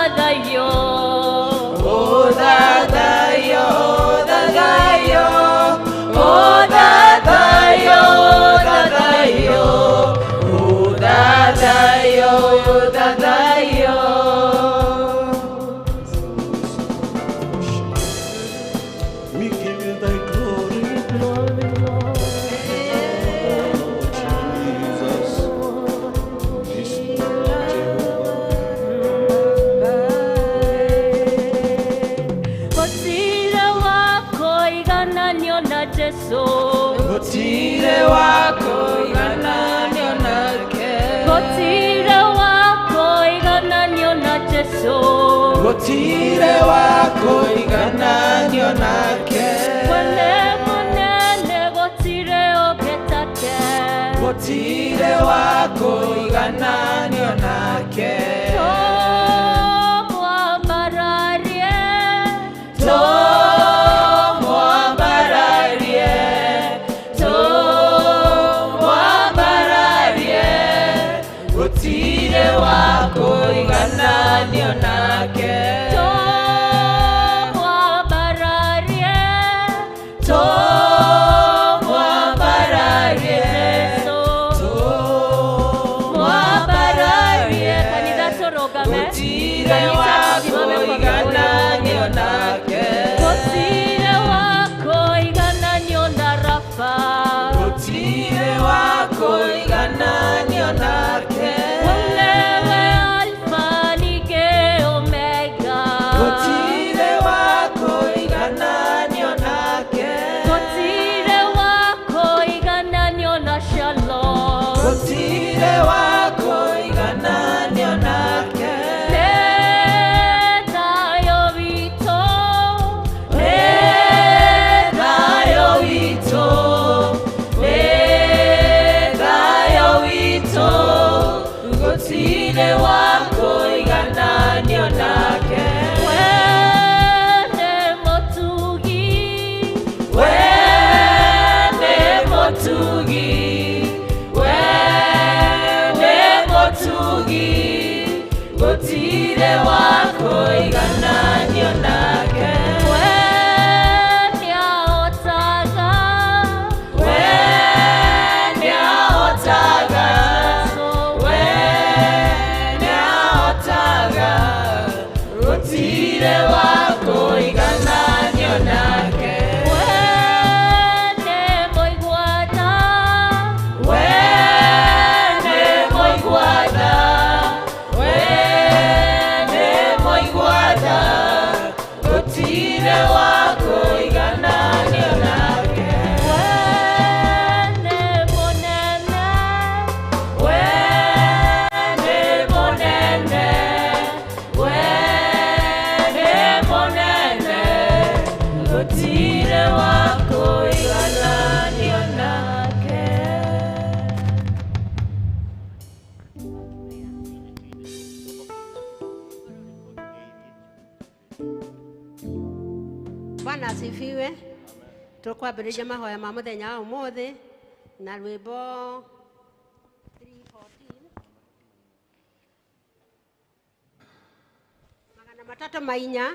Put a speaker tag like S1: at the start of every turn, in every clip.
S1: Ũthathaiyo.
S2: Ũthathaiyo, ũthathaiyo, ũthathaiyo, ũthathaiyo, ũthathaiyo, ũthathaiyo.
S3: We give you thy glory,
S1: Glory, Lord.
S3: Lord Jesus. This Jehovah.
S1: Gũtirĩ wa kũigananio na Jesũ.
S2: Gũtirĩ wa kũigananio nake.
S1: Gũtirĩ wa kũigananio na Jesũ.
S2: Gũtirĩ wa kũigananio nake.
S1: We nĩ mũnene gũtirĩ ũngĩ take.
S2: Gũtirĩ wa kũigananio nake.
S1: Tũmwambararie.
S2: Tũmwambararie, tũmwambararie, gũtirĩ wa kũigananio nake.
S1: Tũmwambararie.
S2: Tũmwambararie,
S1: Jesũ.
S2: tũmwambararie,
S1: Kanitha tũrũgame.
S2: gũtirĩ
S1: Kanitha
S2: wa
S1: tũsimame kwa miguu yetu.
S2: kũigananio nake.
S1: Gũtirĩ wa kũigananio na Rafa.
S2: Gũtirĩ wa kũigananio nake.
S1: Wewe Alfa ningĩ Omega.
S2: Gũtirĩ wa kũigananio nake.
S1: Gũtirĩ wa kũigananio na Shalom.
S2: Gũtirĩ wa kũigananio nake.
S1: Nĩ thayũ witũ.
S2: Nĩ thayũ witũ, nĩ thayũ witũ, gũtirĩ wa kũigananio nake.
S1: We nĩ mũtugi.
S2: We nĩ mũtugi, we nĩ mũtugi, gũtirĩ wa kũigananio nake.
S1: We nĩahotaga.
S2: We nĩahotaga, we nĩahotaga, gũtirĩ wa kũigananio nake.
S1: We nĩ mũigua tha.
S2: We nĩ mũigua tha, we nĩ mũigua tha, gũtirĩ wa kũigananio nake.
S1: We nĩ mũnene.
S2: We nĩ mũnene, we nĩ mũnene, gũtirĩ wa kũigananio nake.
S4: Bwana asifiwe. Tukwambĩrĩria mahoya ma mũthenya wa ũmũthĩ na rwĩmbo 314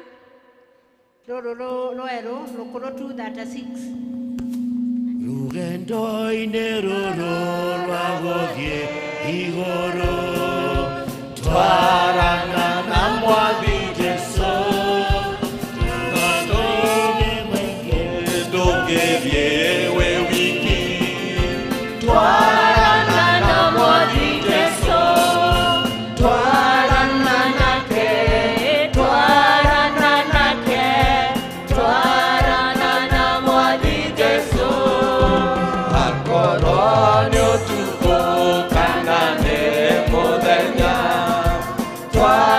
S4: 304, rũrũ rwerũ rũkũrũ 236.
S3: Rugendo-inĩ rũrũ rwa gũthiĩ igũrũ, twarana na Mwathi Jesũ, tũgatũme maingĩ ndũngĩthiĩ wĩ wiki.
S2: Twarana na Mwathi Jesũ, twarana nake, twarana nake, twarana na Mwathi Jesũ. Akorwo nĩ ũtukũ kana nĩ mũthenya, twarana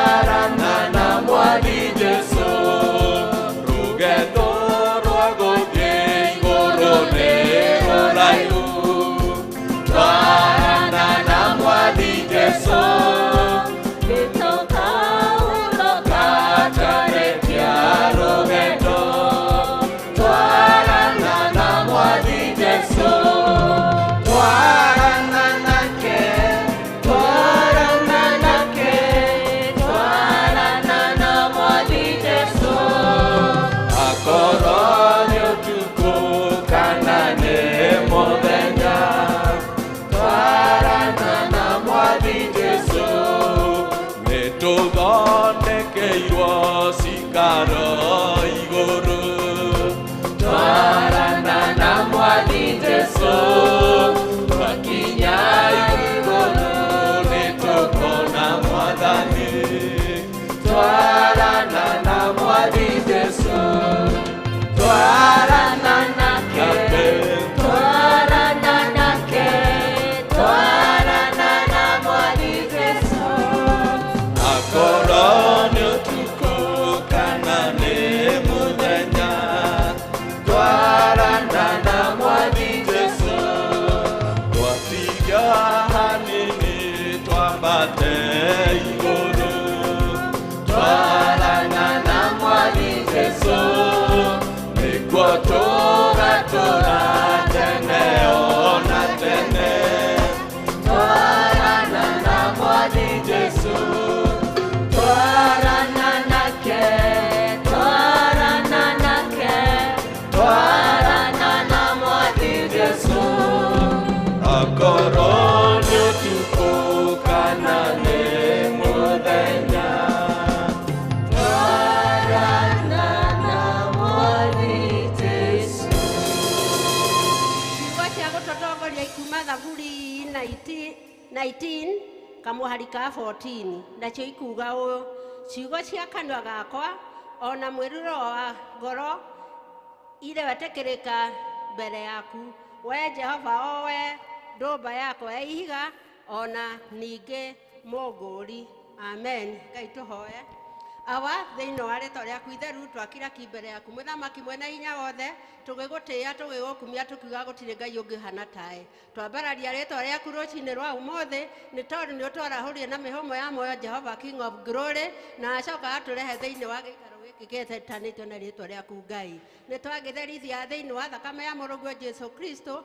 S2: Nĩtũthondekeirwo cikaro igũrũ. Twarana na Mwathi Jesũ, twakinya igũrũ nĩtũkona Mwathani. Twarana na Mwathi Jesũ, twarana nake,
S1: Twarana nake, twarana na Mwathi Jesũ.
S2: Akorwo nĩ ũtukũ kana nĩ mũthenya, twarana na Mwathi Jesũ. Twatiga hanini twambate igũrũ, twarana na Mwathi Jesũ. Nĩkuo tũgatũũra tene ona tene, twarana na Mwathi Jesũ.
S1: Twarana nake, twarana nake, twarana na Mwathi Jesũ.
S2: Akorwo nĩ ũtukũ kana nĩ mũthenya,
S1: Twarana na Mwathi Jesũ.
S4: Ciugo cia gũtũtongoria ikuma Thaburi 19 kamũhari ka 14, nacio ikuga ũũ: ciugo cia kanua gakwa ona mwĩruro wa ngoro iretĩkĩrĩka mbere yaku, we Jehova, o we ndũmba yakwa ya ihiga ona ningĩ mũngũri. Amen. Ngai, tũhoe. Awa, thĩinĩ wa rĩtwa rĩaku itheru, twakira ki mbere yaku, mũthamaki mwene hinya wothe, tũgĩgũtĩĩa, tũgĩgũkumia, tũkiuga gũtirĩ Ngai ũngĩhana tae. Twambararia rĩtwa rĩaku rũcinĩ rwa ũmũthĩ, nĩ tondũ nĩ ũtwarahũrire na mĩhũmũ ya muoyo, Jehova King of Glory, na acoka atũrehe thĩinĩ wa gĩikaro gĩkĩ gĩetanĩtio na rĩtwa rĩaku. Ngai, nĩ twagĩtherithia thĩinĩ wa thakame ya mũrũguo Jesu Kristo,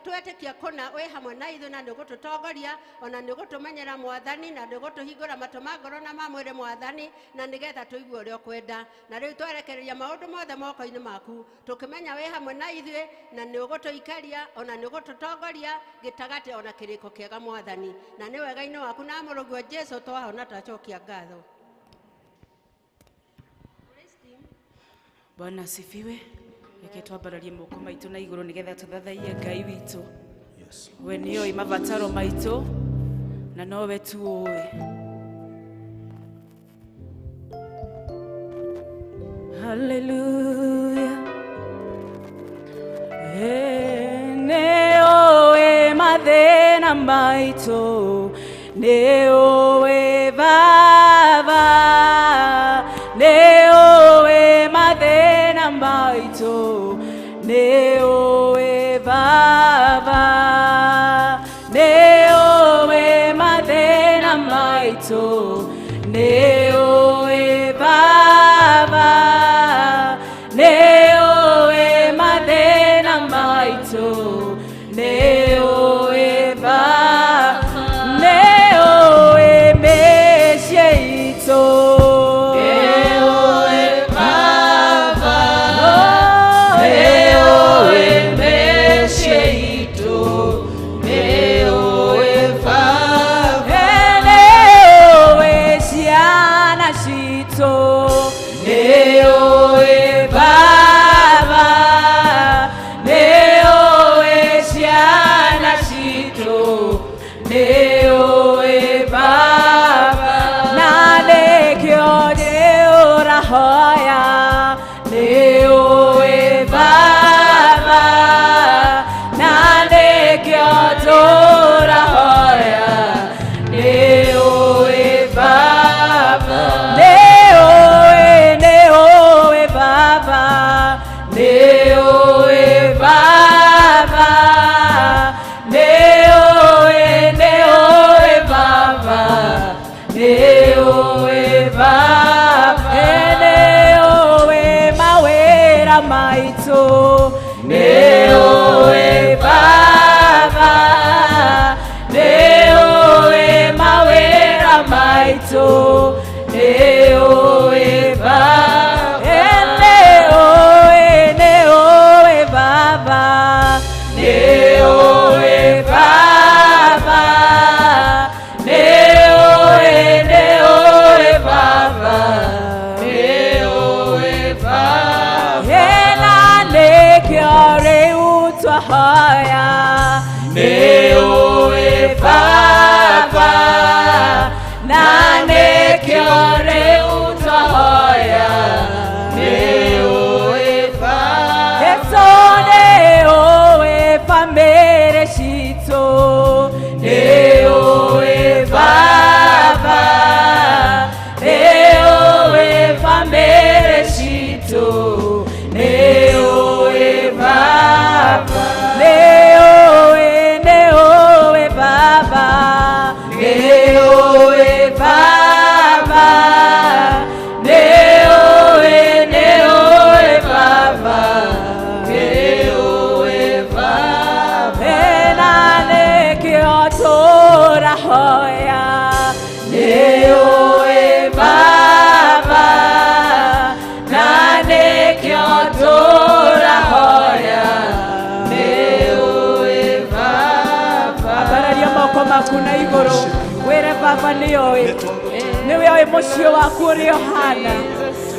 S4: twetĩkia kũna wĩ hamwe na ithuĩ, na nĩ ũgũtũtongoria ona nĩ ũgũtũmenyera, Mwathani, na nĩ ũgũtũhingũra matũ ma ngoro na ma mwĩrĩ, Mwathani, na nĩgetha tũigue ũrĩa ũkwenda. Na rĩu twerekereria maũndũ mothe moko-inĩ maku, tũkĩmenya wĩ hamwe na ithuĩ na nĩ ũgũtũikaria ona nĩ ũgũtũtongoria gĩtagatĩ ona kĩrĩko kĩega, Mwathani, na nĩ wega-inĩ waku na mũrũguo Jesu twahona, twacokia ngatho. Praise team.
S5: Bwana asifiwe. Reke twambararie moko maitũ na igũrũ nĩgetha tũthathaiye Ngai witũ. We nĩoĩ mabataro maitũ na nowe tu ũĩ. Haleluya. Nĩũĩ mathĩna maitũ, nĩũĩ Baba, nĩũĩ mathĩna maitũ, nĩũĩ Baba, nĩũĩ mathĩna maitũ, nĩũĩ Baba, nĩũĩ mathĩna maitũ, nĩũĩ Baba, nĩũĩ mĩciĩ itũ,
S2: Nĩũĩ Baba,
S5: nĩũĩ
S2: mĩciĩ itũ, nĩũĩ Baba,
S5: nĩũĩ ciana citũ, nĩũĩ Baba, nĩũĩ ciana citũ, nĩũĩ Baba, na nĩkĩo nĩũrahoya, nĩũĩ Baba, na nĩkĩo tũrahoya, nĩũĩ Baba, nĩũĩ, nĩũĩ Baba.
S1: rĩu twahoya nĩũĩ baba.
S5: Jesu nĩũĩ bamĩrĩ citũ, nĩũĩ baba, nĩũĩ bamĩrĩ citũ, nĩũĩ baba, nĩũĩ, nĩũĩ baba, nĩũĩ baba, nĩũĩ, nĩũĩ baba,
S1: Nĩũĩ baba.
S5: Ena nĩkĩo tũrahoya, nĩũĩ baba, na nĩkĩo tũrahoya,
S1: Nĩũĩ baba.
S5: Ambararia moko maku na igũrũ wĩre baba nĩoĩ, nĩwe oĩ mũciĩ waku ũrĩa ũhana.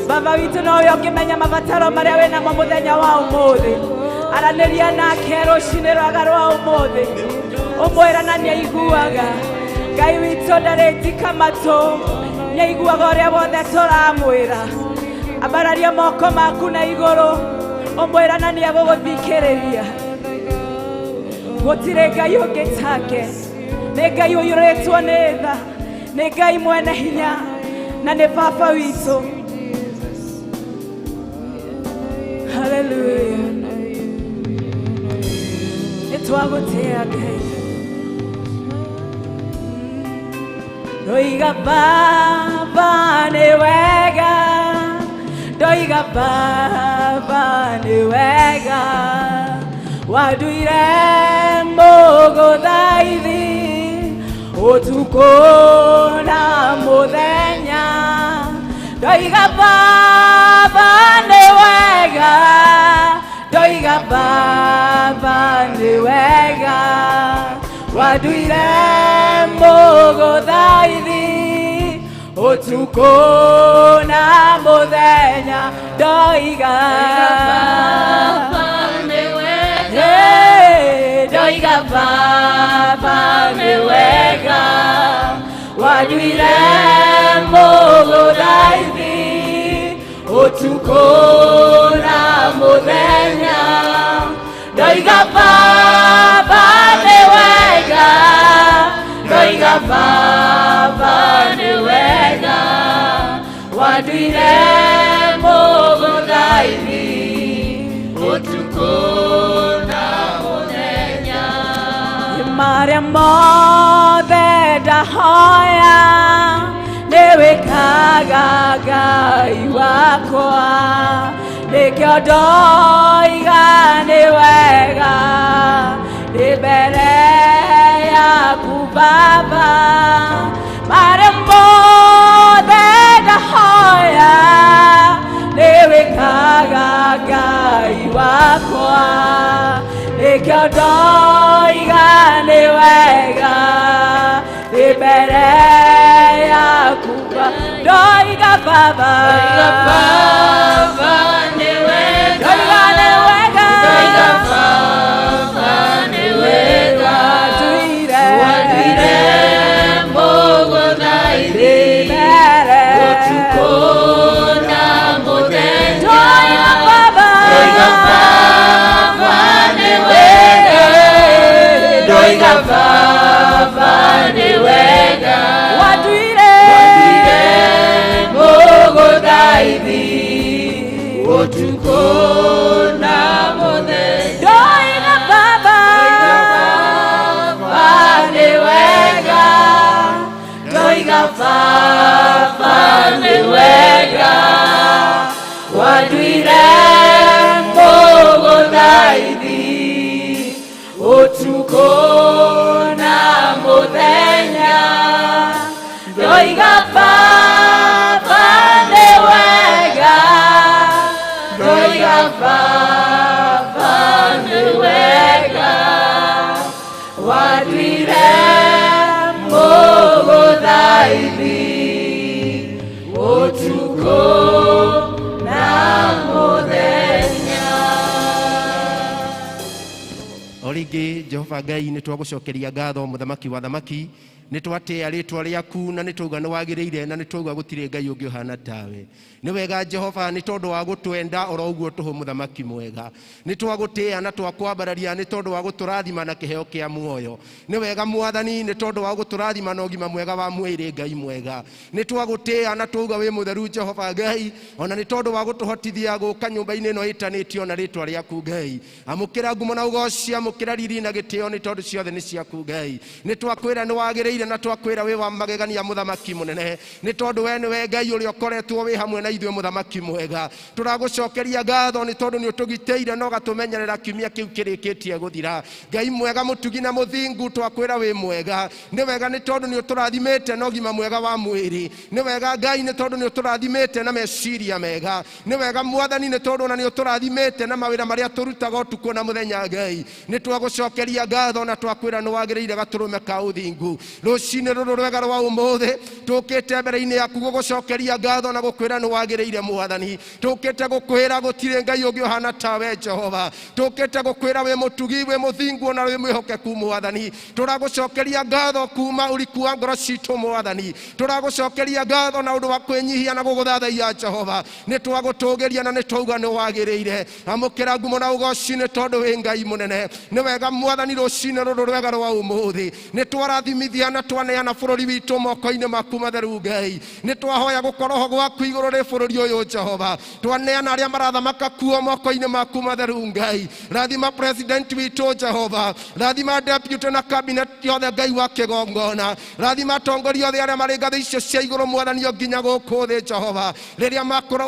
S5: Baba witũ nowe ũngĩmenya mabataro marĩa wĩnamo mũthenya wa ũmũthĩ. Aranĩria nake rũcinĩ rwaga rwa ũmũthĩ, ũmwĩra na nĩaiguaga. Ngai witũ ndarĩtika matũ, nĩaiguaga ũrĩa wothe tũramwĩra. Ambararia moko maku na igũrũ ũmwĩra na nĩegũgũthikĩrĩria. Gũtirĩ Ngai ũngĩ take, nĩ Ngai ũiyũrĩtwo nĩ tha, nĩ Ngai mwene hinya, na nĩ baba witũ. Haleluya, nĩ twagũtĩa Ngai. Ndoiga baba nĩ wega, ndoiga baba nĩ wega, wanduire mũgũthaithi ũtukũ na mũthenya. Ndoiga baba nĩ wega, ndoiga baba nĩ wega, wanduire mũgũthaithi ũtukũ na mũthenya. Ndoiga
S1: Baba nĩ wega.
S5: Hey,
S1: Ndoiga baba nĩ wega,
S5: wanduire mũgũthaithi ũtukũ na mũthenya. Ndoiga baba nĩ wega, ndoiga baba nĩ wega, wanduire mũgũthaithi
S1: ũtukũ na mũthenya.
S5: Marĩa mothe ndahoya nĩwĩkaga Ngai wakwa, nĩkĩo ndoiga nĩ wega ndĩ mbere yaku baba. Marĩa mothe ndahoya nĩwĩkaga Ngai wakwa, nĩkĩo ndoiga nĩ wega ndĩ mbere yaku ndoiga baba.
S1: Ndoiga baba nĩ wega.
S5: Ndoiga nĩ wega.
S1: Ndoiga baba nĩ wega.
S5: Wanduire.
S1: Wanduire mũgũthaithi
S5: Ndĩ mbere.
S1: ũtukũ na mũthenya.
S5: Ndoiga baba.
S1: Ndoiga baba nĩ wega. Ndoiga baba nĩ wega.
S5: Wanduire.
S1: Wanduire mũgũthaithi ũtukũ na mũthenya.
S5: Ndoiga baba.
S1: Baba nĩ wega. Ndoiga baba nĩ wega. Wanduire mũgũthaithi ũtukũ na mũthenya.
S5: Ndoiga baba nĩ wega.
S1: Ndoiga baba nĩ wega. Wanduire mũgũthaithi ũtukũ na mũthenya.
S6: O rĩngĩ Jehova. Jehova Ngai, nĩ twagũcokeria ngatho mũthamaki wa thamaki, nĩ twatĩĩa rĩtwa rĩaku na nĩ twauga nĩ wagĩrĩire na nĩ twauga gũtirĩ Ngai ũngĩ ũhana tawe. Nĩ wega Jehova nĩ tondũ wa gũtwenda oro ũguo tũhũ mũthamaki mwega. Nĩ twagũtĩĩa na twakwambararia nĩ tondũ wa gũtũrathima na kĩheo kĩa muoyo. Nĩ wega Mwathani nĩ tondũ wa gũtũrathima na ũgima mwega wa mwĩrĩ Ngai mwega. Nĩ twagũtĩĩa na twauga wĩ mũtheru Jehova Ngai, ona nĩ tondũ wa gũtũhotithia gũka nyũmba-inĩ ĩno ĩtanĩtio na rĩtwa rĩaku Ngai. Amũkĩra ngumo na ũgoci, amũkĩra riri na gĩtĩo nĩ tondũ ciothe nĩ ciaku Ngai. Nĩ twakwĩra nĩ wagĩrĩire na twakwĩra wĩ wa magegania mũthamaki mũnene, nĩ tondũ we nĩwe Ngai ũrĩa ũkoretwo wĩ hamwe na ithuĩ mũthamaki mwega. Tũragũcokeria ngatho nĩ tondũ nĩ ũtũgitĩire na ũgatũmenyerera kiumia kĩu kĩrĩkĩtie gũthira. Ngai mwega mũtugi na mũthingu, twakwĩra wĩ mwega. Nĩ wega nĩ tondũ nĩ ũtũrathimĩte na ũgima mwega wa mwĩrĩ. Nĩ wega Ngai nĩ tondũ nĩ ũtũrathimĩte na meciria mega. Nĩ wega Mwathani nĩ tondũ ona nĩ ũtũrathimĩte na mawĩra marĩa tũrutaga ũtukũ na mũthenya Ngai. Nĩ twagũcokeria ngatho na twakwĩra nĩ wagĩrĩire gatũrũme ka ũthingu. Rũcinĩ rũrũ rwega rwa ũmũthĩ tũkĩte mbere-inĩ yaku gũgũcokeria ngatho na gũkwĩra nĩ wagĩrĩire Mwathani. Tũkĩte gũkwĩra gũtirĩ Ngai ũngĩ ũhana tawe Jehova. Tũkĩte gũkwĩra wĩ mũtugi, wĩ mũthingu ona wĩ mwĩhokeku Mwathani. Tũragũcokeria ngatho kuma ũriku wa ngoro citũ Mwathani. Tũragũcokeria ngatho na ũndũ wa kwĩnyihia na gũgũthathaiya Jehova. Nĩ twagũtũgĩria na nĩ twauga nĩ wagĩrĩire. Amũkĩra ngumo na ũgoci nĩ tondũ wĩ Ngai mũnene. Nĩ wega Mwathani rũcinĩ rũrũ rwega rwa ũmũthĩ nĩ twarathimithia na twaneana bũrũri witũ moko-inĩ maku matheru Ngai. Nĩ twahoya gũkorwo gwaku igũrũ rĩ bũrũri ũyũ Jehova. Twaneana arĩa marathamaka kuo moko-inĩ maku matheru Ngai. Rathima president witũ Jehova, rathima deputy na cabinet yothe Ngai wa kĩgongona, rathima atongoria othe arĩa marĩ ngathĩ icio cia igũrũ Mwathani o nginya gũkũ thĩ Jehova. Rĩrĩa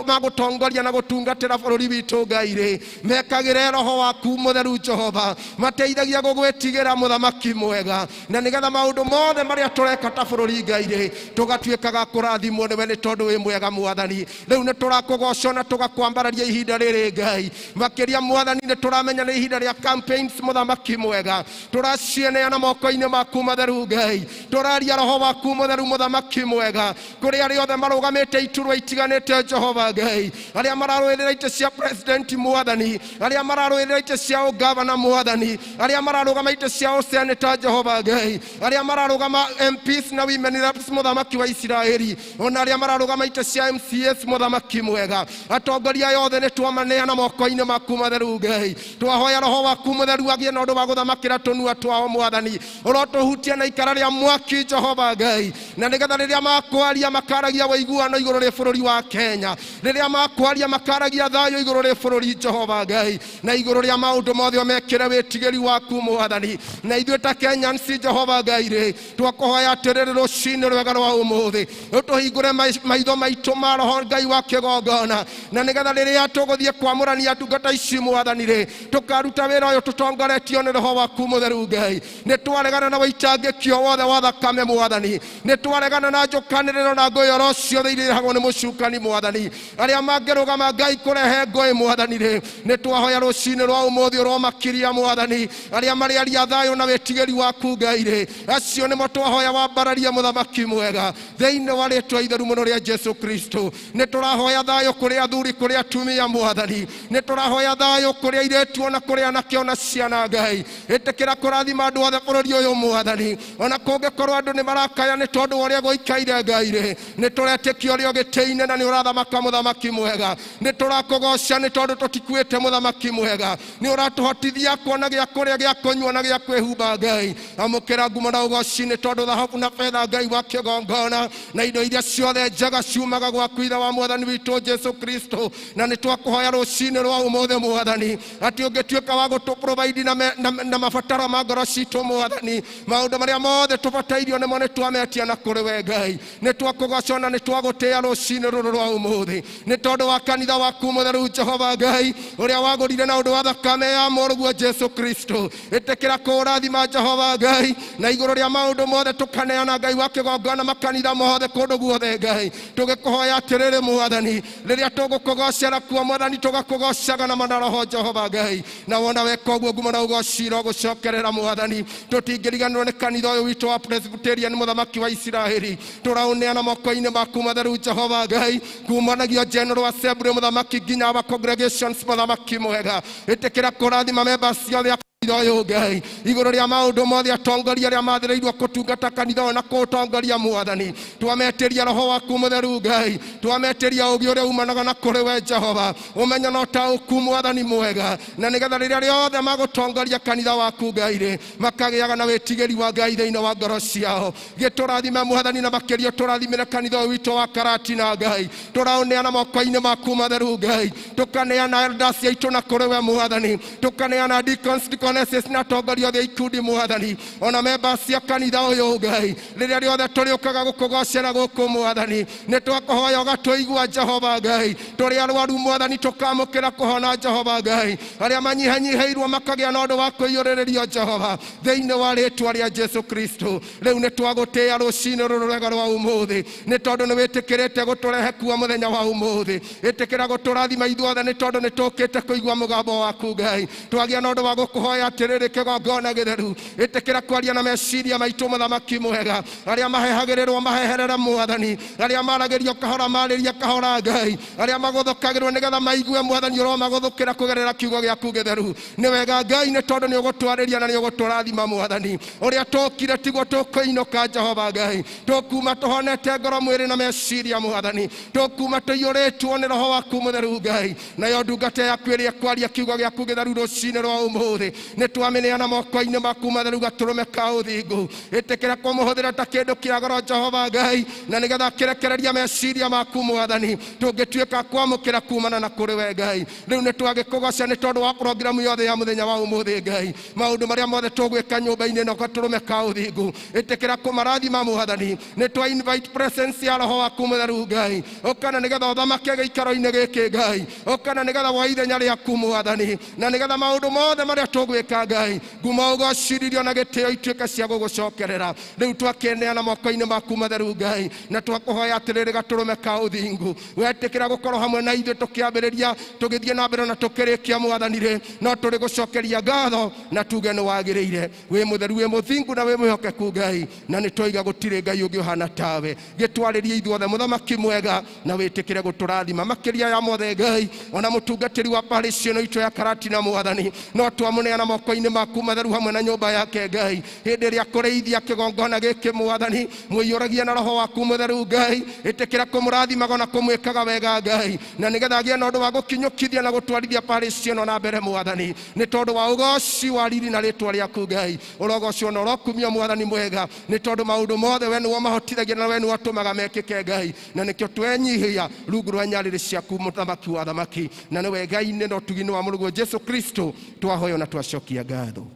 S6: magũtongoria na gũtungatĩra bũrũri witũ Ngai rĩ, mekagĩre roho waku mũtheru Jehova, mateithagia gũgwĩtigĩra mũthamaki mwega, na nĩgetha maũndũ mothe marĩa tũreka ta bũrũri Ngai rĩ, tũgatuĩkaga kũrathimwo nĩwe nĩ tondũ wĩ mwega Mwathani. Rĩu nĩ tũrakũgoca na tũgakwambararia ihinda rĩrĩ Ngai. Makĩria Mwathani nĩ tũramenya nĩ ihinda rĩa campaigns mũthamaki mwega, tũracieneana moko-inĩ maku matheru Ngai. Tũraria roho waku mũtheru mũthamaki mwega kũrĩ arĩa othe marũgamĩte iturwa itiganĩte Jehova Ngai, arĩa mararũĩrĩra itĩ cia president Mwathani, arĩa mararũĩrĩra itĩ cia ũgavana Mwathani, arĩa mararũgama itĩ cia ũseneta Jehova Ngai, arĩa mararũgama MPs na women reps mũthamaki wa Isiraeli, ona arĩa mararũgama itĩ cia MCAs mũthamaki mwega. Atongoria aya othe nĩ twamaneana moko-inĩ maku matheru Ngai. Twahoya roho waku mũtheru agĩe na ũndũ wa gũthamakĩra tũnua twao Mwathani, ũrotũhutia na ikara rĩa mwaki Jehova Ngai, na nĩgetha rĩrĩa makwaria makaragia ũiguano igũrũ rĩ bũrũri wa Kenya, rĩrĩa makwaria makaragia thayũ igũrũ rĩ bũrũri Jehova Ngai, na igũrũ rĩa maũndũ mothe ũmekĩre wĩtigĩri waku Mwathani. Na ithuĩ ta Kenyans Jehova Ngai rĩ, twakũhoya atĩrĩrĩ rũcinĩ rwega rwa ũmũthĩ ũtũhingũre maitho maitũ ma roho Ngai wa kĩgongona, na nĩgetha rĩrĩa tũgũthiĩ kwamũrania ndungata ici Mwathani rĩ, tũkaruta wĩra ũyũ tũtongoretio nĩ roho waku mũtheru Ngai. Nĩ twaregana na wĩitangĩkio wothe wa thakame Mwathani, nĩ twaregana na njũkanĩrĩro na ngũĩ oro ciothe iria irehagwo nĩ mũcukani Mwathani. Arĩa mangĩrũgama Ngai kũrehe ngũĩ Mwathani rĩ, nĩ twahoya rũcinĩ rwa ũmũthĩ ũromakiria Mwathani. Arĩa marĩaria thayũ na wĩtigĩri waku Ngai rĩ, acio nĩmo twahoya wambararie mũthamaki mwega thĩinĩ wa rĩtwa itheru mũno rĩa Jesu Kristo. Nĩ tũrahoya thayũ kũrĩ athuri, kũrĩ atumia Mwathani, nĩ tũrahoya thayũ kũrĩ airĩtu ona kũrĩ anake ona ciana Ngai. Ĩtĩkĩra kũrathima andũ othe bũrũri ũyũ Mwathani, ona kũngĩkorwo andũ nĩ marakaya nĩ tondũ wa ũrĩa gũikaire Ngai rĩ, nĩ tũretĩkia ũrĩa ũgĩtĩ-inĩ na nĩ ũrathamaka mũthamaki mwega. Nĩ tũrakũgoca nĩ tondũ tũtikuĩte mũthamaki mwega, nĩ ũratũhotithia kuona gĩa kũrĩa, gĩa kũnyua na gĩa kwĩhumba Ngai. Amũkĩra ngumo na ũgoci nĩ tondũ thahabu na betha Ngai wa kĩgongona na indo iria ciothe njega ciumaga gwaku Ithe wa Mwathani witũ Jesu Kristo. Na nĩ twakũhoya rũcinĩ rwa ũmũthĩ Mwathani atĩ ũngĩtuĩka wa gũtũ provide na mabataro ma ngoro citũ Mwathani, maũndũ marĩa mothe tũbatairio nĩmo nĩ twametia na kũrĩ we Ngai. Nĩ twakũgoca na nĩ twagũtĩĩa rũcinĩ rũrũ rwa ũmũthĩ nĩ tondũ wa kanitha waku mũtheru Jehova Ngai, ũrĩa wagũrire na ũndũ wa thakame ya mũrũguo Jesu Kristo. Ĩtĩkĩra kũrathima Jehova Ngai, na igũrũ rĩa maũndũ mothe tũkaneana Ngai wa kĩgongona makanitha mothe kũndũ guothe Ngai, tũgĩkũhoya atĩrĩrĩ Mwathani, rĩrĩa tũgũkũgocera kuo Mwathani, tũgakũgocaga na mana roho Jehova Ngai, na wona weka ũguo ngumo na ũgoci irogũcokerera Mwathani. Tũtingĩriganĩrwo nĩ kanitha ũyũ witũ wa Presbyterian mũthamaki wa Isiraeli, tũraũneana moko-inĩ maku matheru Jehova Ngai, kumanagia General Assembly mũthamaki nginya our congregations mũthamaki mwega. Ĩtĩkĩra kũrathima members ciothe. Ũyũ Ngai igũrũ rĩa maũndũ mothe atongoria arĩa mathĩrĩirwo kũtungata kanitha ũyũ na kũũtongoria mwathani twametĩria roho waku mũtheru Ngai twametĩria ũũgĩ ũrĩa umanaga na kũrĩ we Jehova ũmenyo na ũtaũku mwathani mwega na nĩgetha rĩrĩa rĩothe magũtongoria kanitha waku Ngai rĩ makagĩaga na wĩtigĩri wa Ngai thĩinĩ wa ngoro ciao. Gĩtũrathime mwathani na makĩria tũrathimĩre kanitha ũyũ witũ wa Karatina Ngai tũraũneana moko-inĩ maku matheru Ngai tũkaneana elders aitũ na kũrĩ we mwathani tũkaneana deacons, deaconesses na atongoria othe a ikundi mwathani ona members cia kanitha ũyũ Ngai rĩrĩa rĩothe tũrĩũkaga gũkũgocera gũkũ mwathani nĩ twakũhoya ũgatũigua Jehova Ngai tũrĩ arwaru mwathani tũkamũkĩra kũhona Jehova Ngai arĩa manyihanyihĩirwo makagĩa na ũndũ wa kũiyũrĩrĩrio Jehova thĩinĩ wa rĩtwa rĩa Jesu Kristo. Rĩu nĩ twagũtĩĩa rũcinĩ rũrũ rwega rwa ũmũthĩ nĩ tondũ nĩ wĩtĩkĩrĩte gũtũrehe kuo mũthenya wa ũmũthĩ. Ĩtĩkĩra gũtũrathima ithuothe nĩ tondũ nĩ tũkĩte kũigua mũgambo waku Ngai twagĩa na ũndũ wa gũkũhoya atĩrĩrĩ kĩgongona gĩtheru. Ĩtĩkĩra kwaria na meciria maitũ mũthamaki mwega arĩa mahehagĩrĩrwo maheherere mwathani arĩa maragĩrio kahora marĩrie kahora Ngai arĩa magũthũkagĩrwo nĩgetha maigue mwathani ũromagũthũkĩra kũgerera kiugo gĩaku gĩtheru. Nĩ wega Ngai nĩ tondũ nĩ ũgũtwarĩria na nĩ ũgũtũrathima mwathani ũrĩa tũkire tiguo tũkũinũka Jehova Ngai tũkuma tũhonete ngoro mwĩrĩ na meciria mwathani tũkuma tũiyũrĩtwo nĩ roho waku mũtheru Ngai nayo ndungata yaku ĩrĩa ĩkwaria kiugo gĩaku gĩtheru rũcinĩ rwa ũmũthĩ nĩ twamĩneana moko-inĩ maku matheru gatũrũme ka ũthingu. Ĩtĩkĩra kũmũhũthĩra ta kĩndũ kĩa goro Jehova Ngai na nĩgetha kĩrekereria meciria maku mwathani tũngĩtuĩka kwamũkĩra kumana na kũrĩ we Ngai. Rĩu nĩ twagĩkũgoca nĩ tondũ wa programu yothe ya mũthenya wa ũmũthĩ Ngai maũndũ marĩa mothe tũgwĩka nyũmba-inĩ ĩno gatũrũme ka ũthingu ĩtĩkĩra kũmarathima mwathani nĩ twa invite presence ya roho waku mũtheru Ngai ũkana nĩgetha ũthamake gĩikaro-inĩ gĩkĩ Ngai ũkana nĩgetha woe ithenya rĩaku mwathani na nĩgetha maũndũ mothe marĩa tũgwĩka Ngai ngumo ũgociririo na gĩtĩo ituĩke cia gũgũcokerera. Rĩu twakĩneana moko-inĩ maku matheru Ngai na twakũhoya atĩrĩrĩ gatũrũme ka ũthingu wetĩkĩra gũkorwo hamwe na ithuĩ tũkĩambĩrĩria tũgĩthiĩ na mbere na tũkĩrĩkia mwathani rĩ no tũrĩ gũcokeria ngatho na tuge nĩ wagĩrĩire wĩ mũtheru wĩ mũthingu na wĩ mwĩhokeku Ngai na nĩ twoiga gũtirĩ Ngai ũngĩ ũhana tawe. Gĩtwarĩrie ithuothe mũthamaki mwega na wĩtĩkĩre gũtũrathima makĩria ya mothe Ngai ona mũtungatĩri wa parish ĩno itũ ya Karatina mwathani no twamũneana moko-inĩ maku matheru hamwe na nyũmba yake Ngai hĩndĩ ĩrĩa kũrĩithia kĩgongona gĩkĩ mwathani mũiyũragia na roho waku mũtheru Ngai ĩtĩkĩra kũmũrathimaga na kũmwĩkaga wega Ngai na nĩgetha agĩe na ũndũ wa gũkinyũkithia na gũtwarithia parish ĩno na mbere mwathani nĩ tondũ wa ũgoci wa riri na rĩtwa rĩaku Ngai ũrogocwo na ũrokumio mwathani mwega nĩ tondũ maũndũ mothe we nĩwe mahotithagia na we nĩwe ũtũmaga mekĩke Ngai na nĩkĩo twenyihia rungu rwa nyarĩrĩ ciaku mũthamaki wa thamaki na nĩ wega-inĩ na ũtugi-inĩ wa Mũrũguo Jesu Kristo twahoya na twacokia ngatho.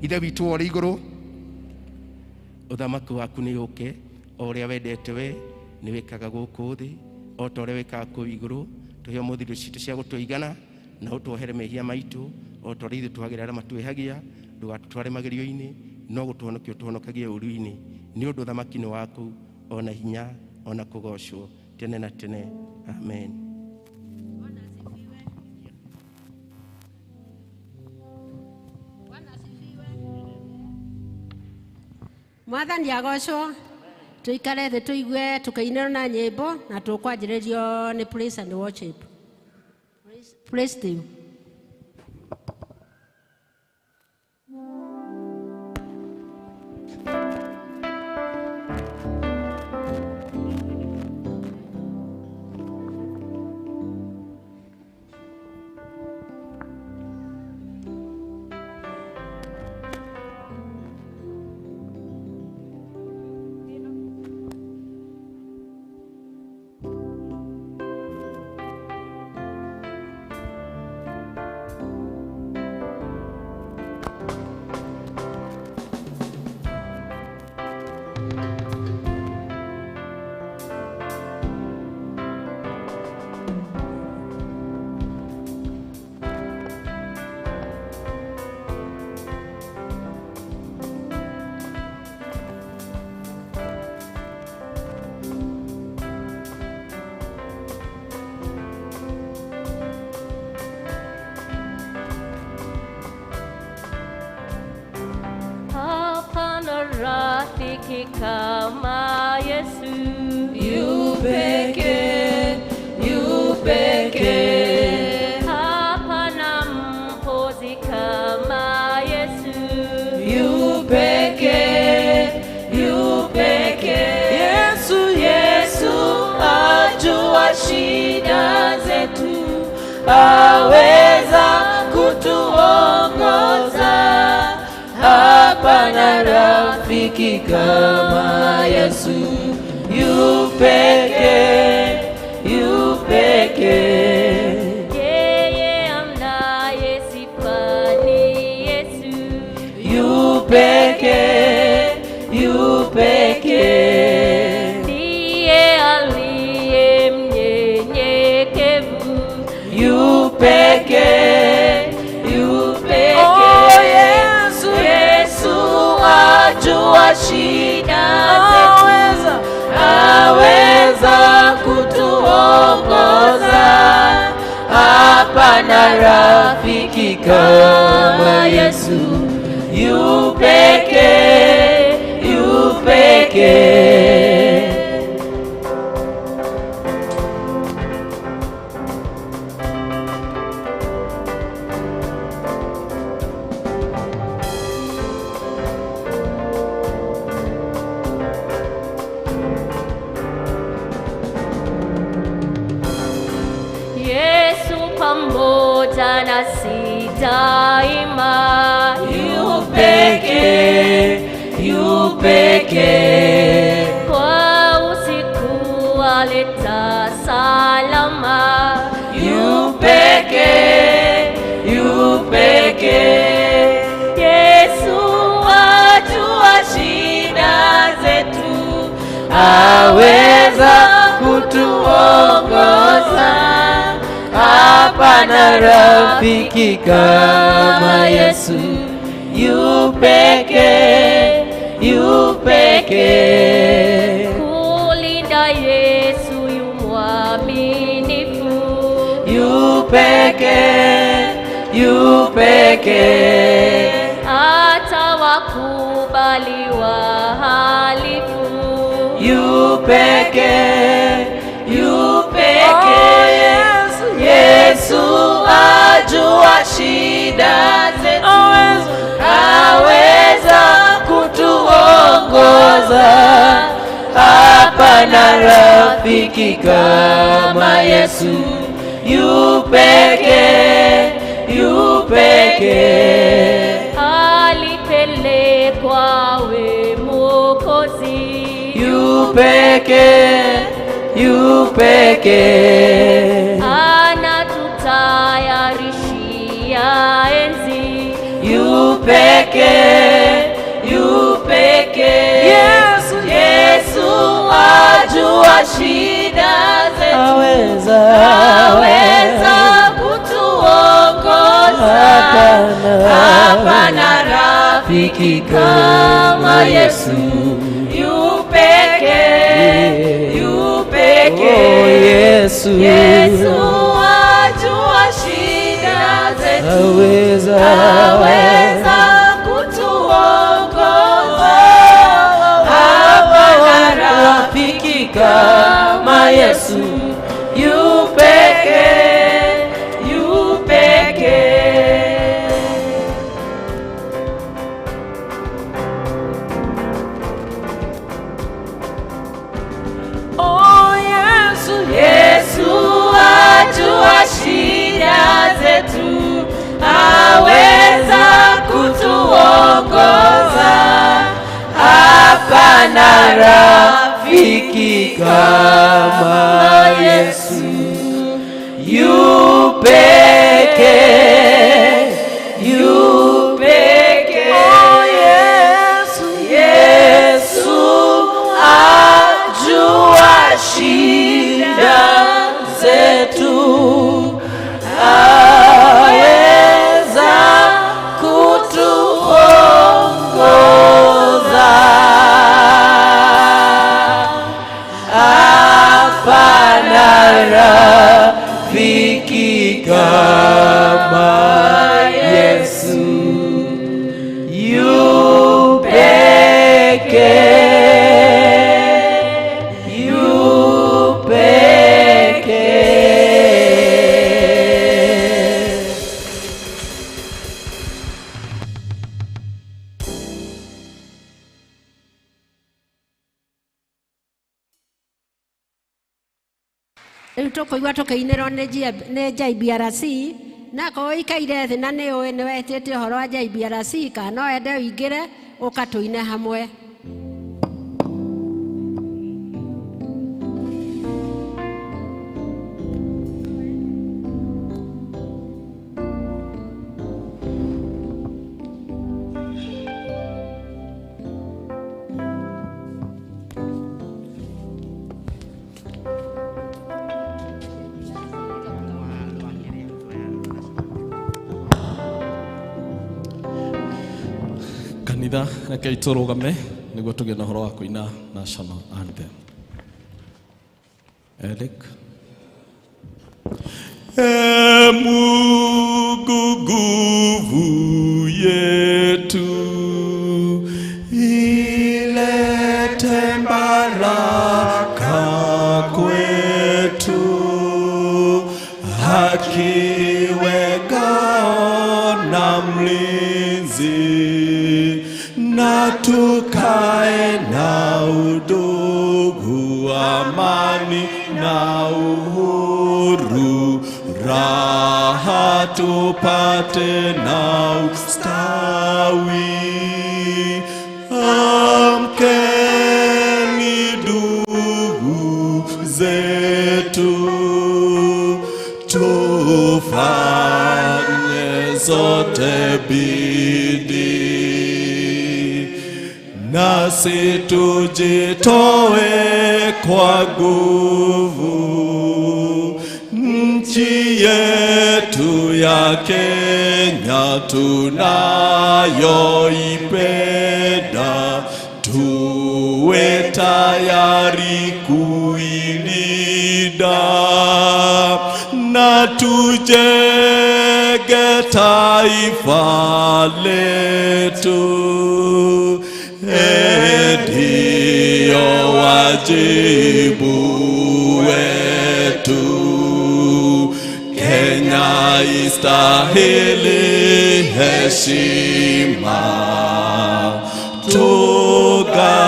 S6: Ithe witũ ũrĩ igũrũ ũthamaki waku nĩ ũke o ũrĩa wendete we nĩ wĩkaga gũkũ thĩ o ta ũrĩa wĩkaga kũu igũrũ. Tũhe ũmũthĩ irio citũ cia gũtũigana na ũtuohere mehia maitũ o ta ũrĩa ithuĩ tuohagĩra arĩa matwĩhagia ndũgatũtware magerio-inĩ no gũtũhonokia ũtũhonokagie ũũru-inĩ nĩ ũndũ ũthamaki nĩ waku ona hinya ona kũgocwo tene na tene. Amen.
S4: Mwathani agocwo tuikare thĩ tũigue tũkĩinĩrwo na nyĩmbo na tũkwanjĩrĩrio nĩ praise and worship. Praise team.
S1: Rafiki kama Yesu
S2: yu pekee, yu pekee.
S1: Hapana mpozi kama Yesu.
S2: shida zetu, aweza kutuongoza. Hapana rafiki kama Yesu, yu pekee, yu pekee.
S1: Yeye amnaye sifa ni Yesu.
S2: Yu pekee, yu pekee.
S1: Ndiye aliye mnyenyekevu.
S2: Yu pekee, yu pekee. Oh, Yesu, Yesu ajua shida zetu, aweza kutuongoza. Hapana rafiki kama Yesu, yu pekee, yu pekee.
S1: Yesu pamoja nasi daima.
S2: Yu pekee, yu pekee.
S1: Kwa usiku aleta salama.
S2: Yu pekee, yu pekee.
S1: Yesu ajua shida zetu,
S2: aweza kutuongoza. Hapana rafiki kama Yesu, yu pekee, yu pekee.
S1: Kulinda Yesu yu mwaminifu.
S2: Yu pekee, yu pekee.
S1: Hata wakubali wahalifu.
S2: Yu pekee, yu pekee. Yesu ajua shida zetu, aweza kutuongoza. Hapana rafiki kama Yesu, yu pekee, yu pekee.
S1: Alipelekwa we Mwokozi.
S2: Yu pekee, yu pekee.
S1: Anatutayarishia enzi.
S2: Yu pekee, yu pekee. Yesu, Yesu ajua shida zetu, aweza kutuongoza. Hapana rafiki kama Yesu, yu pekee, yu pekee.
S7: Oh, Yesu.
S2: Yesu ajua shida zetu,
S7: Aweza.
S2: aweza kutuongoza. Hapana rafiki kama Yesu, yu pekee, yu pekee. Oh, Yesu, Yesu ajua shida zetu, aweza kutuongoza. Hapana rafiki kama Yesu, yu pekee, yu pekee. Oh, Yesu, Yesu ajua shida zetu, aweza kutuongoza. Hapana rafiki
S4: Rĩu tũkũigua tũkĩinĩrwo nĩ JBRC na korwo ũikaire thĩ na nĩ ũĩ nĩ wetĩte ũhoro wa JBRC kana no wende ũingĩre ũka tũine hamwe.
S7: Kanitha rekei tũrũgame nĩguo tũgĩe na ũhoro wa kũina national anthem. Eric.
S8: E Mungu nguvu yetu, ilete baraka kwetu, haki iwe ngao na mlinzi, na tukae na udugu, amani na uhuru, raha tupate na ustawi. Amkeni ndugu zetu, tufanye zote bidii, nasi tujitoe kwa nguvu, nchi yetu ya Kenya tunayoipenda, tuwe tayari kuilinda, na tujenge taifa letu. Ndio wajibu wetu, Kenya istahili heshima, tugane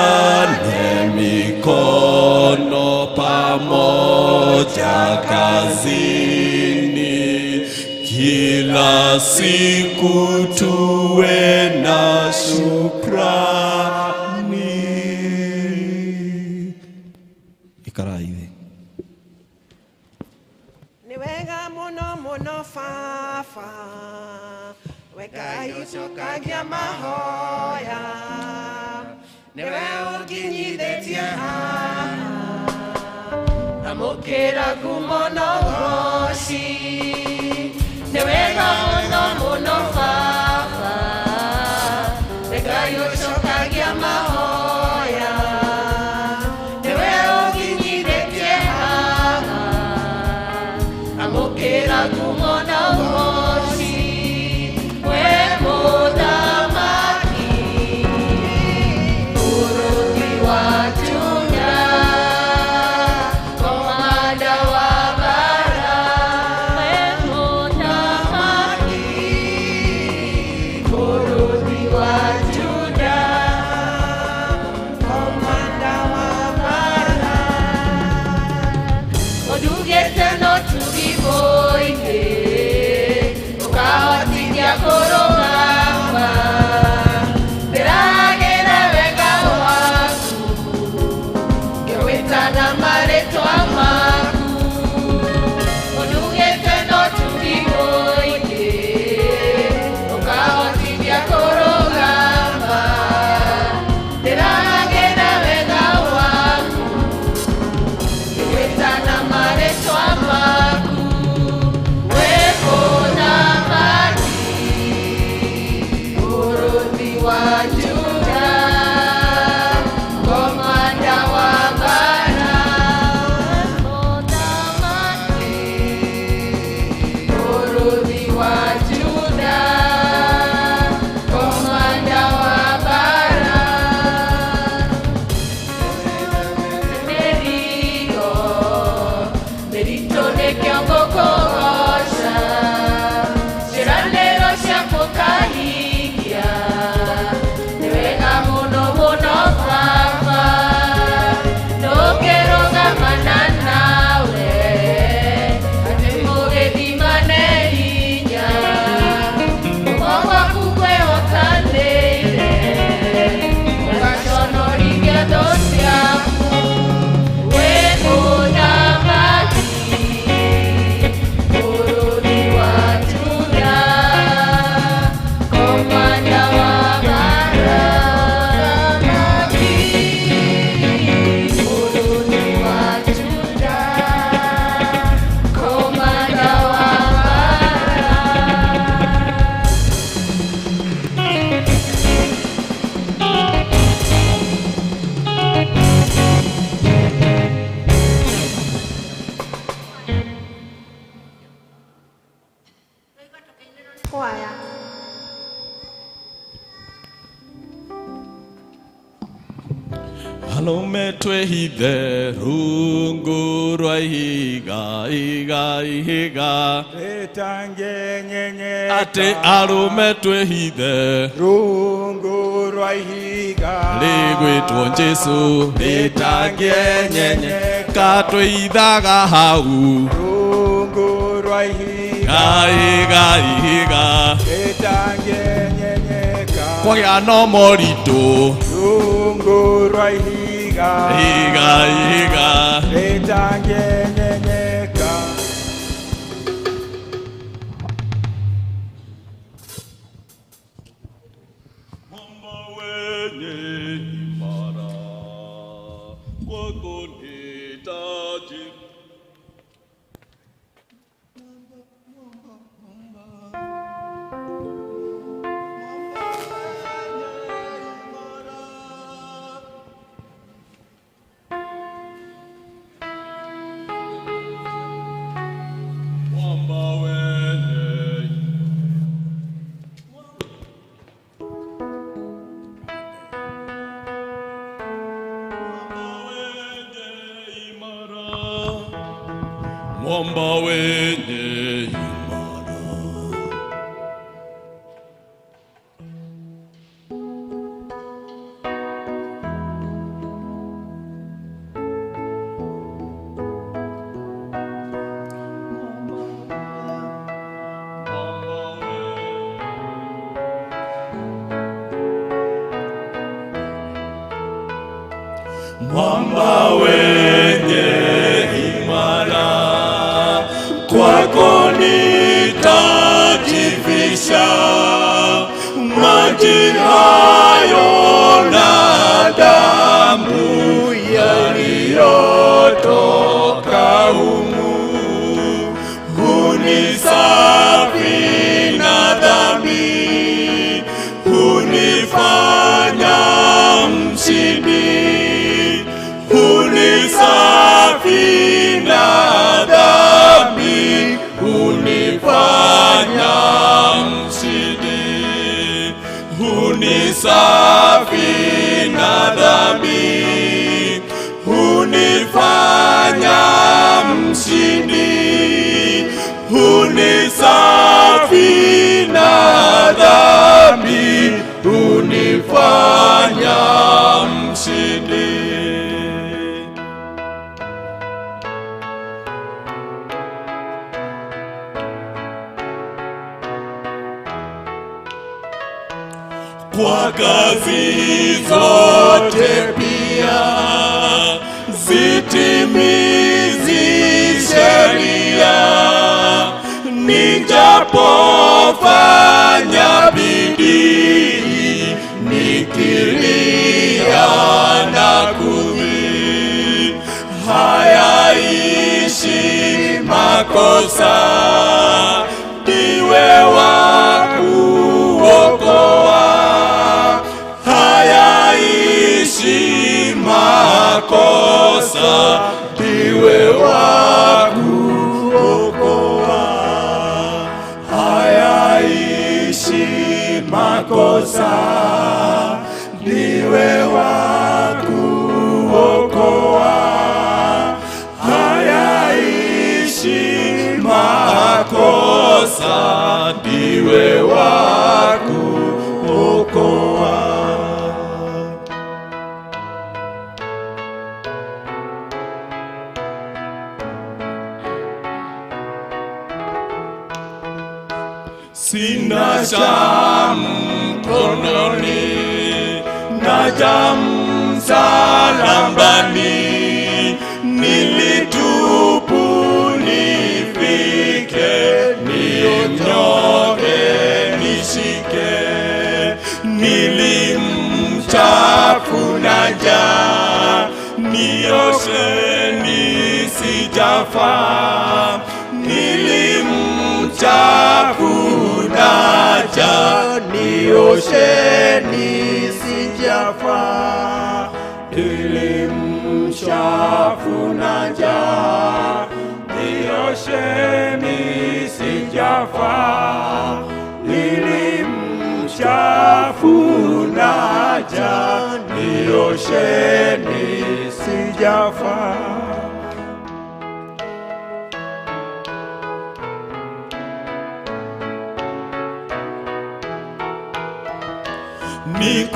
S8: mikono pamoja kazini, kila siku tuwe na shukrani.
S7: Ikarai thĩ.
S9: Nĩ wega mũno mũno baba, we Ngai ũcokagia mahoya, nĩwe ũnginyithĩtie haha, amũkĩra ngumo na ũgoci.
S1: Nĩ wega mũno mũno baba, we Ngai ũcokagia mahoya, nĩwe ũnginyithĩtie haha, amũkĩra ngumo na ũgoci. We Mũthamaki, mũrũthi wa Juda, komanda wa bara. We Mũthamaki, mũrũthi wa Juda,
S9: komanda wa bara.
S1: Ũndugĩte no tugi mũingĩ, ũkahotithia kũrũgama. Ndĩragĩra wega waku, ngĩwĩta na marĩtwa maku. Ũndugĩte no tugi mũingĩ, ũkahotithia kũrũgama. Ndĩragĩra wega waku, ngĩwĩta na marĩtwa maku. We Mũthamaki, mũrũthi wa Juda, komanda wa bara. Mũthamaki, mũrũthi wa Juda, komanda wa bara. Mĩrigo mĩritũ nĩkĩo ngũkũgoca, ciĩranĩro ciaku ũkahingia, nĩ wega mũno mũno baba, ndũngĩrũgamana nawe.
S8: Alume twĩhithe rungu rwa ihiga iga ihiga
S10: Rĩtangĩnyenyeka
S8: atĩ arũme twĩhithe
S10: rungu rwa ihiga
S8: rĩgwĩtwo Jesũ rĩtangĩnyenyeka twĩithaga hau
S10: rungu rwa ihiga
S8: iga ihiga
S10: Rĩtangĩnyenyeka
S8: kwagĩa no moritũ
S10: rungu rwa ihiga
S8: iga ihiga
S10: Rĩtangĩnyenyeka.
S8: Wenye imara kwako nitaji Mwamba wenye Mwamba wenye imara. Mwamba wenye imara, kwako nitajivisha maji hayo na damu yaliyotoka humu, hunisafi na dhambi, hunifanya mshindi, hunisafi na dhambi, hunifanya mshindi, hunisafi na dhambi, hunifanya mshindi, hunisafi na dhambi, hunifanya mshindi. Kwa kazi zote pia zitimizi sheria, nijapofanya bidii nikilia na kudhi, hayaishi makosa, ndiwe wa kuokoa, hayaishi makosa, ndiwe wa kuokoa,
S10: Hayaishi makosa, ndiwe wa kuokoa, hayaishi makosa,
S8: ndiwe wa kuokoa. Sina cha mkononi naja msalabani, nilitubu nifike, nionyoke nishike, nilimchafu naja, nioshe nisijafa, nilimchafu naja,
S10: nioshe nisijafa, nilimchafu naja, nioshe nisijafa, nilimchafu naja, nioshe nisijafa. Jaba.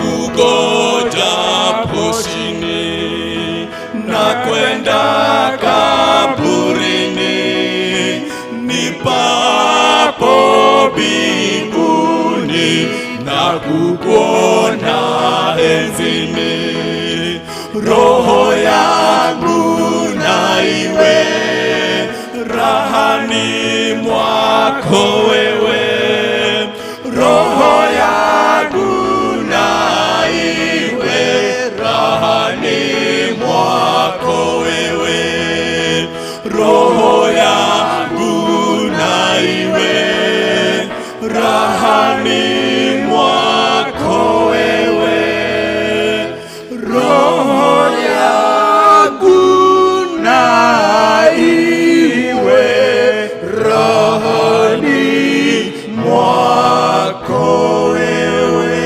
S8: Nikugoja poshini na kwenda kaburini, nipapo mbinguni na kukuona enzini. Roho yangu na iwe rahani mwako wewe, roho yangu na iwe rahani mwako wewe, roho yangu na iwe rahani mwako wewe, roho yangu na iwe rahani mwako wewe.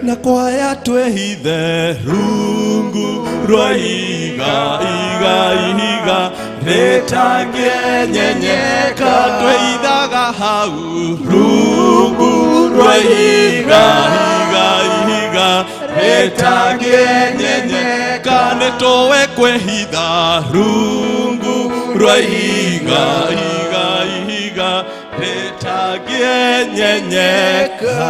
S8: Na kwaya twehithe rungu rwa iga iga iga rĩtangĩenyenyeka, tweithaga hau rungu rwa iga iga iga rĩtangĩenyenyeka, nĩtũwe kwĩhitha rungu rwa iga iga iga rĩtangĩenyenyeka.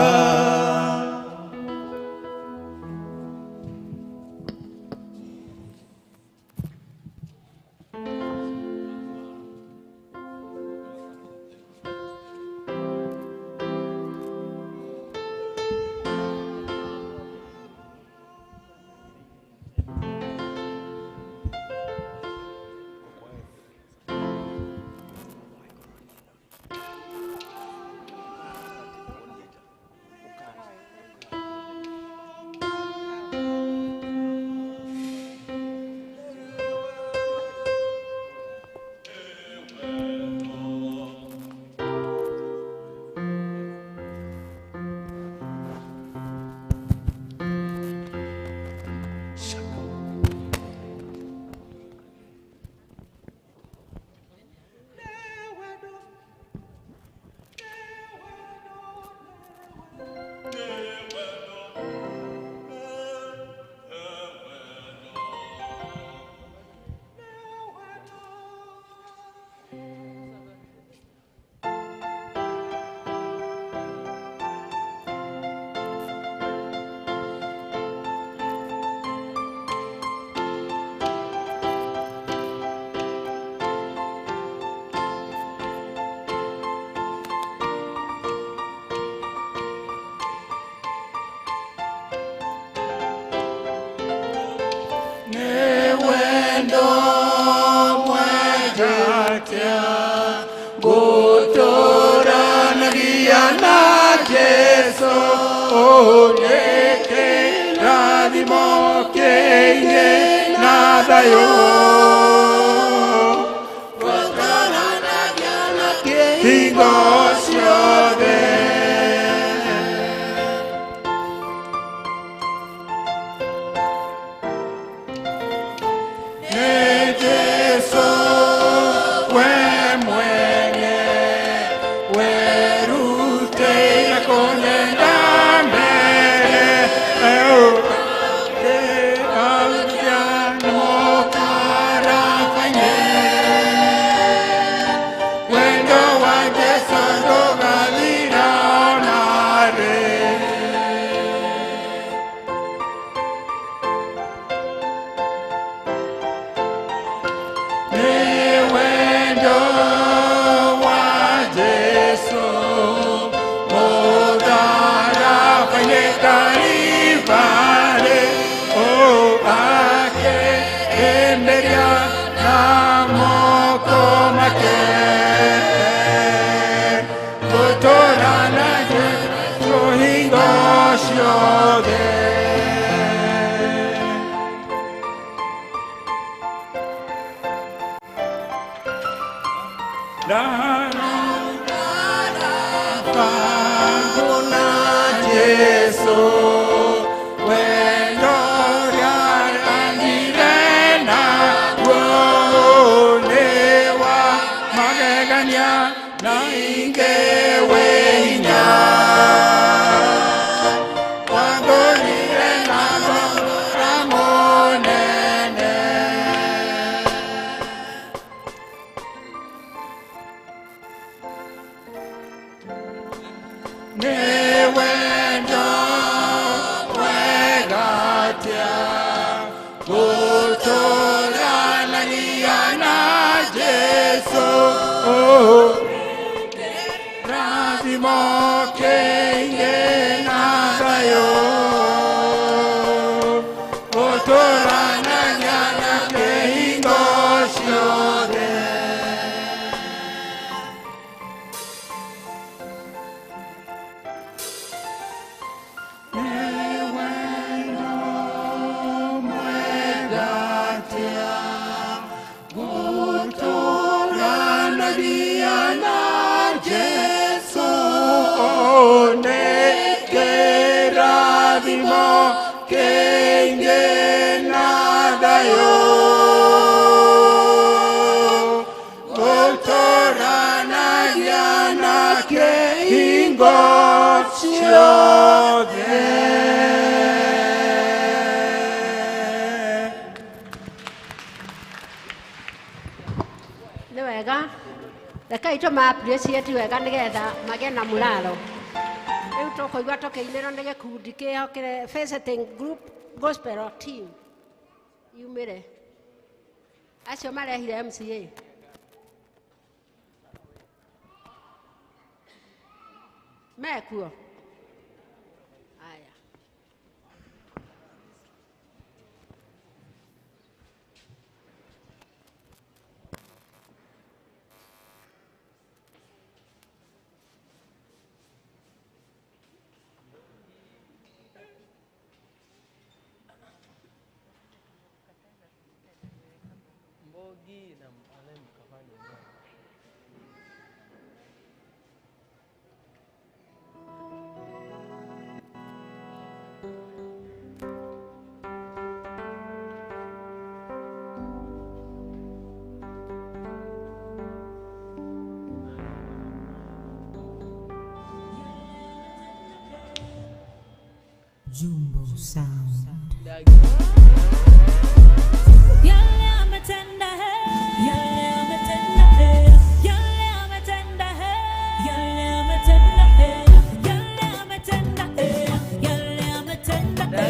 S10: Jesu, wendo ya Na ingewe hinya Wangorire na thogora mũnene. Nĩ wendo mwega atĩa gũtũũranagia na Jesũ. Rathimo kĩingĩ na thayũ gũtũũranagia nake hingo ciothe. Gũtũũranagia na Jesũ nĩ kĩrathimo kĩingĩ na thayũ gũtũũranagia nake hingo ciothe.
S4: Nĩ wega rekei tũma appreciate wega nĩgetha magĩe na mũraro. Rĩu tũkũigua tũkĩinĩrwo nĩ gĩkundi kĩho kĩrĩa visiting group gospel team yumĩre acio marehire MCA. Mekuo aya.
S2: Mbogi na anayemkafanya
S11: Jumbo Sound.
S12: Yale ametenda he, yale ametenda he, yale ametenda he, yale ametenda he, yale ametenda he, yale ametenda he,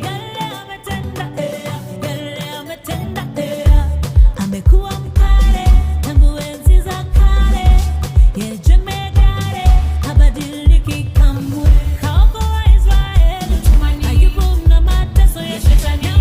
S12: yale ametenda he, yale ametenda he. Amekuwa mkale tangu enzi za kale, ye jemedare habadiliki kamwe. Kaokoa Israeli, Ayubu na mateso ya shetani.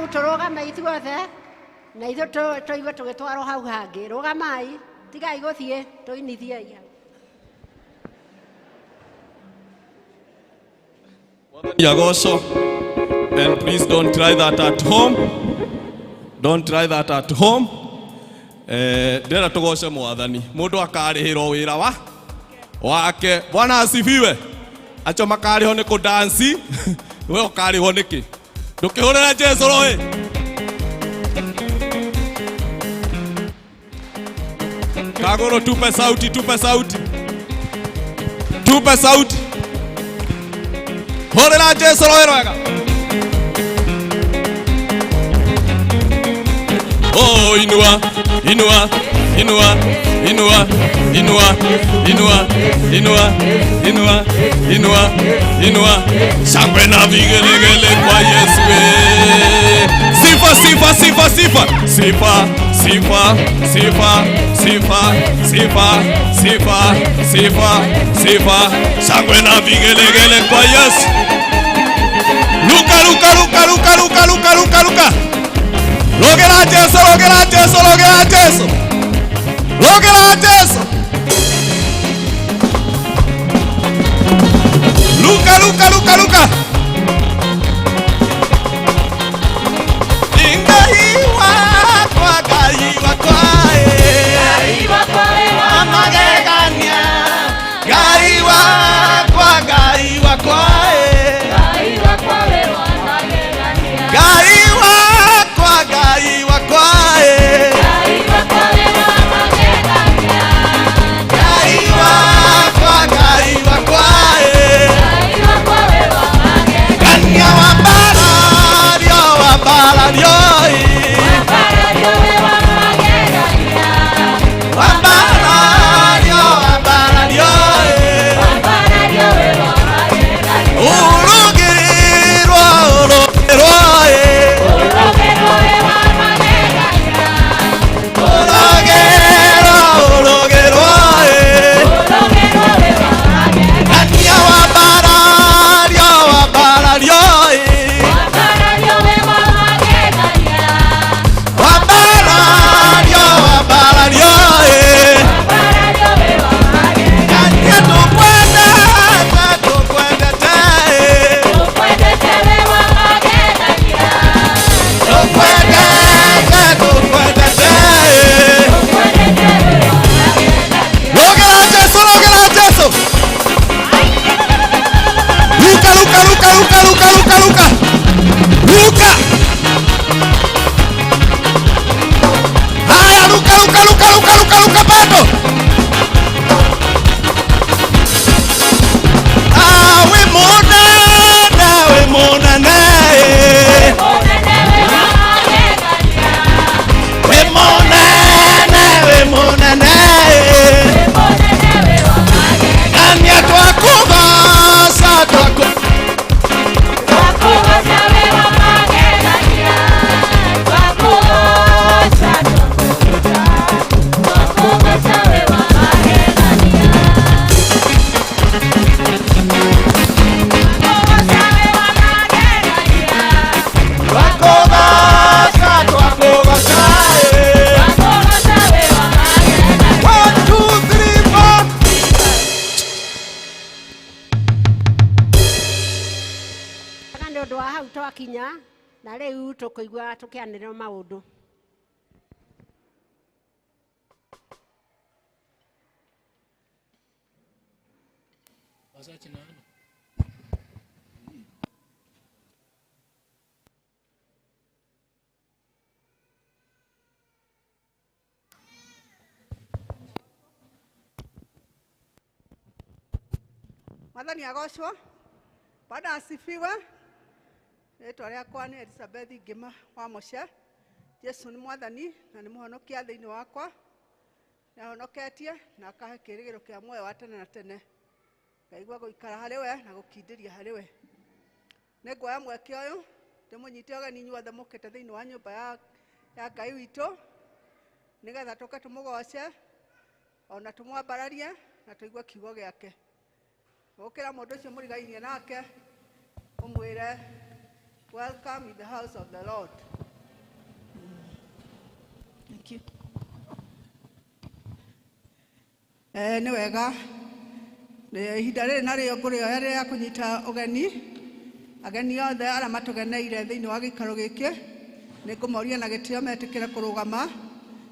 S4: Hau tũrũgame ithuothe na ithuĩ tũigue tũgĩtwarwo hau hangĩ. Rũgamai, tigai gũthiĩ, tũinithiei hau.
S8: Yagoso. And please don't try that at home. Don't try that at home. Ndĩrenda tũgoce mwathani. Mũndũ akarĩhĩrwo wĩra wa wake. Bwana asifiwe. Acio makarĩhwo nĩ kũdansi. We ũkarĩhwo nĩkĩ? Ndũkĩhũrĩre Jesũ rũĩ. Kagoro, tupe sauti, tupe sauti. Tupe sauti. Hũrĩra Jesũ rũĩ rwega. Oh, inua, inua, inua, inua, inua, inua, inua, inua, inua, inua. Shangwe na vigelegele kwa Yesu. Sifa, sifa, sifa, sifa. Sifa, sifa, sifa, sifa, sifa, sifa, sifa, sifa. Shangwe na vigelegele kwa Yesu. Luka, luka, luka, luka, luka, luka, luka, luka. Rogera Jesu, rogera Jesu, rogera Jesu. Rogera Jesu. Luka, luka, luka, luka. Ngai wakwa, Ngai wakwa, Ngai wakwa, amagegania. Ngai wakwa, Ngai wakwa, Ngai wakwa, Ngai wakwa, Ngai wakwa, Ngai wakwa, Ngai wakwa, Ngai wakwa, Gania wambarario, wambarario, wambarario, wambarario, urugirwa, urugirwa,
S4: Twakinya na riu tukuigua tukianĩrĩra maũndũ.
S13: Mwathani agocwo. Bwana asifiwe. Rĩtwa rĩakwa nĩ Elizabeth Ngĩma wa Mũce. Jesu nĩ mwathani na nĩ mũhonokia thĩinĩ wakwa. Nĩahonoketie na akahe kĩĩrĩgĩrĩro kĩa muoyo wa tene na tene. Ngaigua gũikara harĩ we na gũkindĩria harĩ we. Nĩnguoya mweke ũyũ ndĩmũnyite ũgeni inyuothe mũkĩte thĩinĩ wa nyũmba ya Ngai witũ nĩgetha tũke tũmũgoce ona tũmwambararie na tũigue kiugo gĩake. Gũkĩra mũndũ ũcio mũrigainie nake ũmwĩre Welcome in the house of the Lord. Thank you. Nĩ wega ihinda rĩrĩ narĩo ngũrĩoya rĩrĩa kũnyita ũgeni ageni othe arĩa matũgeneire thĩinĩ wa gĩikaro gĩkĩ nĩ ngũmoria na gĩtĩo metĩkĩre kũrũgama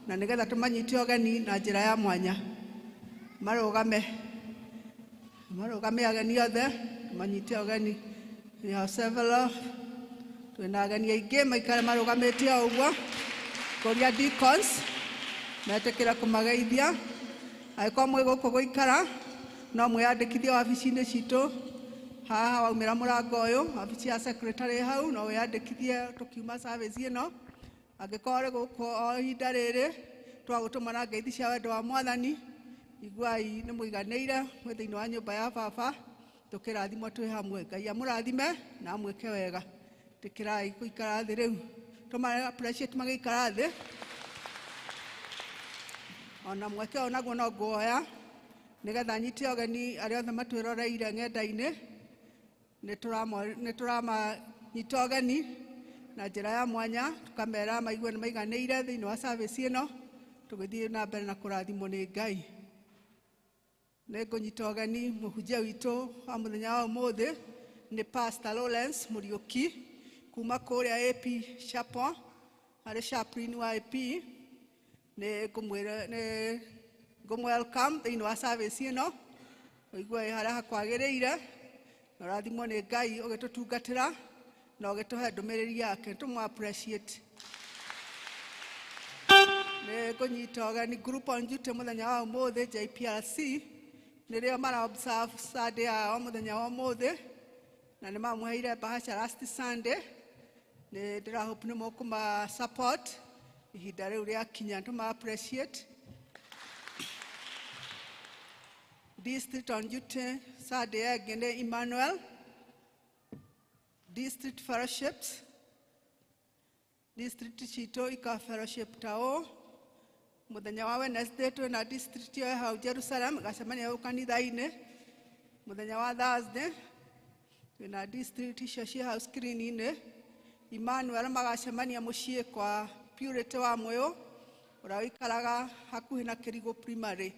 S13: na nĩgetha tũmanyite ũgeni na njĩra ya mwanya. Marũgame marũgame ageni othe tũmanyite ũgeni. We have several twĩna ageni aingĩ maikare marũgamĩte o ũguo. Kũria deacons metĩkĩre kũmageithia. Angĩkorwo mwĩ gũkũ gũikara no mwĩyandĩkithie wabici-inĩ citũ haha waumĩra mũrango ũyũ wabici ya secretary hau no wĩyandĩkithie tũkiuma service ĩno. Angĩkorwo ũrĩ gũkũ o ihinda rĩrĩ twagũtũma na ngeithi cia wendo wa Mwathani, iguai nĩ mũiganĩire mwĩ thĩinĩ wa nyũmba ya baba tũkĩrathimwo twĩ hamwe. Ngai amũrathime na amwĩke wega. Tĩkĩrai gũikara thĩ rĩu, tũma appreciate magĩikara thĩ. Ona mweke ũyũ naguo no nguoya nĩgetha nyite ũgeni arĩa othe matwĩroreire ng'enda-inĩ. Nĩ tũramanyita ũgeni na njĩra ya mwanya tũkamera maigue nĩ maiganĩire thĩinĩ wa service ĩno tũgĩthiĩ na mbere na kũrathimwo nĩ Ngai. Nĩ ngũnyita ũgeni mũhunjia witũ wa mũthenya wa ũmũthĩ nĩ Pastor Lawrence Mũriũki kuma kũrĩa AP Chapel, arĩ chaplain wa AP. Nĩ ngũmwĩra nĩ ngũmwelcome thĩinĩ wa service ĩno ũigue harĩa hakwagĩrĩire na ũrathimwo nĩ Ngai ũgĩtũtungatĩra na ũgĩtũhe ndũmĩrĩri yake, tũmũ appreciate. Nĩ ngũnyita ũgeni group on duty mũthenya wa ũmũthĩ JPRC nĩrĩo mara observe Sunday yao mũthenya wa ũmũthĩ na nĩ mamũheire bahasha last Sunday. Nĩ ndĩra hope nĩ mũkũma support ihinda rĩu rĩakinya, tũma appreciate. District on duty Sunday ĩngĩ nĩ Emmanuel District Fellowships. District citũ ika fellowship ta ũũ mũthenya wa Wednesday twĩna district ĩyo hau Jerusalem gacemania hau kanitha-inĩ. Mũthenya wa Thursday twĩna district icio ciĩ hau screen-inĩ. Emmanuel magacemania mũciĩ kwa Purity wa Mũyũ ũrĩa ũikaraga hakuhĩ na Kĩrigũ Primary.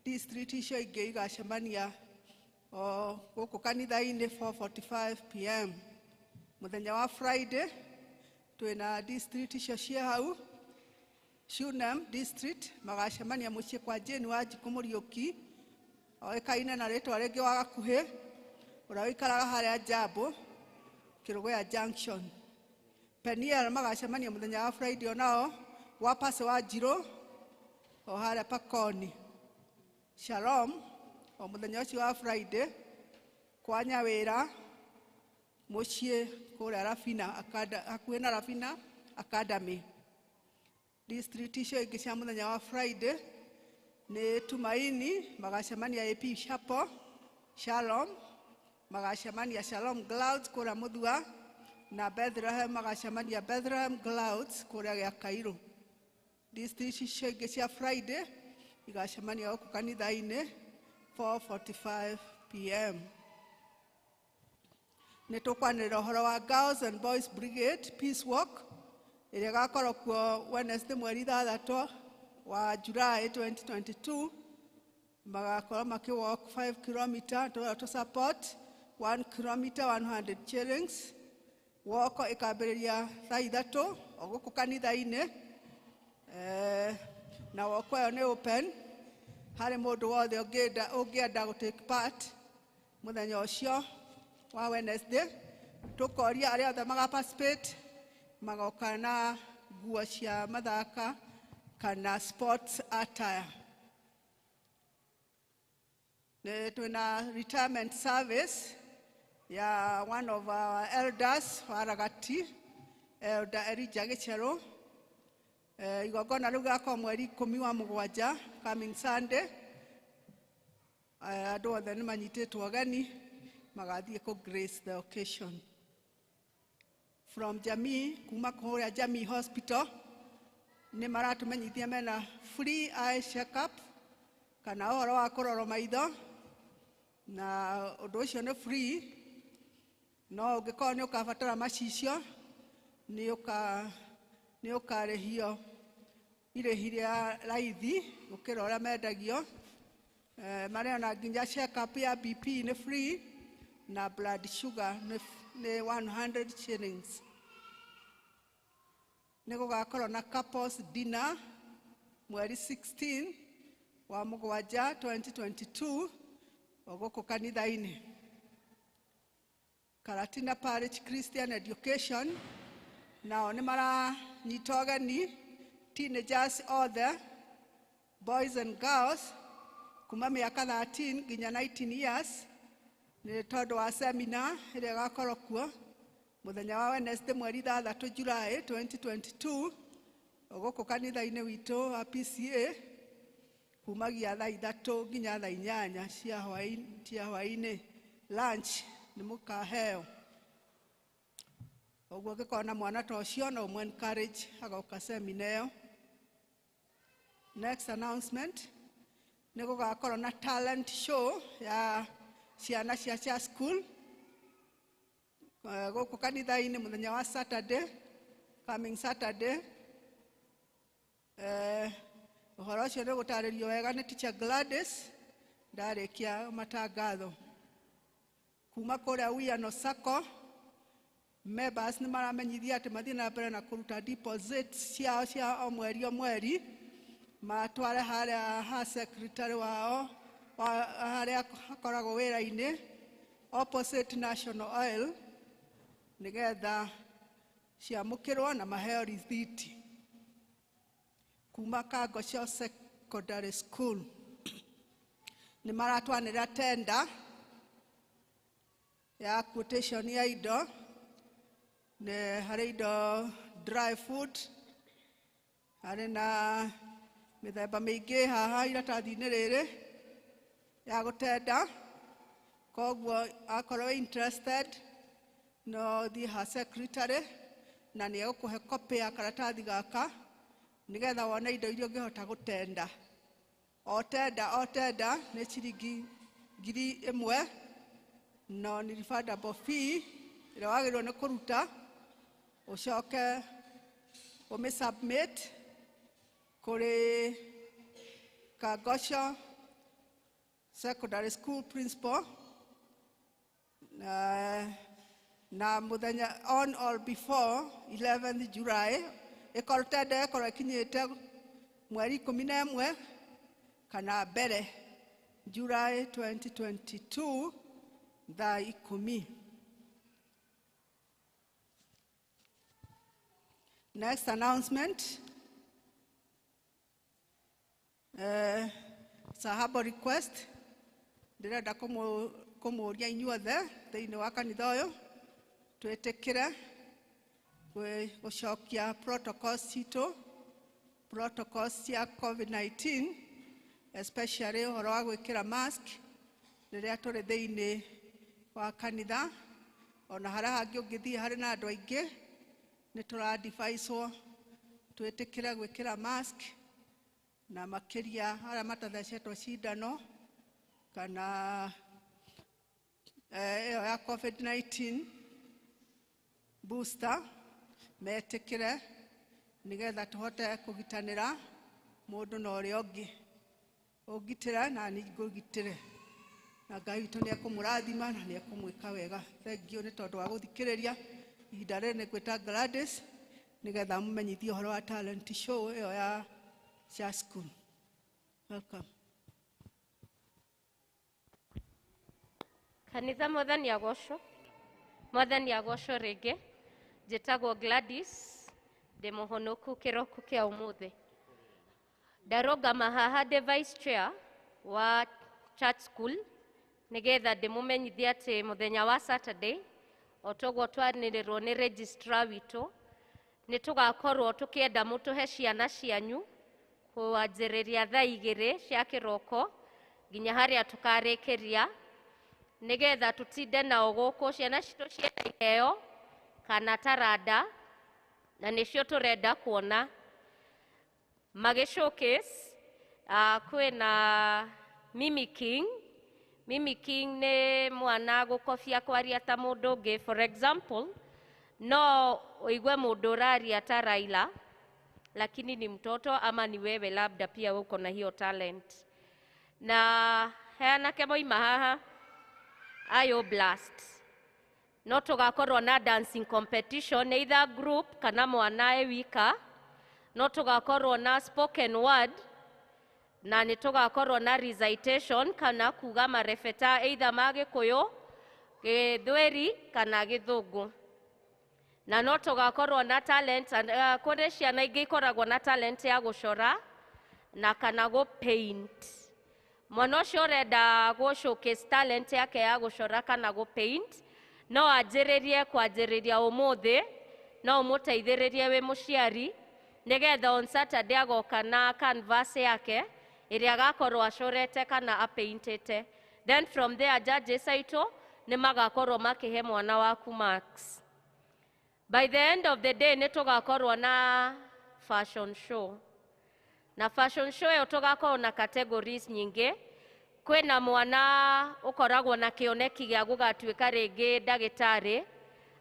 S13: District icio ingĩ igacemania o gũkũ kanitha-inĩ 4:45 pm. Mũthenya wa Friday twĩna district icio ciĩ hau Shunem District magacemania mũciĩ kwa Jane wa Njikũ Mũriũki oĩkaine na rĩtwa rĩngĩ wa Gakuhĩ ũrĩa ũikaraga harĩa Njambo Kĩrũgũya Junction. Peniel magacemania mũthenya wa Friday onao gwa Pasi wa Njirũ o harĩa Pakoni. Shalom o mũthenya ũcio wa Friday kwa Nyawĩra mũciĩ kũrĩa Rafina hakuhĩ na Rafina Academy. District icio ingĩ cia mũthenya wa Friday nĩ Tumaini magacemania AP Chapel, Shalom magacemania Shalom Clouds kũrĩa Mũthua na Bethlehem magacemania Bethlehem Clouds kũrĩa Gĩakairũ. District icio ingĩ cia Friday igacemania gũkũ kanitha-inĩ 4:45 pm. Nĩ tũkwanĩrĩra ũhoro wa Girls and Boys Brigade Peace Walk ĩrĩa ĩgakorwo kuo Wednesday mweri 6 wa July 2022. Magakorwo makĩ walk 5 km to support 1 km 100 shillings. Walk ĩkambĩrĩria thaa 3 o gũkũ kanitha-inĩ na walk ĩyo nĩ open harĩ mũndũ wothe ũngĩenda gũ take part mũthenya ũcio wa Wednesday. Tũkoria arĩa othe maga participate magoka na nguo cia mathaka kana sports attire. Nĩ twĩna retirement service ya one of our elders wa Ragati, Elder Elijah Gĩcherũ. Igongona rĩu gĩgakorwo mweri 17 coming Sunday. Andũ othe nĩ manyitĩtwo ũgeni magathiĩ kũ grace the occasion. From Jamii, kuma kũrĩa Jamii Hospital nĩ maratũmenyithia mena free eye check-up kana ũhoro wa kũrorwo maitho, na ũndũ ũcio nĩ free. No ũngĩkorwo nĩ ũkabatara macicio nĩ ũkarĩhio irĩhi rĩa raithi gũkĩra ũrĩa mendagio. Mareana nginya check up ya BP nĩ free na blood sugar nĩ 100 shillings. Nĩ gũgakorwo na couples dinner mweri 16 wa mũgwanja 2022 o gũkũ kanitha-inĩ. Karatina Parish Christian Education nao nĩ maranyita ũgeni teenagers othe, boys and girls, kuma mĩaka 13 nginya 19 years, nĩ tondũ wa seminar ĩrĩa ĩgakorwo kuo mũthenya wa Wednesday mweri 6 July 2022 gũkũ kanitha-inĩ witũ wa PCA kumagia thaa 3 nginya thaa 8 cia hwaĩ-inĩ. Lunch nĩ mũkaheo. Ũguo ũngĩkorwo na mwana ta ũcio no ũmũ encourage agoka seminar ĩyo. Next announcement, nĩ gũgakorwo na talent show ya ciana cia school gũkũ kanitha-inĩ mũthenya wa Saturday, coming Saturday. Ũhoro ũcio nĩ gũtarĩrio wega nĩ Teacher Gladys ndarĩkia matangatho. Kuma kũrĩa Wiano Sacco members nĩ maramenyithia atĩ mathiĩ na mbere na kũruta deposits ciao cia o mweri o mweri, matware harĩa ha secretary wao harĩa akoragwo wĩra-inĩ opposite National Oil, nĩgetha ciamũkĩrwo na maheo rithiti. Kuma Kangoceo Secondary School nĩ maratwanĩra tenda ya quotation ya indo, nĩ harĩ indo dry food, harĩ na mĩthemba mĩingĩ haha iratathi-inĩ rĩrĩ ya gũtenda. Koguo akorwo interested no thiĩ ha secretary na nĩ egũkũhe copy ya karatathi gaka nĩgetha wone indo iria ũngĩhota gũtenda. O tenda nĩ ciringi 1,000 non refundable fee ĩrĩa wagĩrĩirwo nĩ kũruta, ũcoke ũmĩ submit kũrĩ Kangoceo Secondary School principal na mũthenya on or before 11th July. Ĩkorwo tenda ĩkorwo ĩkinyĩte mweri 11 kana mbere July 2022 thaa 10. Next announcement, sahabo request ndĩrenda kũmũria inyuothe thĩinĩ wa kanitha ũyũ twĩtĩkĩre gũcokia protocols citũ, protocols cia COVID-19, especially ũhoro wa gwĩkĩra mask rĩrĩa tũrĩ thĩinĩ wa kanitha. Ona harĩa hangĩ ũngĩthiĩ harĩ na andũ aingĩ nĩ tũradivicwo twĩtĩkĩre gwĩkĩra mask, na makĩria arĩa matathecetwo cindano kana ĩyo ya COVID-19 booster metĩkĩre, nĩgetha tũhote kũgitanĩra mũndũ na ũrĩa ũngĩ. Ũngitĩre na niĩ ngũgitĩre, na Ngai witũ nĩ ekũmũrathima na nĩ ekũmwĩka wega. Thengiũ nĩ tondũ wa gũthikĩrĩria. Ihinda rĩrĩ nĩ ngwĩta Gladys nĩgetha amũmenyithie ũhoro wa talent show ĩyo ya church school. Welcome.
S14: Kanitha mwathani agocwo, mwathani agocwo rĩngĩ. Njĩtagwo Gladys, ndĩ mũhonoku kĩroko kĩa ũmũthĩ. Ndarũgama haha ndĩ vice chair wa church school nĩgetha ndĩmũmenyithie atĩ mũthenya wa Saturday o toguo twanĩrĩrwo nĩ registrar witũ nĩ tũgakorwo tũkĩenda mũtũhe ciana cianyu kwanjĩrĩria thaa 2 cia kĩroko nginya harĩa tũkarĩkĩria, nĩgetha tũtinde nao gũkũ. Ciana citũ ciĩna iheo kana taranda na nĩcio tũrenda kuona magĩ showcase. Kwĩna Mimi King. Mimicking nĩ mwana gũkobia kwaria ta mũndũ ũngĩ. For example, no ũigue mũndũ ũraria ta Raila, lakini ni mtoto ama ni wewe labda pia uko na hiyo talent. Na heanake moima haha ayo blast. No tũgakorwo na dancing competition either group kana mwana e wika. No tũgakorwo na spoken word na nĩ tũgakorwo na recitation kana kuga marebeta either ma Gĩkũyũ, Gĩthweri kana Gĩthũngũ. Na no tũgakorwo na talent and kũrĩ ciana ingĩ ikoragwo na talent ya gũcora na kana gũ paint. Mwana ũcio ũrenda gũ showcase talent yake ya gũcora kana gũ paint no anjĩrĩrie kwanjĩrĩria ũmũthĩ, no ũmũteithĩrĩrie wĩ mũciari nĩgetha on Saturday agoka na canvas yake ĩrĩa agakorwo acorete kana apaintĩte. Then from there judges aitũ nĩ magakorwo makĩhe mwana waku marks. By the end of the day nĩ tũgakorwo na fashion show. Na fashion show ĩyo tũgakorwo na categories nyingĩ. Kwĩna mwana ũkoragwo na kĩoneki gĩa gũgatuĩka rĩngĩ ndagĩtarĩ,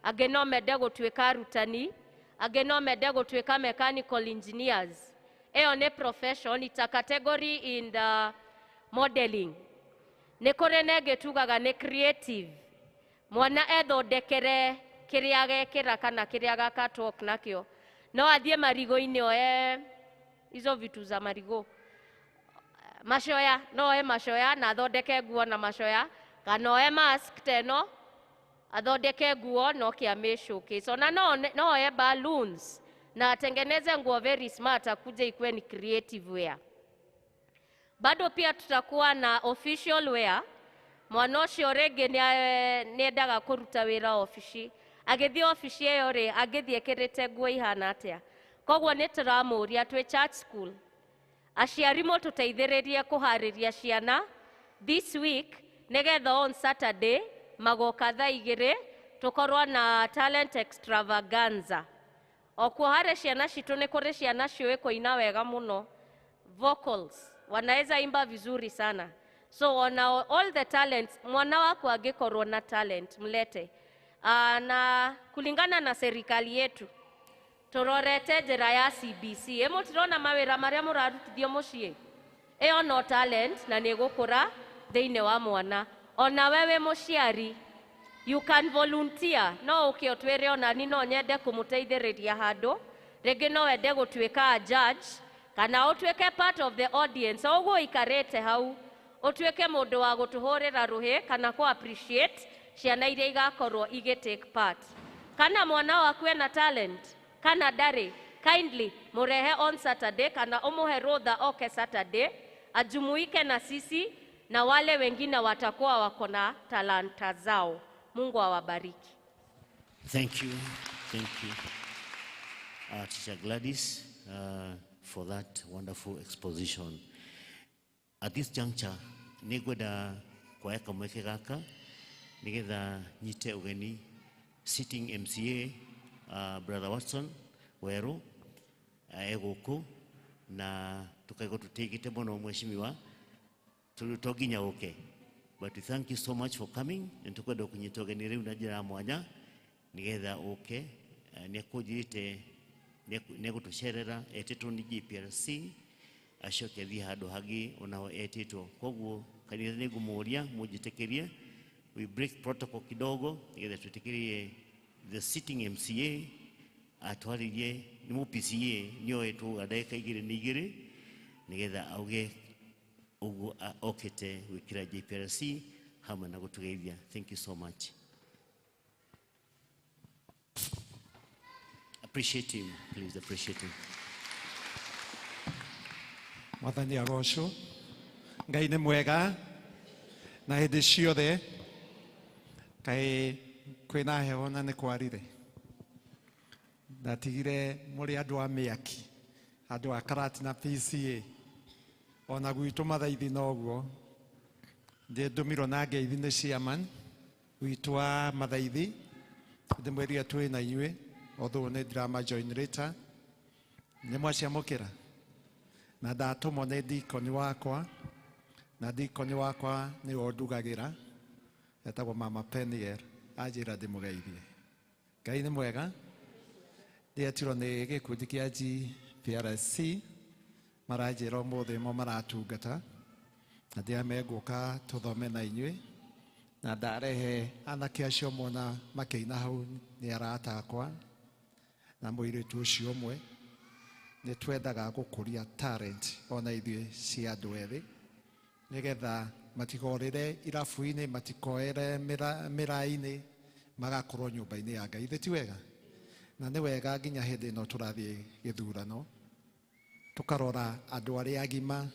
S14: angĩ no mende gũtuĩka arutani, angĩ no mende gũtuĩka mechanical engineers. Ĩyo nĩ profession, it's a category in the modeling. Nĩ kũrĩ na ĩngĩ tugaga nĩ creative. Mwana ethondekere kĩrĩa agekĩra kana kĩrĩa agaka talk nakĩo. No athiĩ marigũ-inĩ oe hizo vitu za marigũ, macoya, no oe macoya na athondeke nguo na macoya, kana oe mask teno athondeke nguo no kĩa showcase. Ona no oe balloons na atengeneze nguo very smart akuje ikuwe ni creative wear. Bado pia tutakuwa na official wear. Mwana ũcio rĩngĩ nĩendaga kũruta wĩra obici, agĩthiĩ obici ĩyo rĩ, angĩthiĩ ekĩrĩte nguo ihana atĩa. Koguo nĩ tũramũria twĩ church school, aciari mũtũteithĩrĩrie kũharĩria ciana this week nĩgetha on Saturday magoka thaa 2 tũkorwo na talent extravaganza. Okuo harĩ ciana citũ nĩ kũrĩ ciana ciũĩ kũina wega mũno, vocals wanaweza imba vizuri sana. So ona all the talents, mwana wako angĩkorwo na talent mlete. Na kulingana na serikali yetu turorete njĩra ya CBC, ĩmwe tũrona mawĩra marĩa mũrarutithio mũciĩ, ĩyo no talent na nĩ ĩgũkũra thĩinĩ wa mwana. Ona wewe mũciari you can volunteer, no ũke ũtwĩre ona ni no nyende kũmũteithĩrĩria handũ, rĩngĩ no wende gũtuĩka a judge kana ũtuĩke part of the audience, o ũguo ũikarĩte hau ũtuĩke mũndũ wa gũtũhũrĩra rũhĩ kana kũ appreciate ciana iria igakorwo igĩ take part. Kana mwana waku ena talent kana ndarĩ, kindly mũrehe on Saturday kana ũmũhe rũtha oke Saturday ajumuike na sisi na wale wengine watakuwa wako na talanta zao. Mungu awabariki.
S3: Thank you. Thank you, Teacher Gladys, for that wonderful exposition. At this juncture, nĩngwenda kuoya kamweke gaka nĩgetha nyite ũgeni sitting MCA Brother Watson Weru egũkũ na tukaigua tũtĩgĩte mũno mheshimiwa to nginya ũke, but we thank you so much for coming and tukwenda kũnyita ũgeni rĩu na njĩra ya mwanya nĩgetha ũke. Nĩekũnjĩrĩte nĩegũtũcerera etĩtwo nĩ JPRC acoke athiĩ handũ hangĩ onaho etĩtwo. Koguo kanitha nĩngũmũria mũnjĩtĩkĩrie we break protocol kidogo nĩgetha twĩtĩkĩrie the sitting MCA atwarĩrie nĩ mũ PCA nĩoetwo ndagĩka 2 nĩ 2 nĩgetha auge ũguo okĩte gwĩkĩra JPRC hamwe na gũtũgeithia. Thank you so much. Appreciate him, please appreciate him.
S15: Mwathani agocwo. Ngai nĩ mwega na hĩndĩ ciothe. Kaĩ kwĩna heho na nĩ kwarire. Ndatigire mũrĩ andũ a mĩaki, andũ a Karati na PCA. Ona gwitũ Mathaithi noguo. Ndĩndũmirwo na ngeithi nĩ chairman witũ wa Mathaithi. Ndĩmwĩrire twĩ na inyuĩ, although nĩ ndirama join later. Nĩ mwaciamũkĩra. Na ndatũmwo nĩ deacon wakwa Na dikoni wakwa nĩwe ũndugagĩra, etagwo Mama Peniel, anjĩra ndĩmũgeithie. Ngai nĩ mwega. Ndĩetirwo nĩ gĩkundi kĩa GPRC, maranjĩra ũmũthĩ mo maratungata, na ndĩra megũka tũthome na inyuĩ, na ndarehe anake acio mona makĩina hau nĩ arata akwa na mũirĩtu ũcio ũmwe. Nĩ twendaga gũkũria talent ona ithuĩ cia andũ ethĩ, nĩgetha matikorĩre irabu-inĩ, matikoere mĩraĩ-inĩ, magakorwo nyũmba-inĩ ya Ngai. Ithe ti wega? Na nĩ wega nginya hĩndĩ ĩno tũrathiĩ gĩthurano, tũkarora andũ arĩa agima,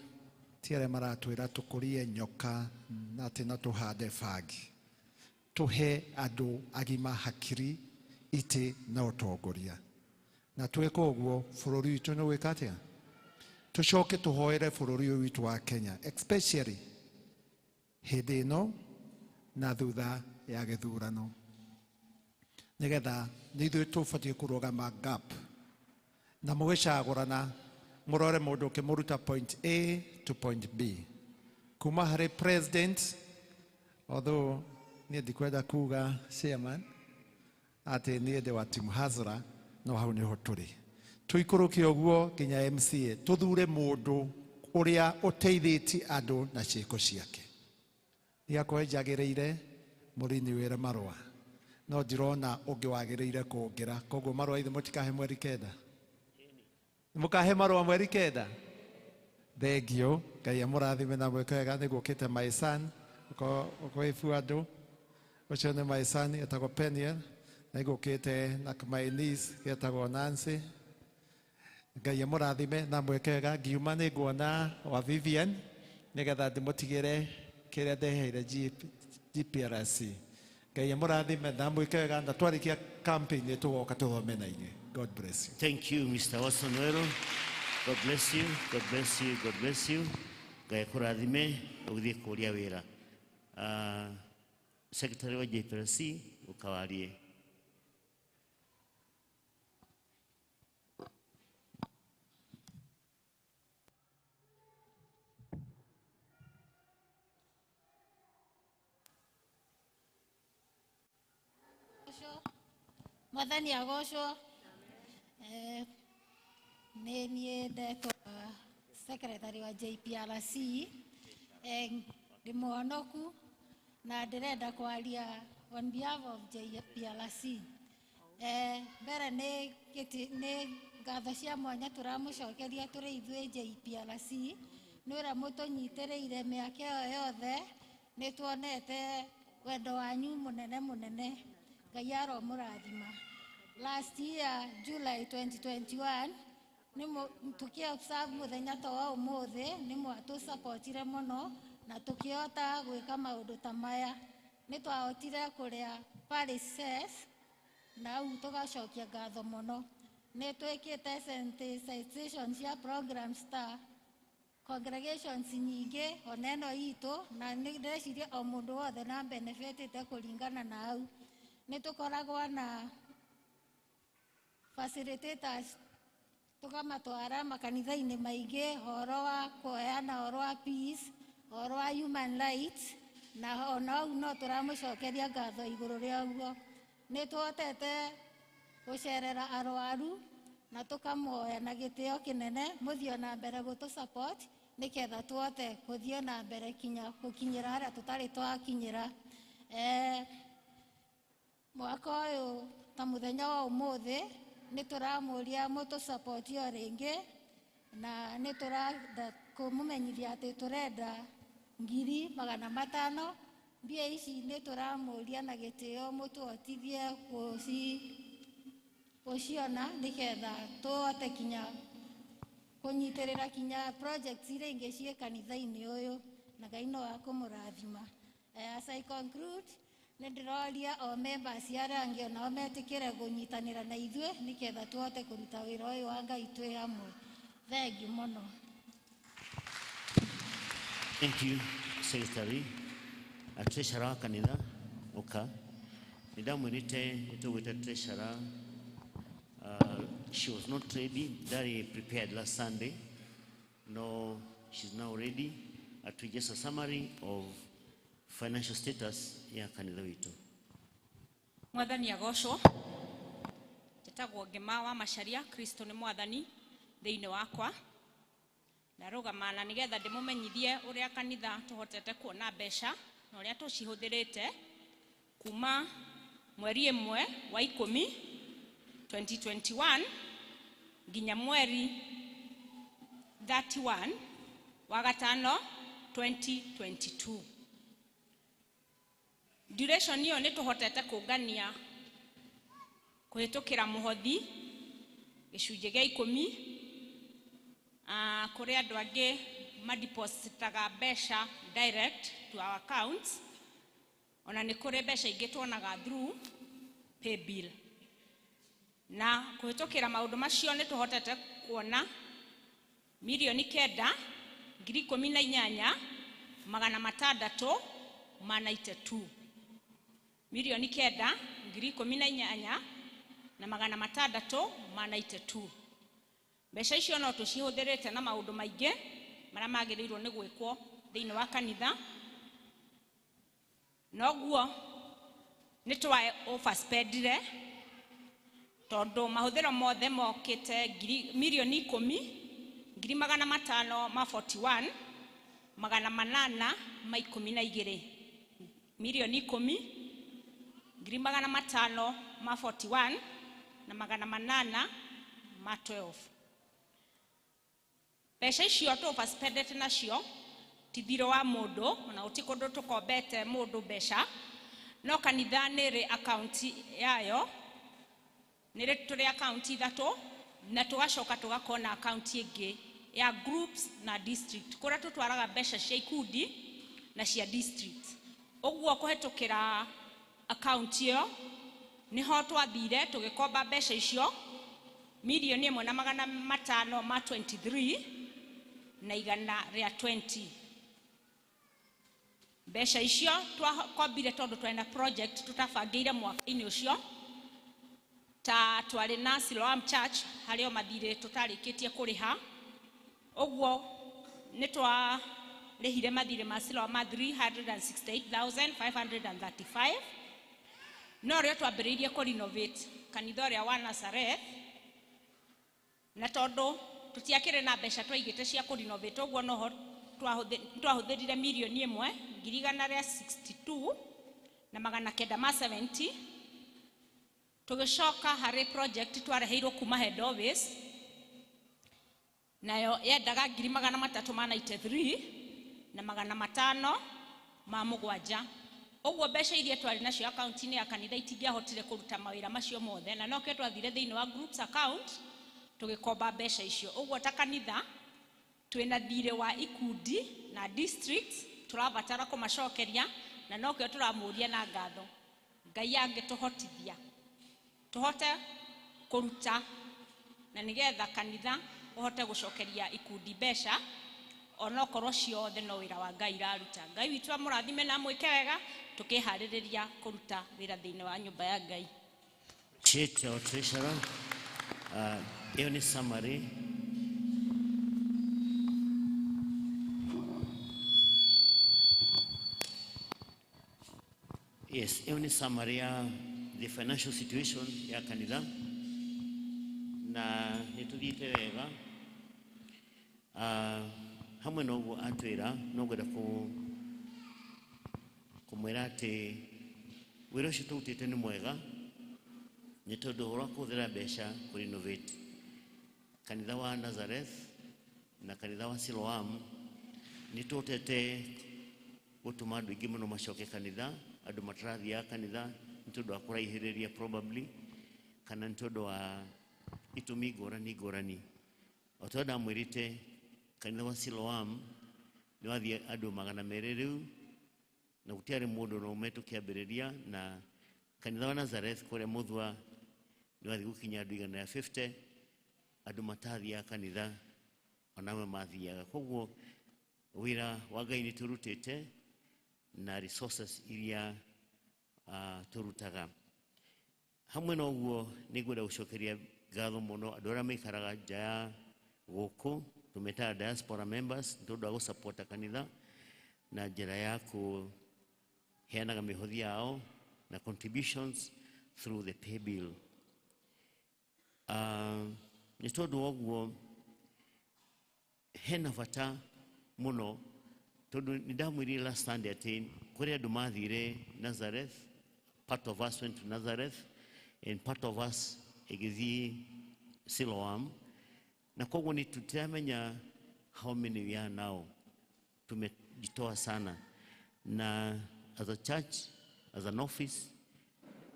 S15: ti arĩa maratwĩra tũkũrie nyoka na atĩ no tũhande bangi. Tũhe andũ agima hakiri, itĩ na ũtongoria. Na twĩka ũguo bũrũri witũ nĩ ũgwĩka atĩa? Tũcoke tũhoere bũrũri ũyũ witũ wa Kenya, especially hĩndĩ ĩno na thutha ya gĩthurano, nĩgetha nĩ ithuĩ tũbatiĩ kũrũgama gap na mũgĩcagũrana mũrore mũndũ ũkĩmũruta point A to point B, kuma harĩ president, although niĩ ndikwenda kuga chairman atĩ niĩ ndĩ wa team Hazra, no hau nĩho tũrĩ. Tũikũrũke ũguo nginya MCA, tũthure mũndũ ũrĩa ũteithĩtie andũ na ciĩko ciake. Ndigakorwo njagĩrĩire mũrini wĩre marũa, no ndirona ũngĩ wagĩrĩire kũngĩra, koguo marũa ithe mũtikahe mweri 9. Mũkahe marũa mweri 9. Thengio, Ngai amũrathime na mwĩke wega. Nĩngũkĩte my son, ũkoĩbu andũ, ũcio nĩ my son etagwo Peniel, na nĩngũkĩte na my niece getagwo Nancy. Ngai amũrathime na mwĩke wega. Ngiuma nĩnguona wa Vivian, nĩgetha ndĩmũtigĩre kĩrĩa ndeheire GPRC. Ngai amũrathime na mwĩke wega, na twarĩkia campaign nĩtũgoka tũthome na inyuĩ. God bless you.
S3: Thank you, Mr. Watson Wero. God bless you. God bless you. God bless you. Ngai akũrathime ũgĩthiĩ kũũria wĩra. Secretary wa JPRC ũkawarie.
S16: Mwathani agocwo. Nĩ niĩ ndetwo secretary wa JPRC. Ndĩ mũhonoku na ndĩrenda kwaria on behalf of JPRC. Mbere nĩ ngatho cia mwanya tũramũcokeria tũrĩ ithuĩ JPRC, nĩ ũrĩa mũtũnyitĩrĩire mĩaka ĩyo yothe. Nĩ tuonete wendo wanyu mũnene mũnene. Ngai aromũrathima. Last year July 2021 nĩ observe mũthenya ta wa ũmũthĩ, nĩ mwatũsapotire mũno na tũkĩhota gwĩka maũndũ ta maya. Nĩ twahotire kũrĩa parish cess na hau tũgacokia ngatho mũno. Nĩ twĩkĩte sensitization cia programs ta congregations nyingĩ ona ĩno itũ, na nĩ ndĩreciria o mũndũ wothe na benefitĩte kũringana na hau. Nĩ tũkoragwo na facilitators tũkamatwara makanitha-inĩ maingĩ ũhoro wa kuoyana, ũhoro wa peace, ũhoro wa human rights, na ona hau no tũramũcokeria ngatho igũrũ rĩa ũguo. Nĩ tũhotete gũcerera arwaru na tũkamoya na gĩtĩo kĩnene. Mũthiĩ na mbere gũtũ support nĩgetha tũhote gũthiĩ na mbere kinya gũkinyĩra harĩa tũtarĩ twakinyĩra. Mwaka ũyũ ta mũthenya wa ũmũthĩ nĩ tũramũria mũtũ support o rĩngĩ, na nĩ tũrenda kũmũmenyithia atĩ tũrenda 500,000. Mbia ici nĩ tũramũria na gĩtĩo mũtũhotithie gũciona nĩgetha tũhote kinya kũnyitĩrĩra kinya projects iria ingĩ ciĩ kanitha-inĩ ũyũ, na Ngai no akũmũrathima. As I conclude, nĩ ndĩroria o members arĩa angĩ onao metĩkĩre kũnyitanĩra na ithuĩ nĩgetha tũhote kũruta wĩra ũyũ wa Ngai twĩ hamwe. Thengiũ mũno.
S3: Thank you, Secretary. Treasurer wa kanitha ũka. Nĩ ndamwĩrĩte nĩtũgwĩta treasurer. She was not ready, very prepared last Sunday. No, she's now ready. Atu just a summary of financial status ya kanitha witũ.
S17: Mwathani agocwo. Njĩtagwo Ngĩma wa Macharia, Kristo nĩ mwathani thĩinĩ wakwa. Ndarũgama na nĩgetha ndĩmũmenyithie ũrĩa kanitha tũhotete kuona mbeca na ũrĩa tũcihũthĩrĩte kuma mweri 1 wa 10 2021 nginya mweri 31 wa 5 2022. Duration iyo nĩ tũhotete kũngania kũhĩtũkĩra mũhothi gĩcunjĩ gĩa 10, kũrĩ andũ angĩ madepositaga mbeca direct to our accounts, ona nĩ kũrĩ mbeca ingĩ tuonaga through pay bill. Na kũhĩtũkĩra maũndũ macio nĩ tũhotete kuona 9,018,692. 9,018,692. Mbeca icio no tũcihũthĩrĩte na maũndũ maingĩ marĩa magĩrĩirwo nĩ gwĩkwo thĩinĩ wa kanitha. Noguo nĩ twa overspendire tondũ mahũthĩro mothe mokĩte 10,541,812. 10,541,812. Mbeca icio tũ overspendete nacio ti thirĩ wa mũndũ, ona gũtirĩ kũndũ tũkombete mũndũ mbeca, no kanitha nĩ ĩrĩ akaunti yayo, nĩ ĩrĩ tũrĩ akaunti 3 na tũgacoka tũgakorwo na akaunti ĩngĩ ya groups na district kũrĩa tũtwaraga mbeca cia ikundi na cia district. Ũguo kũhetũkĩra akaunti ĩyo nĩho twathire tũgĩkomba mbeca icio 1,523,120. Mbeca icio twakombire tondũ twarĩ na project tũtabangĩire mwaka-inĩ ũcio, ta twarĩ na Siloam Church harĩa o mathirĩ tũtarĩkĩtie kũrĩha. Ũguo nĩ twarĩhire mathirĩ ma Siloam ma 368,535. No rĩo twambĩrĩirie kũ renovate kanitha ũrĩa wa Nazareth, na tondũ tũtiakĩrĩ na mbeca twaigĩte cia kũ renovate, ũguo noho twahũthĩrire 1,162,970. Tũgĩcoka harĩ project twareheirwo kuma head office, nayo yendaga 393,507. Ũguo mbeca iria twarĩ nacio akaunti-inĩ ya kanitha itingĩahotire kũruta mawĩra macio mothe, na nokĩo twathire thĩinĩ wa groups account tũgĩkomba mbeca icio. Ũguo ta kanitha twĩna thirĩ wa ikundi na district tũrabatara kũmacokeria, na nokĩo tũramũria na ngatho Ngai angĩtũhotithia tũhote kũruta, na nĩgetha kanitha ũhote gũcokeria ikundi mbeca, onokorwo ciothe no wĩra wa Ngai iraruta. Ngai witũ amũrathime na amwĩke wega tũkĩharĩrĩria kũruta wĩra thĩinĩ wa nyũmba ya Ngai.
S3: Appreciate our treasurer. Ĩyo nĩ summary. Yes, ĩyo nĩ summary ya the financial situation ya kanitha, na nĩ tũthiĩte wega. Hamwe na ũguo atwĩra, no ngwenda kũmwĩra atĩ wĩra ũcio tũrutĩte nĩ mwega, nĩ tondũ ũhoro wa kũhũthĩra mbeca kũ renovate kanitha wa Nazareth na kanitha wa Siloam nĩ tũhotete gũtũma andũ aingĩ mũno macoke kanitha, andũ matarathiaga kanitha nĩ tondũ wa kũraihĩrĩria probably, kana nĩ tondũ wa itũmi ngũrani ngũrani. O ta ũrĩa ndamwĩrĩte, kanitha wa Siloam nĩ wathiĩ andũ 200 rĩu, na gũtiarĩ mũndũ na ũmwe tũkĩambĩrĩria, na kanitha wa Nazareth kũrĩa Mũthua nĩ wathiĩ gũkinya andũ 150, andũ matathiaga kanitha onamwe mathiaga. Koguo wĩra wa Ngai nĩ tũrutĩte na resources iria tũrutaga. Hamwe na ũguo nĩ ngwenda gũcokeria ngatho mũno andũ arĩa maikaraga nja ya gũkũ, tũmetaga diaspora members, nĩ tondũ wa gũsupporta kanitha. na njĩra ya kũheanaga mĩhothi yao na contributions through the pay bill. Nĩ tondũ wa ũguo hena bata mũno, tondũ nĩ ndamwĩrire last Sunday atĩ kũrĩ andũ mathire Nazareth. Part of us went to Nazareth and part of us ĩgĩthiĩ Siloam, na koguo nĩ tũtiramenya how many we are now. Tumejitoa sana, na as a church, as an office,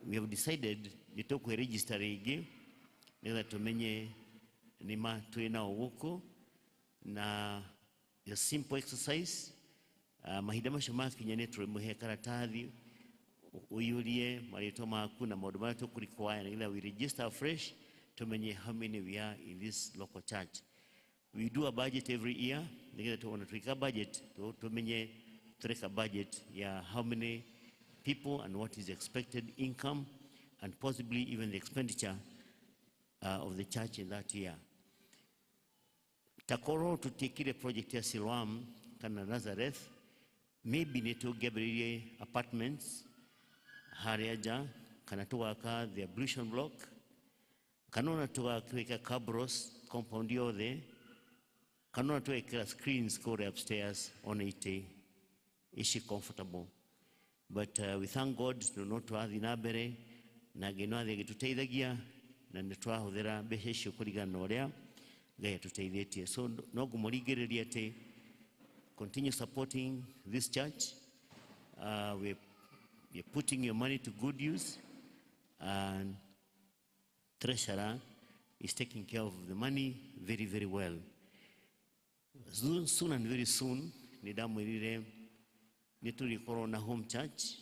S3: we have decided nĩ tũkwĩregister rĩngĩ nĩgetha tũmenye nĩ ma twĩ nao gũkũ, na a simple exercise. Mahinda macio makinya nĩ tũrĩmũhe karatathi ũiyũrie marĩtwa maku na maũndũ marĩa tũkũrequire nĩgetha we register fresh tumenye how many we are in this local church. We do a budget every year nĩgetha tuona twĩka budget tumenye tũreka budget ya how many people and what is expected income and possibly even the expenditure of the church in that year. Takorwo tũtiĩkire project ya Siloam kana Nazareth, maybe nĩ tũngĩambĩrĩirie apartments harĩa nja, kana tũgaka the ablution block, kana ona tũgakĩka cabros compound yothe, kana ona tũgekĩra screens kũrĩa upstairs ona itĩ ici comfortable. But we thank God no twathiĩ na mbere na Ngai no athiĩ agĩtũteithagia, na nĩ twahũthĩra mbeca icio kũringana na ũrĩa Ngai atũteithĩtie. So no ngũmũringĩrĩria atĩ continue supporting this church. We're putting your money to good use, and treasurer is taking care of the money very, very well. Soon, soon and very soon, nĩndamwĩrire nĩ tũrĩkorwo na home church,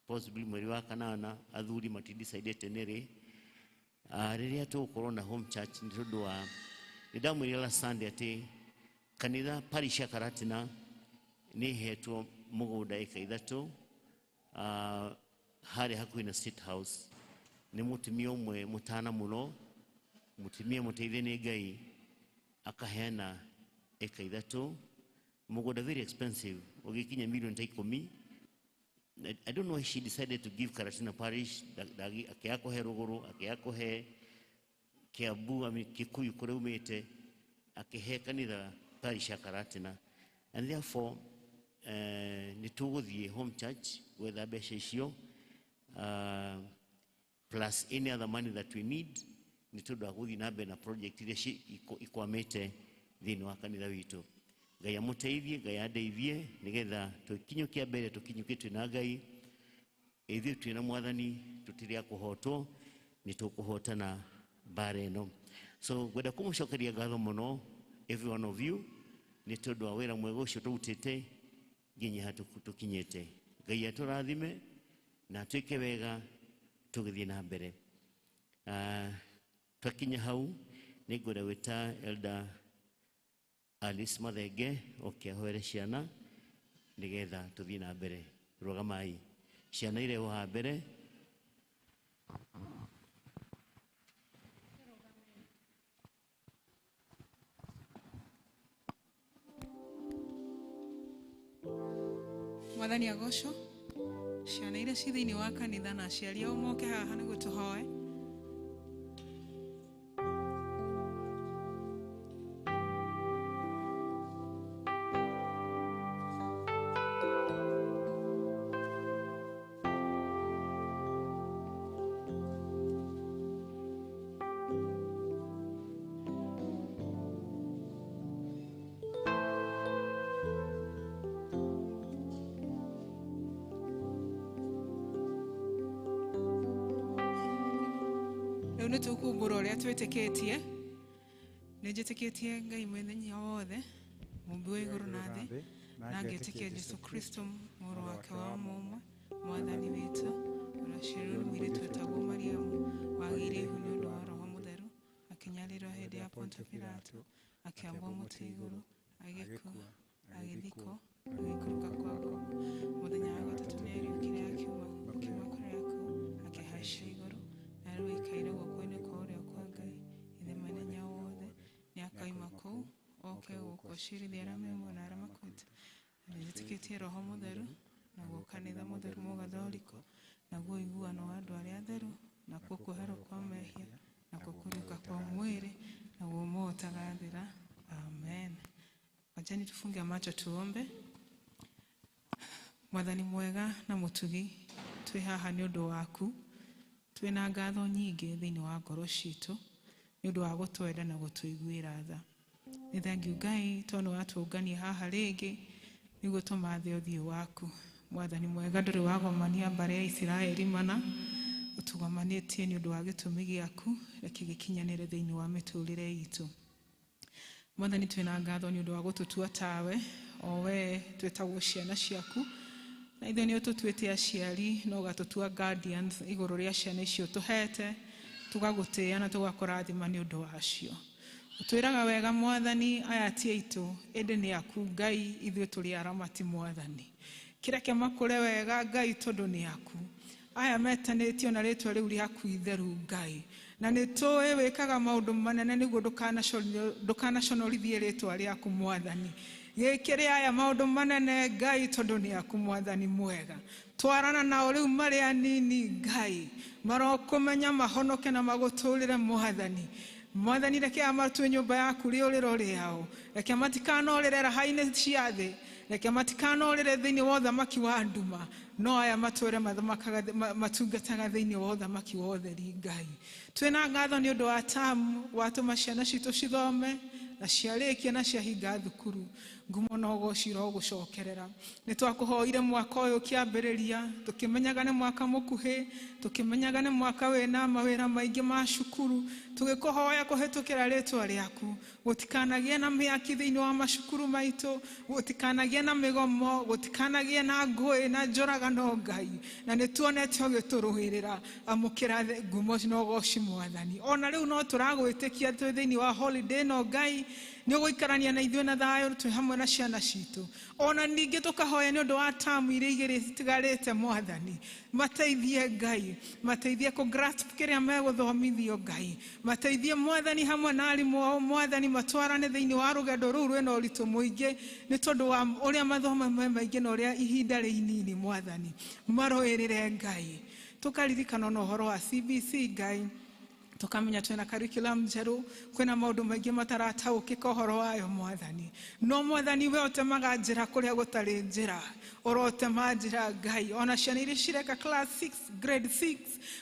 S3: possibly mweri wa kanana, athuri matidecidete nĩ rĩ. Rĩrĩa tũgũkorwo na home church, nĩ tondũ wa nĩndamwĩrire last Sunday atĩ kanitha parish ya Karatina nĩ ĩhetwo mũgũnda ĩka 3 harĩa hakuhĩ na State House nĩ mũtumia ũmwe mũtana mũno, mũtumia mũteithie nĩ Ngai, akaheana ĩka 3 mũgũnda very expensive ũgĩkinya milioni ta 10. I don't know why she decided to give Karatina Parish, akĩaga kũhe Rũgũrũ, akĩaga kũhe Kiambu, I mean, Kikuyu kũrĩa umĩte, akĩhe kanitha parish ya Karatina. And therefore nĩ tũgũthiĩ home church gwetha mbeca icio, plus any other money that we need nĩ tondũ wa gũthiĩ na mbere na project iria ikwamĩte thĩinĩ wa kanitha witũ. Ngai amũteithie, Ngai andeithie nĩgetha tũkinyũkia mbere, tũkinyũkie twĩ na Ngai, ithuĩ twĩ na Mwathani, tũtirĩ a kũhotwo, nĩ tũkũhotana mbara ĩno. So ngwenda kũmũcokeria ngatho mũno every one of you nĩ tondũ wa wĩra mwega ũcio tũrutĩte nginya haha tũkinyĩte. Ngai atũrathime na atwĩke wega tũgĩthiĩ na mbere. Twakinya hau nĩ ngwenda gwĩta Elder Alice Mathenge oke ahoere ciana nĩgetha tũthiĩ na mbere. Rũgamai, ciana irehwo haha mbere.
S18: Mwathani agocwo. Ciana iria ci thĩinĩ wa kanitha na aciari ao moke haha nĩguo tũhoe. Rĩu nĩ tũkumbũra ũrĩa twĩtĩkĩtie. Nĩ njĩtĩkĩtie Ngai Mwene wothe, mũmbi wa igũrũ na thĩ, na ngetĩkia Jesũ Kristo mũrũ wake wa mũmwe, Mwathani witũ, ũrĩa aciarirwo nĩ mũirĩtu wetagwo Mariamu, wagĩire ihu nĩ ũndũ wa Roho Mũtheru, akĩnyariirwo hĩndĩ ya Pontio Pilato, akĩambwo mũtĩ igũrũ, agĩkua, agĩthikwo, agĩikũrũka kwa ngoma. Mũthenya wa gatatũ nĩariũkire akiuma kũrĩa akuũ, akĩhaica igũrũ, na rĩu aikaire guoko-inĩ kwa ũrĩo kwa Ngai, Ithe Mwene wothe. Nĩakauma kũu oke gũkũ acirithie arĩa me muoyo na arĩa makuĩte. Na nĩnjĩtĩkĩtie Nĩnjĩtĩkĩtie Roho Mũtheru, naguo kanitha mũtheru mũgatholiko, naguo ũiguano wa andũ arĩa atheru, nakuo kuoherwo kwa mehia, nakuo kũriũka kwa mwĩrĩ, naguo muoyo ũtagathira. Amen. Wachani tufunge macho tuombe. Mwathani mwega na mũtugi, twĩ haha nĩ ũndũ waku, twĩna ngatho nyingĩ thĩinĩ wa ngoro citũ nĩ ũndũ wa gũtwenda na gũtũiguĩra tha. Nĩ thengiũ Ngai tondũ watũngania haha rĩngĩ nĩguo tũmathe ũthiũ waku. Mwathani mwega, ndũrĩ wagomania mbarĩ ya Isiraeli mana, ũtũgomanĩtie nĩ ũndũ wa gĩtũmi gĩaku, reke gĩkinyanĩre thĩinĩ wa mĩtũrĩre itũ. Mwathani, twĩna ngatho nĩ ũndũ wa gũtũtua tawe, o we twĩtagwo ciana ciaku, na ithuĩ nĩ ũtũtuĩte aciari na ũgatũtua guardians igũrũ rĩa ciana icio tũhete, tũgagũtĩĩa na tũgakũrathima nĩ ũndũ wacio. Ũtwĩraga wega Mwathani, aya ti aitũ ĩndĩ nĩ aku Ngai, ithuĩ tũrĩ aramati Mwathani. Kĩreke makũre wega Ngai tondũ nĩ aku. Aya metanĩtio na rĩtwa rĩu rĩaku itheru Ngai, na nĩ tũĩ wĩkaga maũndũ manene nĩguo ndũkanaconorithie rĩtwa rĩaku Mwathani. Gĩkĩre aya maũndũ manene Ngai tondũ nĩ aku Mwathani mwega. Twarana nao rĩu marĩ anini Ngai, marokũmenya mahonoke na magũtũrĩre Mwathani. Mwathani, reke amatue nyũmba yaku rĩũrĩro rĩao, reke matikanorĩre raha-inĩ cia thĩ, reke matikanorĩre thĩinĩ wa ũthamaki wa nduma, no aya matũre matungataga thĩinĩ wa ũthamaki wa ũtheri Ngai. Twĩna ngatho nĩ ũndũ wa tamu watũma ciana citũ cithome na ciarĩkia na ciahinga thukuru, ngumo na ũgoci irogũcokerera. Nĩ twakũhoire mwaka ũyũ ũkĩambĩrĩria, tũkĩmenyaga nĩ mwaka mũkuhĩ, tũkĩmenyaga nĩ mwaka wĩna mawĩra maingĩ ma cukuru, tũgĩkũhoya kũhĩtũkĩra rĩtwa rĩaku, gũtikanagĩe na mĩaki thĩinĩ wa macukuru maitũ, gũtikanagĩe na mĩgomo, gũtikanagĩe na ngũĩ na njũragano Ngai, na nĩ tuonete ũgĩtũrũĩrĩra. Amũkĩra ngumo na ũgoci Mwathani. Ona rĩu no tũragwĩtĩkia twĩ thĩinĩ wa holiday no Ngai nĩ ũgũikarania na ithuĩ na thayũ twĩ hamwe na ciana citũ. Ona ningĩ tũkahoya nĩ ũndũ wa tamu iria igĩrĩ citigarĩte Mwathani, mateithie Ngai, mateithie kũ grasp kĩrĩa megũthomithio Ngai, mateithie Mwathani hamwe na arimũ ao Mwathani, matwarane thĩinĩ wa rũgendo rũu rwĩna ũritũ mũingĩ nĩ tondũ wa ũrĩa mathomo me maingĩ na ũrĩa ihinda rĩ inini Mwathani, marũĩrĩre Ngai. Tũkaririkana na ũhoro wa CBC Ngai, tukamenya twina curriculum njeru, kwina maundu maingi matarataũkĩka ũhoro wayo Mwathani. No Mwathani we ũtemaga njĩra kũrĩa gũtarĩ njĩra, ũrotema njĩra Ngai. Ona ciana iria cireka class 6 grade 6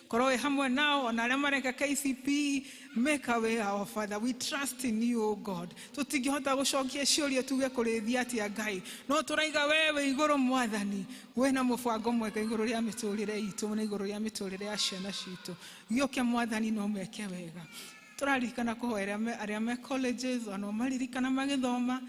S18: korwo wĩ hamwe nao, ona arĩa mareka KCPE, make a way, our Father. We trust in you, O God. Tũtingĩhota gũcokia ciũria tuge kũrĩithia atĩa Ngai, no tũraiga we wĩ igũrũ Mwathani, wĩna mũbango mwega igũrũ rĩa mĩtũrĩre itũ na igũrũ rĩa mĩtũrĩre ya ciana citũ. Gĩũke Mwathani no meke wega. Tũraririkana kũhoera arĩa me colleges, ona maririkana magĩthoma,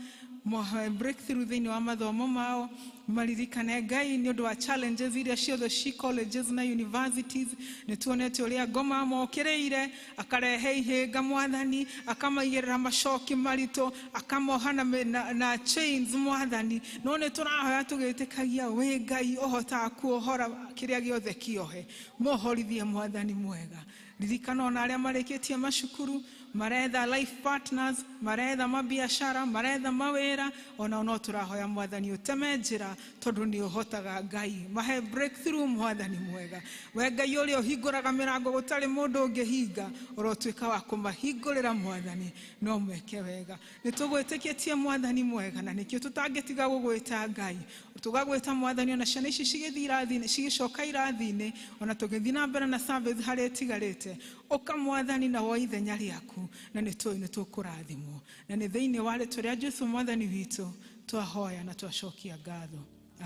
S18: breakthrough thĩinĩ wa mathomo mao, maririkane Ngai nĩ ũndũ wa challenges iria ciothe ci colleges na universities. Nĩ tuonete ũrĩa ngoma mokĩrĩire, akarehe ihĩnga Mwathani, akamaigĩrĩra macoki maritũ, akamoha na chains Mwathani. No nĩ tũrahoya tũgĩtĩkagia wĩ Ngai ũhotaga kuohora kĩrĩa gĩothe kĩohe, mohorithie Mwathani mwega. Ririkana ona arĩa marĩkĩtie macukuru, maretha life partners, maretha mabiashara, maretha mawĩra, ona no tũrahoya Mwathani ũteme njĩra tondũ nĩ ũhotaga Ngai. Mahe breakthrough Mwathani mwega. We Ngai ũrĩa ũhingũraga mĩrango gũtarĩ mũndũ ũngĩhinga, ũrotuĩka wa kũmahingũrĩra Mwathani, no meke wega. Nĩ tũgwĩtĩkĩtie Mwathani mwega, na nĩkĩo tũtangĩtiga gũgwĩta Ngai. Tũgagwĩta Mwathani ona ciana ici cigĩthiĩ irathi-inĩ, cigĩcoka irathi-inĩ, ona tũgĩthiĩ na mbere na service harĩa ĩtigarĩte. Ũka Mwathani na woe ithenya rĩaku, na nĩ tũĩ nĩ tũkũrathimwo. Na nĩ thĩinĩ wa rĩtwa rĩa Jesũ Mwathani witũ twahoya na twacokia ngatho.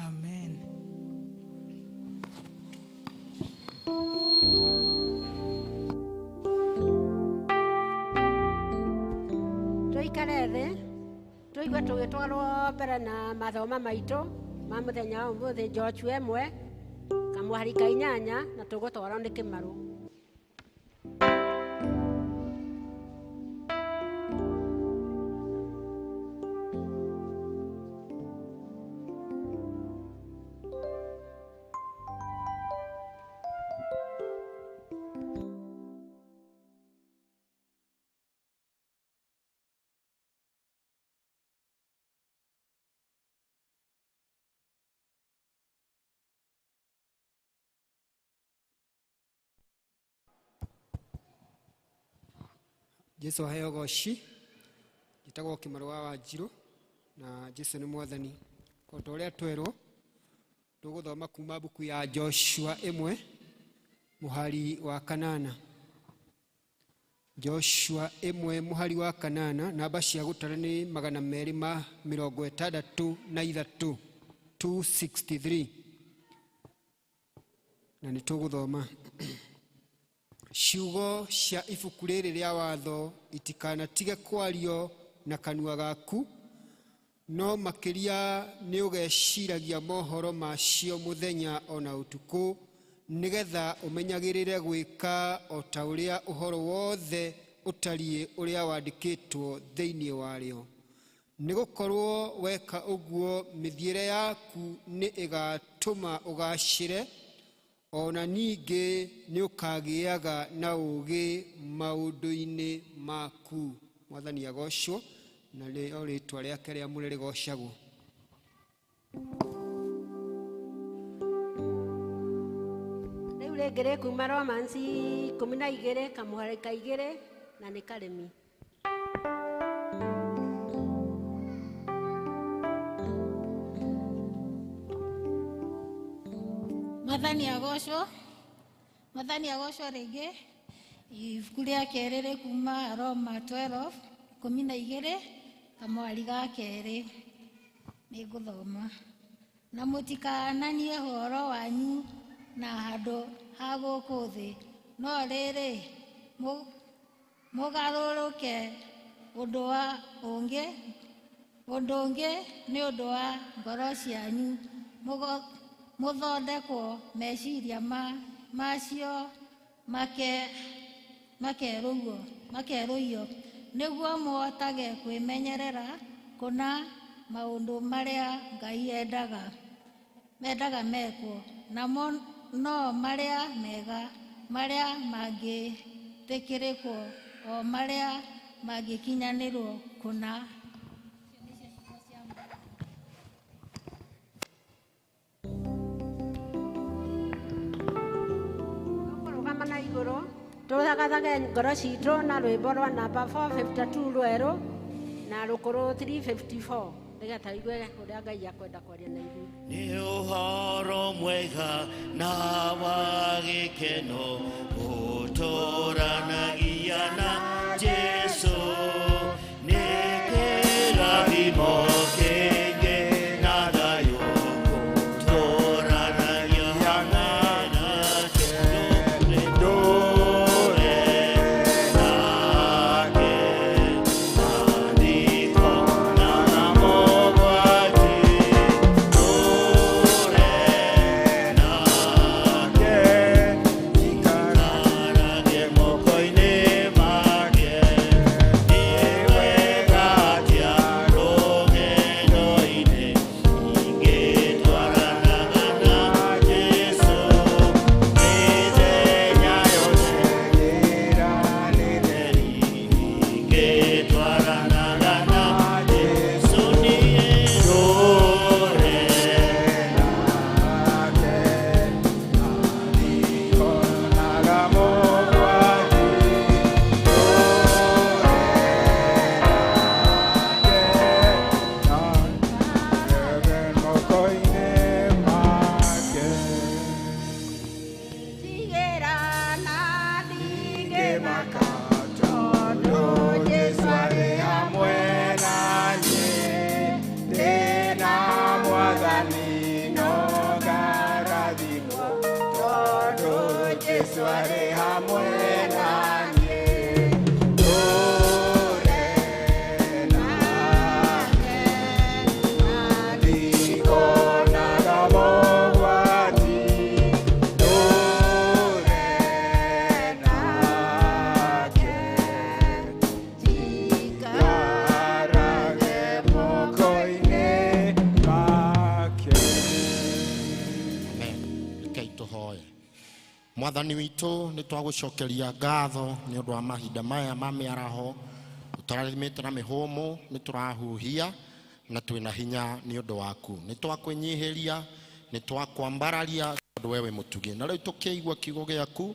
S18: Amen.
S4: Tũikare thĩ, tũigue tũgĩtwarwo mbere na mathoma maitũ ma mũthenya wa ũmũthĩ, Joshua 1 kamũhari ka 8, na tũgũtwarwo nĩ Kĩmarũ.
S19: Jesu aheo goci. Njĩtagwo Kĩmarũa wa Njirũ na Jesu nĩ mwathani. O ta ũrĩa twerwo tũgũthoma kuma mbuku ya Joshua 1 mũhari wa 8. Joshua 1 mũhari wa 8, namba cia gũtara nĩ 263, 263, na nĩ tũgũthoma. Ciugo cia ibuku rĩrĩ rĩa watho itikanatige kwario na kanua gaku, no makĩria nĩ ũgeciragia mohoro macio mũthenya ona ũtukũ, nĩgetha ũmenyagĩrĩre gwĩka o ta ũrĩa ũhoro wothe ũtariĩ ũrĩa wandĩkĩtwo thĩinĩ warĩo. Nĩgũkorwo weka ũguo mĩthiĩre yaku nĩ ĩgatũma ũgacĩre, ona ningĩ nĩ ũkagĩaga na ũũgĩ maũndũ-inĩ maku. Mwathani agocwo, na rĩo rĩtwa rĩake rĩamũre rĩgocagwo.
S4: Rĩu rĩngĩ rĩkuma Romans 12 kamũhari ka 2 na nĩ karĩmi.
S16: Mwathani agocwo. Mwathani agocwo rĩngĩ. Ibuku rĩa kerĩ rĩkuma Roma 12 12 kamwari ga kerĩ. Nĩngũthoma. Na mũtikananie ũhoro wanyu na handũ ha gũkũ thĩ, no rĩrĩ mũgarũrũke ũndũ ũngĩ nĩ ũndũ wa ngoro cianyu, mũthondekwo meciria macio makerũhio, nĩguo mũhotage kwĩmenyerera kũna maũndũ marĩa Ngai endaga mekwo, namo no marĩa mega, marĩa mangĩtĩkĩrĩkwo, o marĩa mangĩkinyanĩrwo kũna.
S4: Kũrũgama na igũrũ tũthagathage ngoro citũ na rwĩmbo rwa namba 452 rwerũ na rũkũrũ 354 nĩgetha igue ũrĩa Ngai akwenda kwaria na ithuĩ.
S3: Nĩ ũhoro mwega na wa gĩkeno ũtũranagia na Jesũ, nĩ kĩrathimo kĩingĩ na thayũ gũtũranagia hamwe nake. Ndũre nake maandĩko na mogwati, ndũre nake ikarage moko-inĩ make. Nĩ wega atĩa rũgendo-inĩ ingĩtwaranaga na Jesũ, mĩthenya yothe ingĩtwaranaga na Jesũ, niĩ ndũre
S4: Ndigĩra na ndingĩmaka tondũ Jesũ arĩ hamwe
S10: na niĩ, ndĩna Mwathani no ngarathimwo, tondũ Jesũ arĩ hamwe na niĩ. Ndũre nake ndikonaga mogwati, ndũre nake jikarage moko-inĩ make.
S20: Amen. Rekei tũhoe. Mwathani witũ, nĩ twagũcokeria ngatho nĩ ũndũ wa mahinda maya ma mĩaraho ũtũrathimĩte na mĩhũmũ, nĩ tũrahuhia na twĩna hinya nĩ ũndũ waku. Nĩ twakwĩnyihĩria, nĩ twakwambararia tondũ we wĩ mũtugi. Na rĩu tũkĩigua kiugo gĩaku,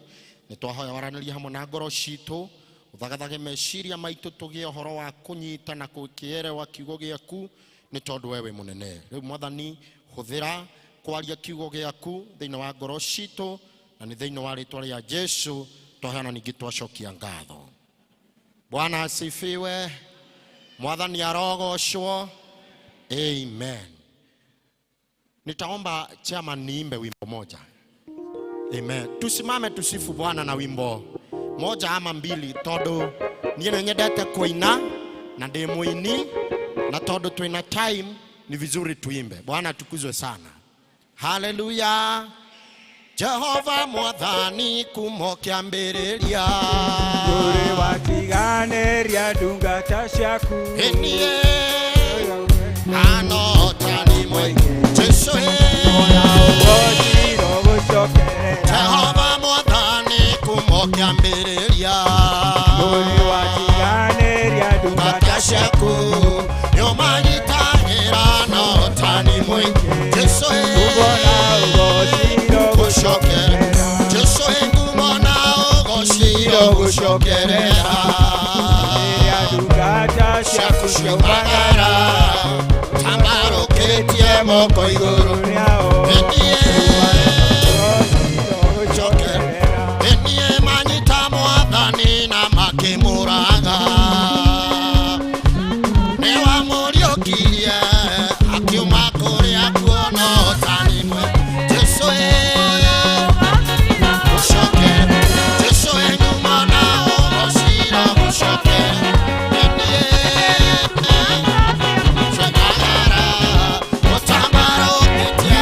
S20: nĩ twahoya waranĩrie hamwe na ngoro citũ, Ũthagathage meciria maitũ tũgĩe ũhoro wa kũnyita na kũkĩerewa kiugo gĩaku nĩ tondũ we wĩ mũnene. Rĩu Mwathani, hũthĩra kwaria kiugo gĩaku thĩinĩ wa ngoro citũ na nĩ thĩinĩ wa rĩtwa rĩa Jesu twaheana ningĩ twacokia ngatho. Bwana asifiwe. Mwathani arogocwo. Amen. Nitaomba chairman niimbe wimbo moja. Amen. Tusimame tusifu Bwana na wimbo moja ama mbili tondu niĩ nĩ nyendete kũina na ndĩ mũini na tondu twĩna time ni vizuri tuimbe. Bwana atukuzwe sana. Haleluya. Jehova Mwathani kuma kĩambĩrĩria
S11: Ndũrĩ watiganĩria ndungata ciaku
S20: Ĩniĩ anotani mũingĩ Jesu Jehova Mwathani kuma kĩambĩrĩria
S11: Ndũrĩ watiganĩria
S20: ndungata ciaku nĩũmanyitagĩra na ũtani mũingĩ Jesu gũcokerera Jesu ngumo na ũgociro gũcokerera
S11: ndungata
S20: ciaku ciumagara tambarũkĩtie moko igũrũ Ĩniĩ manyita Mwathani na makĩmũraga nĩwamũriũkirie akiuma kũrĩa kuona ũtani mwe Jesu gũcokerera Jesu ngumo na ũgociro gũcokerera Ĩniĩ ciumagara ũtambarũkĩtie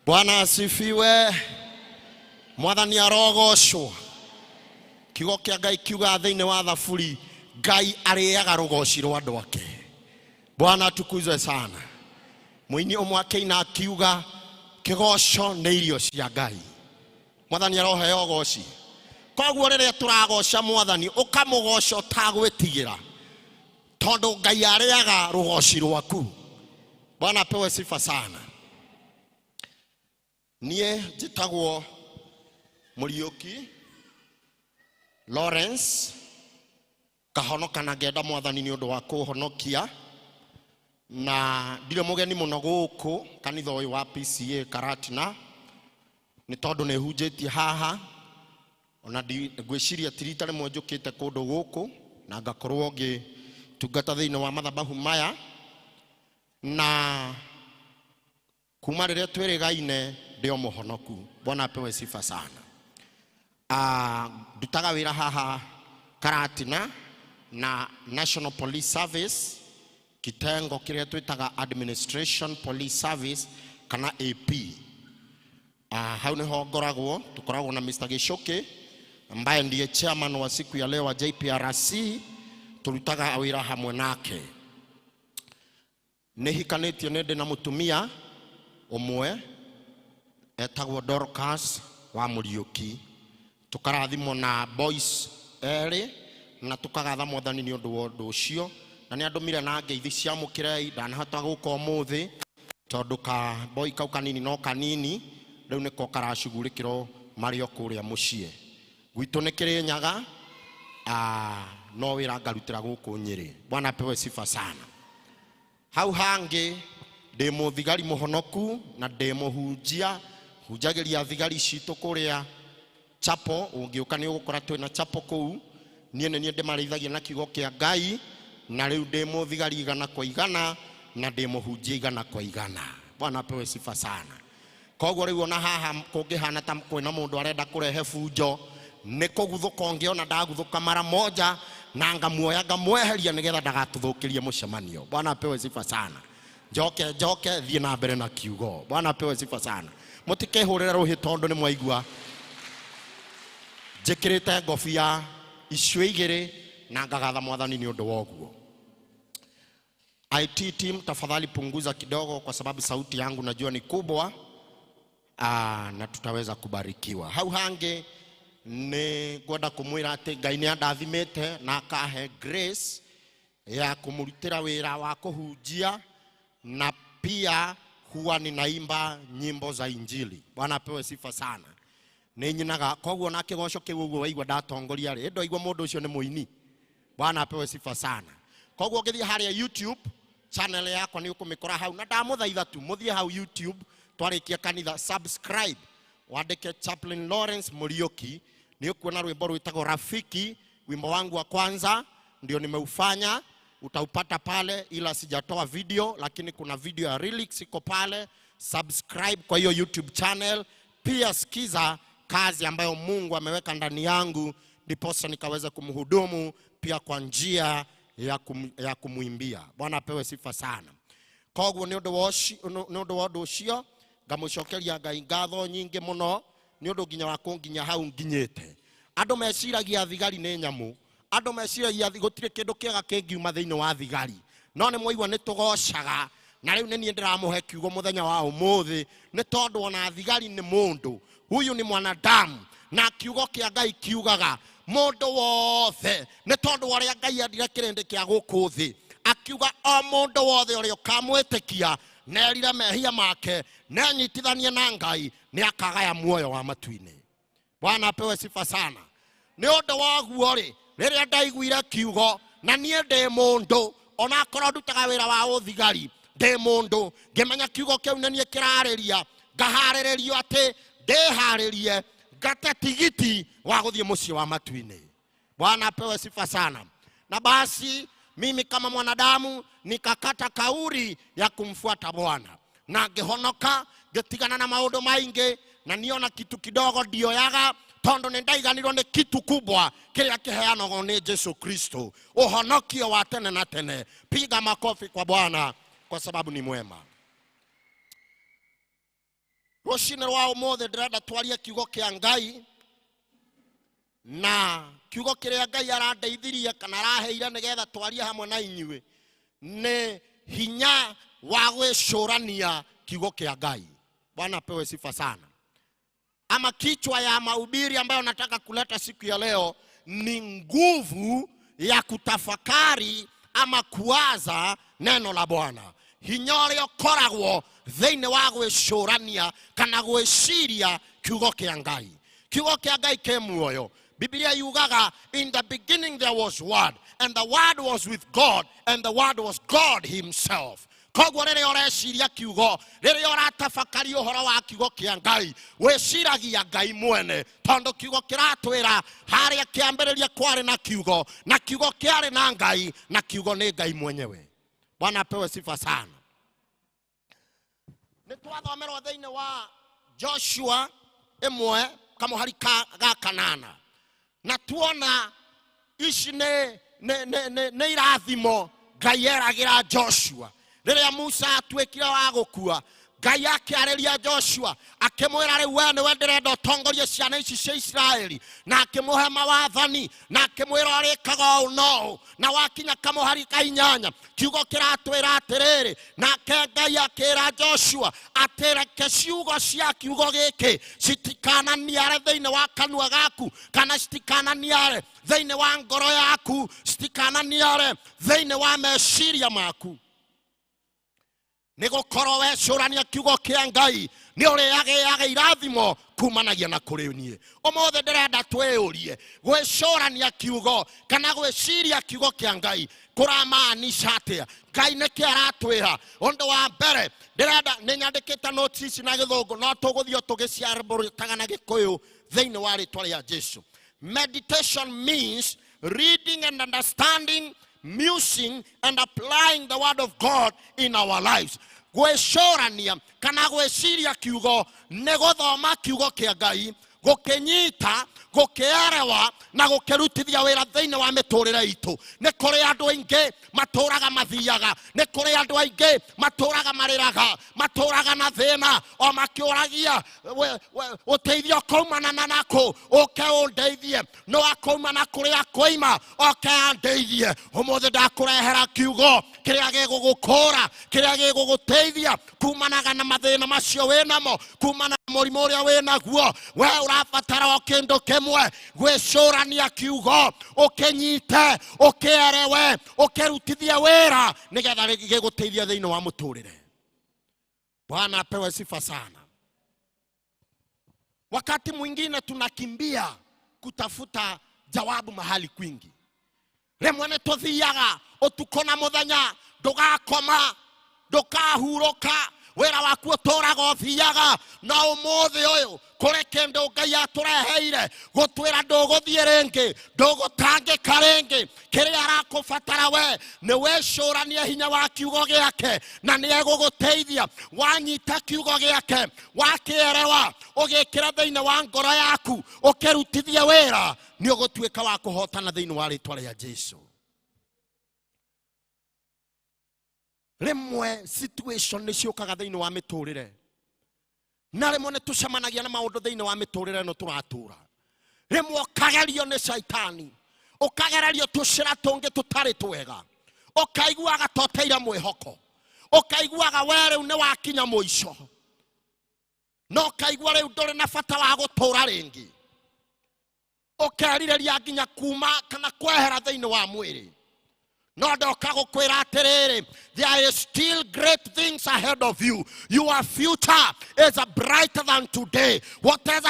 S20: Bwana asifiwe. Mwathani arogocwo. Kiugo kĩa Ngai kiugaga thĩinĩ wa Thaburi, Ngai arĩaga rũgoci rwa andũ ake. Bwana atukuzwe sana. Mũini ũmwe akĩina akiuga kĩgoco nĩ irio cia Ngai. Mwathani aroheo ũgoci. Koguo rĩrĩa tũragoca Mwathani, ũkamũgoca ũtagwĩtigĩra, tondũ Ngai arĩaga rũgoci rwaku. Bwana apewe sifa sana. Niĩ njĩtagwo Mũriũki Lawrence, ngahonoka na ngenda Mwathani nĩ ũndũ wa kũhonokia, na ndirĩ mũgeni mũno gũkũ kanitha ũyũ wa PCA Karatina, nĩ tondũ nĩ hunjĩtie haha, ona ngwĩciria ti rita rĩmwe njũkĩte kũndũ gũkũ na ngakorwo ngĩtungata thĩinĩ wa mathabahu maya, na kuma rĩrĩa twĩrĩgaine ndĩ o mũhonoku. Bwana apewe sifa sana. Ndutaga wĩra haha Karatina na National Police Service, kitengo kĩrĩa twĩtaga Administration Police Service kana AP. Hau nĩho ngoragwo, tũkoragwo na Mr. Gichuki ambaye ndiye chairman wa siku ya leo wa JPRC, turutaga wĩra hamwe nake. Nĩ hikanĩtie, nĩ ndĩ na mũtumia ũmwe etagwo Dorcas wa Mũriũki, tũkarathimwo na boys erĩ na tũkagatha Mwathani nĩ ũndũ wa ũndũ ũcio, na nĩ andũmire na ngeithi ciamũkĩrei. Ndanahota gũka ũmũthĩ tondũ ka boy kau kanini no kanini, rĩu nĩko karacugurĩkĩrwo marĩ o kũrĩa mũciĩ gwitũ nĩ Kĩrĩnyaga, no wĩra ngarutĩra gũkũ Nyĩrĩ. Bwana apewe sifa sana. Hau hangĩ ndĩ mũthigari mũhonoku na ndĩ mũhunjia, hunjagĩria thigari citũ kũrĩa chapo, ũngĩũka nĩ ũgũkora twĩna chapo kũu. Niĩ nĩ niĩ ndĩmarĩithagia na kiugo kĩa Ngai, na rĩu ndĩ mũthigari igana kwa igana na ndĩ mũhunjia igana kwa igana. Bwana apewe sifa sana. Koguo rĩu ona haha kũngĩhana ta kwĩna mũndũ arenda kũrehe bunjo, nĩ kũguthũka ũngĩona ndaguthũka mara moja na ngamuoya ngamweheria nĩgetha ndagatũthũkĩrie mũcemanio. Bwana apewe sifa sana. Njoke njoke thiĩ na mbere na kiugo. Bwana apewe sifa sana. Mũtikehũrĩre rũhĩ tondũ nĩ mwaigua njĩkĩrĩte ngobia icio igĩrĩ na ngagatha Mwathani nĩ ũndũ wa ũguo. IT team tafadhali punguza kidogo kwa sababu sauti yangu najua ni kubwa, na tutaweza kubarikiwa. Hau hangĩ nĩ ngwenda kũmwĩra atĩ Ngai nĩ andathimĩte na akahe grace ya kũmũrutĩra wĩra wa kũhunjia, na pia huwa ninaimba nyimbo za Injili. Bwana apewe sifa sana. Nĩ nyinaga, koguo na kĩgoco kĩu ũguo waigua ndatongoria rĩ, ndoigua mũndũ ũcio nĩ mũini. Bwana apewe sifa sana. Koguo ũngĩthiĩ harĩa YouTube channel yakwa nĩ ũkũmĩkora hau, na ndamũthaitha tu mũthiĩ hau YouTube twarĩkia kanitha, subscribe, wandĩke Chaplain Lawrence Muriuki, nĩ ũkuona rwĩmbo rwĩtagwo Rafiki, wimbo wangu wa kwanza ndio nimeufanya, utaupata pale, ila sijatoa video, lakini kuna video ya lyrics iko pale. Subscribe kwa hiyo YouTube channel, pia sikiza kazi ambayo Mungu ameweka ndani yangu, ndiposa nikaweza kumhudumu pia kwa njia ya kumuimbia. Bwana apewe sifa sana. Koguo nĩ ũndũ wa nĩ ũndũ wa ũndũ ũcio ngamũcokeria Ngai ngatho nyingĩ mũno nĩ ũndũ nginya wa kũnginya hau nginyĩte. Andũ meciragia thigari nĩ nyamũ, andũ meciragia gũtirĩ kĩndũ kĩega kĩngiuma thĩinĩ wa thigari, no nĩ mwaigua nĩ tũgocaga, na rĩu nĩ niĩ ndĩramũhe kiugo mũthenya wa ũmũthĩ, nĩ tondũ ona thigari nĩ mũndũ, huyu ni mwanadamu, na kiugo kĩa Ngai kiugaga mũndũ wothe, nĩ tondũ wa ũrĩa Ngai endire kĩrĩndĩ kĩa gũkũ thĩ, akiuga o mũndũ wothe ũrĩa ũkamwĩtĩkia na erire mehia make na anyitithanie na Ngai nĩ akagaya muoyo wa matu-inĩ. Bwana apewe sifa sana. Nĩ ũndũ wa ũguo rĩ, rĩrĩa ndaiguire kiugo, na niĩ ndĩ mũndũ, onakorwo ndutaga wĩra wa ũthigari, ndĩ mũndũ, ngĩmenya kiugo kĩu nĩ niĩ kĩrarĩria, ngaharĩrĩrio atĩ ndĩharĩrie ngate tigiti wa gũthiĩ mũciĩ wa matu-inĩ. Bwana apewe sifa sana. Na basi mimi kama mwanadamu nikakata kauri ya kumfuata Bwana, na ngĩhonoka, ngĩtigana na maũndũ maingĩ, na niona kitu kidogo ndioyaga, tondũ nĩ ndaiganirwo nĩ kitu kubwa kĩrĩa kĩheanagwo nĩ Jesu Kristo, ũhonokio wa tene na tene. Piga makofi kwa Bwana kwa sababu ni mwema. Rũcinĩ rwa ũmũthĩ ndĩrenda twarie kiugo kĩa Ngai, na kiugo kĩrĩa Ngai arandeithirie kana araheire nĩgetha twarie hamwe na inyuĩ nĩ hinya wa gwĩcũrania kiugo kĩa Ngai. Bwana apewe sifa sana. Ama kichwa ya mahubiri ambayo nataka kuleta siku ya leo ni nguvu ya kutafakari ama kuwaza neno la Bwana. Hinya ũrĩa ũkoragwo thĩinĩ wa gwĩcũrania kana gwĩciria kiugo kĩa Ngai. Kiugo kĩa Ngai kĩ muoyo. Biblia yugaga, in the beginning there was word, and the word was with God, and the word was God himself. Koguo rĩrĩa ũreciria kiugo, rĩrĩa ũratafakari ũhoro wa kiugo kĩa Ngai, wĩciragia Ngai mwene, tondũ kiugo kĩratwĩra harĩa kĩambĩrĩria kwarĩ na kiugo, na kiugo kĩarĩ na Ngai, na kiugo nĩ Ngai mwenyewe. Bwana apewe sifa sana. Nĩ twathomerwo thĩinĩ wa Joshua 1 kamũhari ga 8, na tuona ici nĩ irathimo Ngai eragĩra Joshua. Rĩrĩa Musa atuĩkire wa gũkua, Ngai akĩarĩria Joshua akĩmwĩra, rĩu we nĩwe ndĩrenda ũtongorie ciana ici cia Isiraeli, na akĩmũhe mawathani, na akĩmwĩra ũrĩkaga ũũ na ũũ. Na wakinya kamũhari ka 8, kiugo kĩratwĩra atĩrĩrĩ, nake Ngai akĩra Joshua atĩ reke ciugo cia kiugo gĩkĩ citikananiare thĩinĩ wa kanua gaku, kana citikananiare thĩinĩ wa ngoro yaku, citikananiare thĩinĩ wa meciria maku. Nĩ gũkorwo wecũrania kiugo kĩa Ngai nĩ ũrĩagĩaga irathimo kumanagia na kũrĩ niĩ. Ũmũthĩ ndĩrenda twĩyũrie, gwĩcũrania kiugo kana gwĩciria kiugo kĩa Ngai kũramaanisha atĩa? Ngai nĩkĩ aratwĩra? Ũndũ wa mbere ndĩrenda, nĩ nyandĩkĩte notes ici na gĩthũngũ, no tũgũthiĩ tũgĩciarũrũtaga na gĩkũyũ thĩinĩ wa rĩtwa rĩa Jesu. Meditation means reading and understanding, musing and applying the word of God in our lives. Gwĩcũrania kana gwĩciria kiugo nĩ gũthoma kiugo kĩa Ngai, gũkĩnyita, gũkĩerewa na gũkĩrutithia wĩra thĩinĩ wa mĩtũrĩre itũ. Nĩ kũrĩ andũ aingĩ matũraga mathiaga, nĩ kũrĩ andũ aingĩ matũraga marĩraga, matũraga na thĩna o makĩũragia ũteithio ũkaumana na nakũ, ũke ũndeithie, no akaumana kũrĩa koima oke andeithie. Ũmũthĩ ndakũrehera kiugo kĩrĩa gĩgũgũkũra, kĩrĩa gĩgũgũteithia kumanaga na mathĩna macio wĩnamo, kumana na mũrimũ ũrĩa wĩnaguo. We ũrabatara o kĩndũ kĩmwe, gwĩcũrania kiugo, ũkĩnyite, ũkĩerewe, ũkĩrutithie wĩra nĩgetha gĩgũteithie thĩinĩ wa mũtũrĩre. Bwana apewe sifa sana. Wakati mwingine tunakimbia kutafuta jawabu mahali kwingi. Rĩmwe nĩ tũthiaga ũtukũ na mũthenya, ndũgakoma, ndũkahurũka, wĩra waku ũtũraga ũthiaga. Na ũmũthĩ ũyũ kũrĩ kĩndũ Ngai atũreheire gũtwĩra ndũgũthiĩ rĩngĩ, ndũgũtangĩka rĩngĩ. Kĩrĩa arakũbatara we nĩ wĩcũranie hinya wa kiugo gĩake, na nĩ egũgũteithia. Wanyita kiugo gĩake, wakĩerewa, ũgĩkĩra thĩinĩ wa ngoro yaku, ũkĩrutithie wĩra, nĩ ũgũtuĩka wa kũhotana thĩinĩ wa rĩtwa rĩa Jesu. Rĩmwe situation nĩ ciũkaga thĩinĩ wa mĩtũrĩre, na rĩmwe nĩ tũcemanagia na maũndũ thĩinĩ wa mĩtũrĩre ĩno tũratũra. Rĩmwe ũkagerio nĩ caitani, ũkagererio tũcĩra tũngĩ tũtarĩ twega, ũkaiguaga ta ũteire mwĩhoko, ũkaiguaga we rĩu nĩ wakinya mũico, na ũkaigua rĩu ndũrĩ na bata wa gũtũra rĩngĩ, ũkerirĩria nginya kuma kana kwehera thĩinĩ wa mwĩrĩ. No ndoka gũkwĩra atĩrĩrĩ, there is still great things ahead of you. Your future is brighter than today. Whatever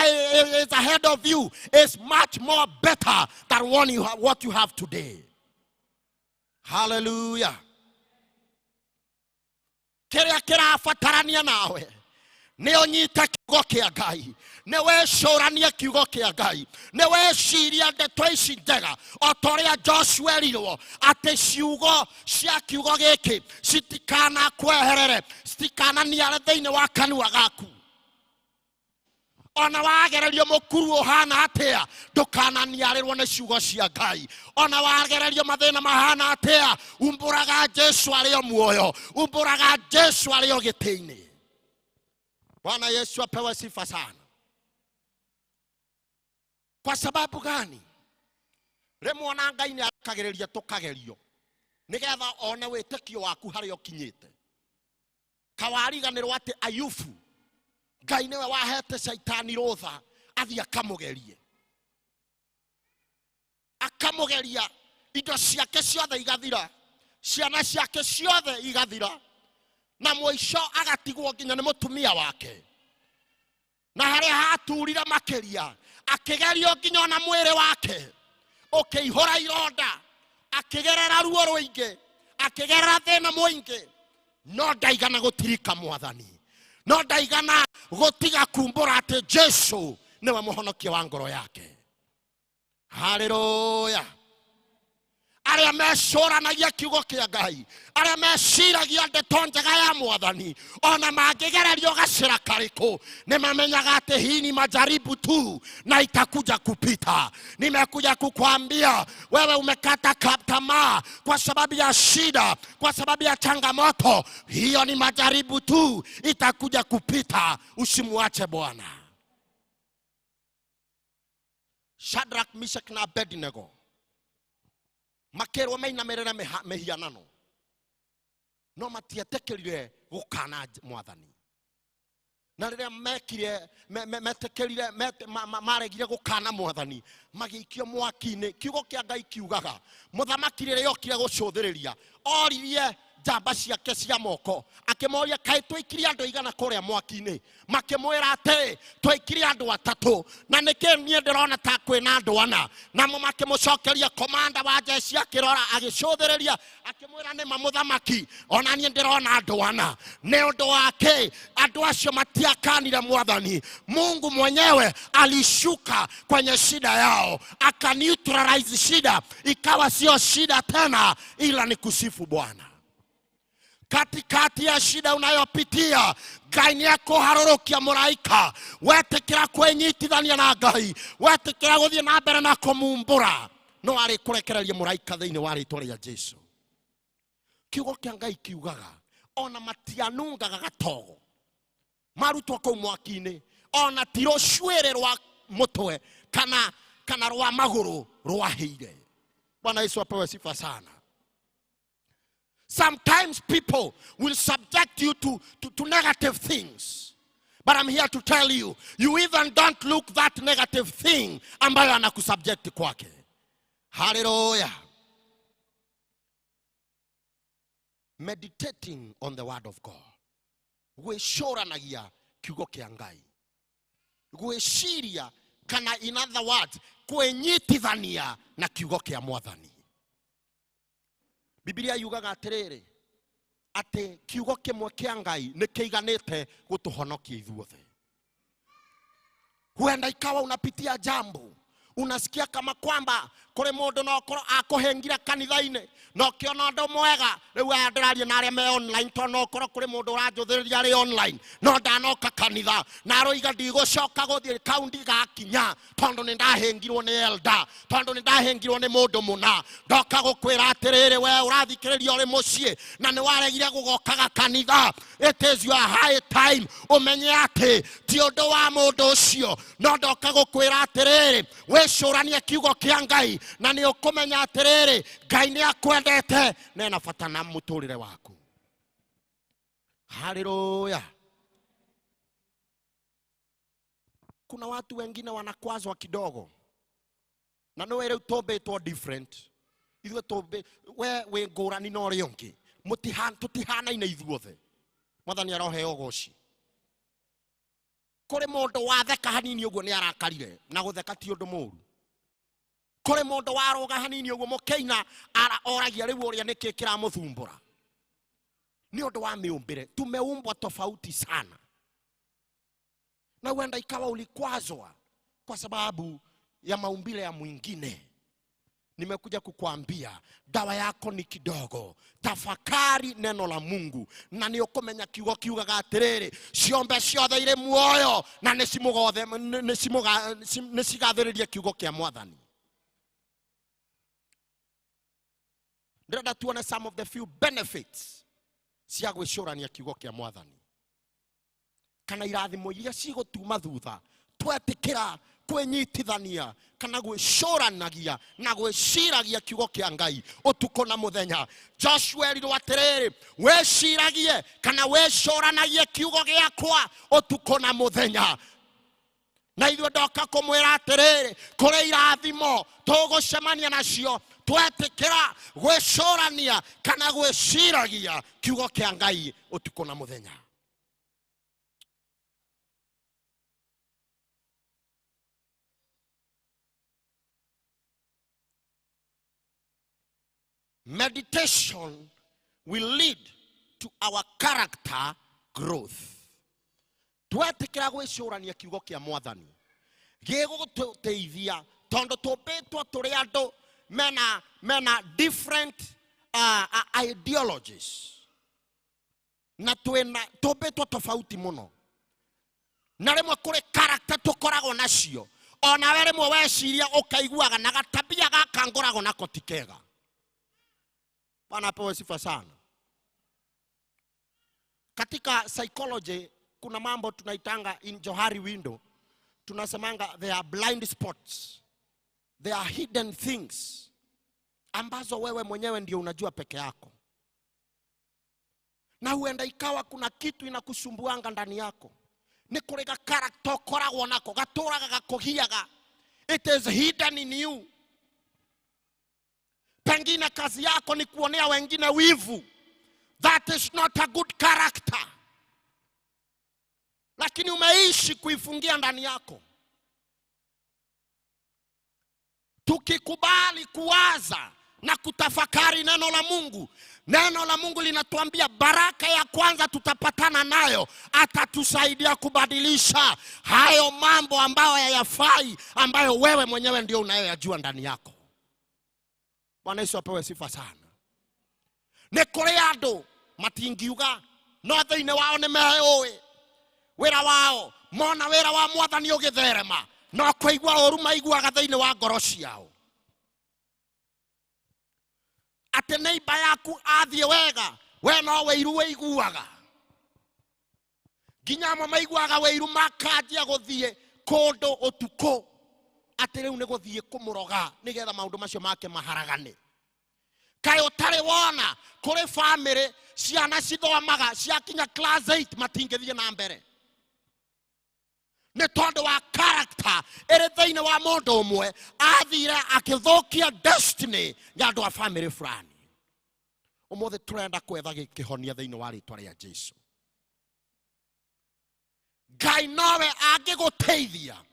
S20: is ahead of you is much more better than what you have today. Hallelujah. Kĩrĩa kĩrabatarania nawe nĩ ũnyite kiugo kĩa Ngai, nĩ wĩcũranie kiugo kĩa Ngai, nĩ wĩcirie ndeto ici njega, o ta ũrĩa Joshua erirwo atĩ ciugo cia kiugo gĩkĩ citikanakweherere, citikananiare thĩinĩ wa kanua gaku. Ona wagererio mũkuru ũhana atĩa, ndũkananiarĩrwo nĩ ciugo cia Ngai. Ona wagererio mathĩna mahana atĩa, umbũraga Jesu arĩ o muoyo, umbũraga Jesu arĩ o gĩtĩ-inĩ. Bwana Yesu apewe sifa sana. Kwa sababu gani? Rĩmwe ona Ngai nĩ arekagĩrĩria tũkagerio nĩgetha one wĩtĩkio waku harĩa ũkinyĩte. Kawariganĩrwo atĩ Ayubu, Ngai nĩwe wahete Shaitani rũtha athiĩ akamũgerie, akamũgeria, indo ciake ciothe igathira, ciana ciake ciothe igathira, na mũico agatigwo nginya nĩ mũtumia wake. Na harĩa haturire makĩria, akĩgerio nginya ona mwĩrĩ wake ũkĩihũra ironda, akĩgerera ruo rũingĩ, akĩgerera thĩna mũingĩ, no ndaigana gũtirika Mwathani, no ndaigana gũtiga kumbũra atĩ Jesu nĩwe mũhonokia wa ngoro yake. Haleluya. Arĩa mecũranagia kiugo kĩa Ngai, arĩa meciragia ndeto njega ya Mwathani, ona mangĩgererio gacĩra karĩkũ, nĩ mamenyaga atĩ hii ni majaribu tu na itakuja kupita. Nimekuja kukwambia wewe umekata tamaa kwa sababu ya shida, kwa sababu ya changamoto, hiyo ni majaribu tu, itakuja kupita. Usimuache Bwana. Shadrach, Meshach na Abednego makerwo mainamĩrĩre mĩhianano, no matietĩkĩrire gũkana Mwathani. Na rĩrĩa mekire, metĩkĩrire, maregire gũkana Mwathani, magĩikio mwaki-inĩ. Kiugo kĩa Ngai kiugaga mũthamaki rĩrĩa okire gũcũthĩrĩria, oririe njamba ciake cia moko, akĩmoria, kaĩ twaikirie andũ aigana kũrĩa mwaki-inĩ? Makĩmwĩra atĩrĩ, twaikirie andũ atatũ, na nĩkĩ niĩ ndĩrona ta kwĩna andũ ana? Namo makĩmũcokeria, komanda wa jeshi akĩrora, agĩcũthĩrĩria, akĩmwĩra, nĩma mũthamaki, ona niĩ ndĩrona andũ ana. Nĩ ũndũ wa kĩ? Andũ acio matiakanire Mwathani. Mungu mwenyewe alishuka kwenye shida yao, akaneutralize shida, ikawa sio shida tena, ila ni kusifu Bwana. Katikati ya shida unayopitia, Ngai nĩekũharũrũkia mũraika. Wetĩkĩra kwĩnyitithania na Ngai, wetĩkĩra gũthiĩ na mbere na kũmumbũra, no arĩkũrekereria mũraika thĩinĩ wa rĩtwa rĩa Jesu. Kiugo kĩa Ngai kiugaga ona matianungaga gatogo marutwo kũu mwaki-inĩ, ona ti rũcuĩrĩ rwa mũtwe kana rwa magũrũ rwahĩire. Bwana Yesu apewe sifa sana. Sometimes people will subject you to negative things. But I'm here to tell you, you even don't look that negative thing ambayo anakusubject kwake. Hallelujah. Meditating on the word of God. Gwĩcũranagia kiugo kĩa Ngai. Gwĩciria, kana in other words, kwĩnyitithania na kiugo kĩa Mwathani. Biblia yugaga atĩrĩrĩ, atĩ kiugo kĩmwe kĩa Ngai nĩ kĩiganĩte gũtũhonokia ithuothe. Huenda ikawa unapitia jambo, unasikia kama kwamba kũrĩ mũndũ no akorwo akũhĩngire kanitha-inĩ, na ũkĩona ũndũ mwega. Rĩu aya ndĩraria na arĩa me online, tondũ no ũkorwo kũrĩ mũndũ ũranjũthĩrĩria arĩ online, no ndanoka kanitha na aroiga ndigũcoka gũthiĩ kaunti gakinya, tondũ nĩ ndahĩngirwo nĩ elder, tondũ nĩ ndahĩngirwo nĩ mũndũ mũna. Ndoka gũkwĩra atĩrĩrĩ, we ũrathikĩrĩria ũrĩ mũciĩ na nĩ waregire gũgokaga kanitha, it is your high time ũmenye atĩ ti ũndũ wa mũndũ ũcio. No ndoka gũkwĩra atĩrĩrĩ, wĩcũranie kiugo kĩa Ngai na nĩ ũkũmenya atĩrĩrĩ, Ngai nĩ akwendete na ena bata na mũtũrĩre waku. Haleluya. Kuna watu wengine wanakwazwa kidogo, na nĩwe rĩu tũmbĩtwo different. Ithuĩ tũmbĩ, we wĩ ngũrani na ũrĩa ũngĩ, tũtihanaine ithuothe. Mwathani aroheo ũgoci. Kũrĩ mũndũ watheka hanini ũguo nĩ arakarire, na gũtheka ti ũndũ mũũru. Kũrĩ mũndũ warũga hanini ũguo mũkĩina, oragia rĩu ũrĩa nĩkĩ kĩramũthumbũra. Nĩ ũndũ wa mĩũmbĩre, tumeumbwa tofauti sana. Na huenda ikawa ulikwazwa kwa sababu ya maumbile ya mwingine. Nimekuja kukuambia dawa yako ni kidogo. Tafakari neno la Mungu na nĩ ũkũmenya kiugo kiugaga atĩrĩrĩ, ciombe ciothe irĩ muoyo na nĩcigathĩrĩrie kiugo kĩa Mwathani. Ndĩrenda tuone some of the few benefits cia gwĩcũrania kiugo kĩa Mwathani. Kana irathimo iria cigũtuma thutha twetĩkĩra kwĩnyitithania kana gwĩcũranagia na gwĩciragia kiugo kĩa Ngai ũtukũ na mũthenya. Joshua erirwo atĩrĩrĩ, wĩciragie kana wĩcũranagie kiugo gĩakwa ũtukũ na mũthenya. Na ithuĩ ndoka kũmwĩra atĩrĩrĩ, kũrĩ irathimo tũgũcemania nacio twetĩkĩra gwĩcũrania kana gwĩciragia kiugo kĩa Ngai ũtukũ na mũthenya. Meditation will lead to our character growth. Twetĩkĩra gwĩcũrania kiugo kĩa Mwathani gĩgũtũteithia tondũ tũmbĩtwo tũrĩ andũ mena different ideologies na twĩna tũmbĩtwo tofauti mũno, na rĩmwe kũrĩ character tũkoragwo nacio onawe rĩmwe weciria ũkaiguaga na gatabia gaka ngoragwo nako ti kega. Bwana apewe sifa sana. Katika psychology kuna mambo tunaitanga in Johari window, tunasemanga they are blind spots, they are hidden things ambazo wewe mwenyewe ndio unajua peke yako, na huenda ikawa kuna kitu inakusumbuanga ndani yako, ni kurega character ukoragwo nako gaturaga gakugiaga, it is hidden in you. Pengine kazi yako ni kuonea wengine wivu, that is not a good character, lakini umeishi kuifungia ndani yako. Tukikubali kuwaza na kutafakari neno la Mungu, neno la Mungu linatuambia baraka ya kwanza tutapatana nayo, atatusaidia kubadilisha hayo mambo ambayo hayafai, ambayo wewe mwenyewe ndio unayoyajua ndani yako. Bwana Yesu apewe sifa sana. Nĩ kũrĩ andũ matingiuga no thĩinĩ wao nĩ meũĩ wĩra wao, mona wĩra wa Mwathani ũgĩtherema no kũigua ũru maiguaga thĩinĩ wa ngoro ciao, atĩ neighbor yaku athiĩ wega we no wĩiru wĩiguaga, nginya amwe maiguaga wĩiru makanjia gũthiĩ kũndũ ũtukũ atĩ rĩu nĩ gũthiĩ kũmũroga nĩgetha maũndũ macio make maharagane. Kaĩ ũtarĩ wona kũrĩ family ciana cithomaga ciakinya class 8 matingĩthiĩ na mbere nĩ tondũ wa character ĩrĩ thĩinĩ wa mũndũ ũmwe athire akĩthũkia destiny ya andũ a family fulani. Ũmũthĩ tũrenda kwetha kĩhonia thĩinĩ wa rĩtwa rĩa Jesu. Ngai nowe angĩgũteithia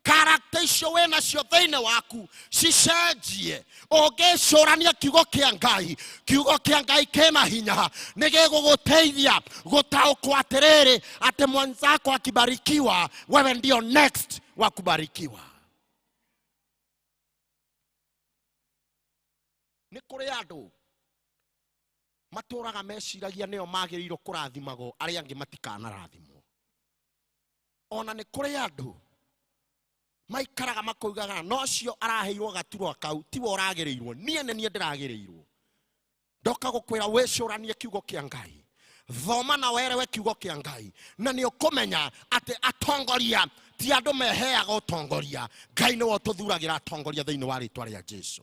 S20: character icio wĩ nacio thĩinĩ waku cicenjie. Ũngĩcũrania kiugo kĩa Ngai, kiugo kĩa Ngai kĩna hinya, nĩ gĩgũgũteithia gũtaũkwo atĩrĩrĩ, atĩ mwenzako akibarikiwa wewe ndio next wa kubarikiwa. Nĩ kũrĩ andũ matũraga meciragia nĩo magĩrĩirwo kũrathimagwo, arĩa angĩ matikanarathimwo. Ona nĩ kũrĩ andũ maikaraga makoigaga no cio araheirwo gaturwa kau tiwe ũragĩrĩirwo, niĩ nĩ niĩ ndĩragĩrĩirwo. Ndoka gũkwĩra wĩcũranie kiugo kĩa Ngai, thoma na werewe kiugo kĩa Ngai, na nĩ ũkũmenya atĩ atongoria ti andũ meheaga ũtongoria, Ngai nĩwe ũtũthuragĩra atongoria thĩinĩ wa rĩtwa rĩa Jesu.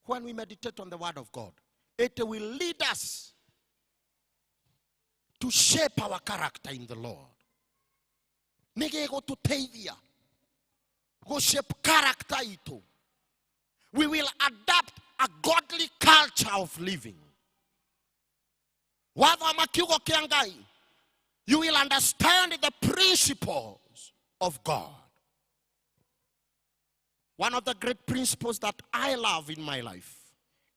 S20: When we meditate on the word of God, it will lead us to shape our character in the Lord. Nĩ gĩgũtũteithia gũ-shape character itũ. We will adapt a godly culture of living. Wathoma kiugo kĩa Ngai, you will understand the principles of God. One of the great principles that I love in my life,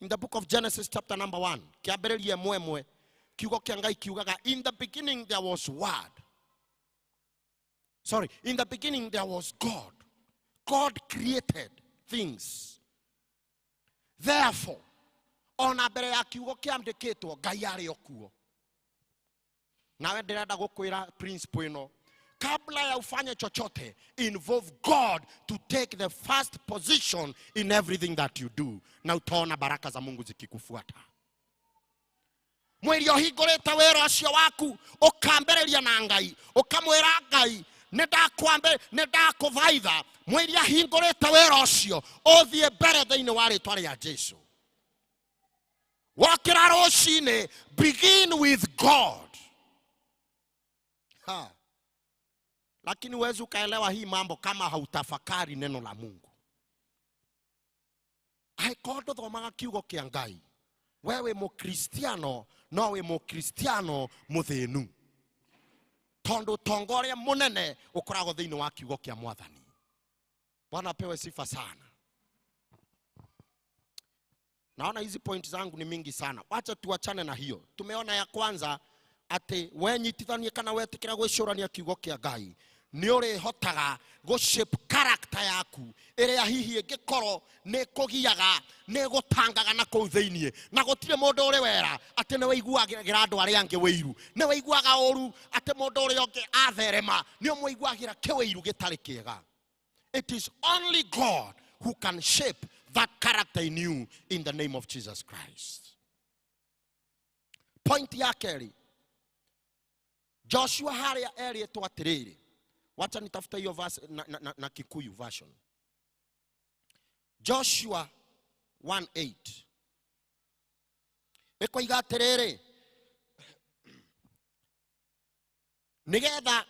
S20: in the book of Genesis chapter number 1, kĩambĩrĩria ĩmwe, kiugo kĩa Ngai kiugaga, in the beginning there was word. Sorry, in the beginning there was God. God created things. Therefore, ona mbere ya kiugo kĩandĩkĩtwo, Ngai arĩ o kuo. Nawe ndĩrenda gũkwĩra principle ĩno, kabla ya ufanye chochote, involve God to take the first position in everything that you do, na utaona baraka za Mungu zikikufuata. Mwĩrĩ ũhingũrĩte wĩra ũcio waku ũkambĩrĩria na Ngai, ũkamwĩra Ngai nĩ ndakũthaitha. Mwĩrĩ ahingũrĩte wĩra ũcio ũthiĩ mbere thĩinĩ wa rĩtwa rĩa Jesu. Wokĩra rũcinĩ, begin with God. Ha. Lakini huwezi ukaelewa hii mambo kama hautafakari neno la Mungu. Angĩkorwo ndũthomaga kiugo kĩa Ngai, we wĩ mũkristiano, no wĩ mũkristiano mũthĩnu, tondũ ũtonga ũrĩa mũnene ũkoragwo thĩinĩ wa kiugo kĩa Mwathani. Bwana apewe sifa sana. Naona hizi point zangu ni mingi sana, wacha tuachane na hiyo. Tumeona ya kwanza atĩ wenyitithanie kana wetĩkĩra gwĩcũrania kiugo kĩa Ngai nĩ ũrĩhotaga gũ shape character yaku ĩrĩa hihi ĩngĩkorwo nĩ kũgiaga nĩ gũtangaga na kũu thĩiniĩ, na gũtirĩ mũndũ ũrĩ wera atĩ nĩ wĩiguagĩra andũ arĩa angĩ wĩiru, nĩ wĩiguaga ũru atĩ mũndũ ũrĩa ũngĩ atherema nĩ ũmũiguagĩra kĩwĩiru gĩtarĩ kĩega. It is only God who can shape that character in you in the name of Jesus Christ. Point ya kerĩ, Joshua harĩa erĩtwo atĩrĩrĩ, wacha nitafute hiyo verse na Kikuyu version. Joshua 1:8 ĩkoiga atĩrĩrĩ, nĩgetha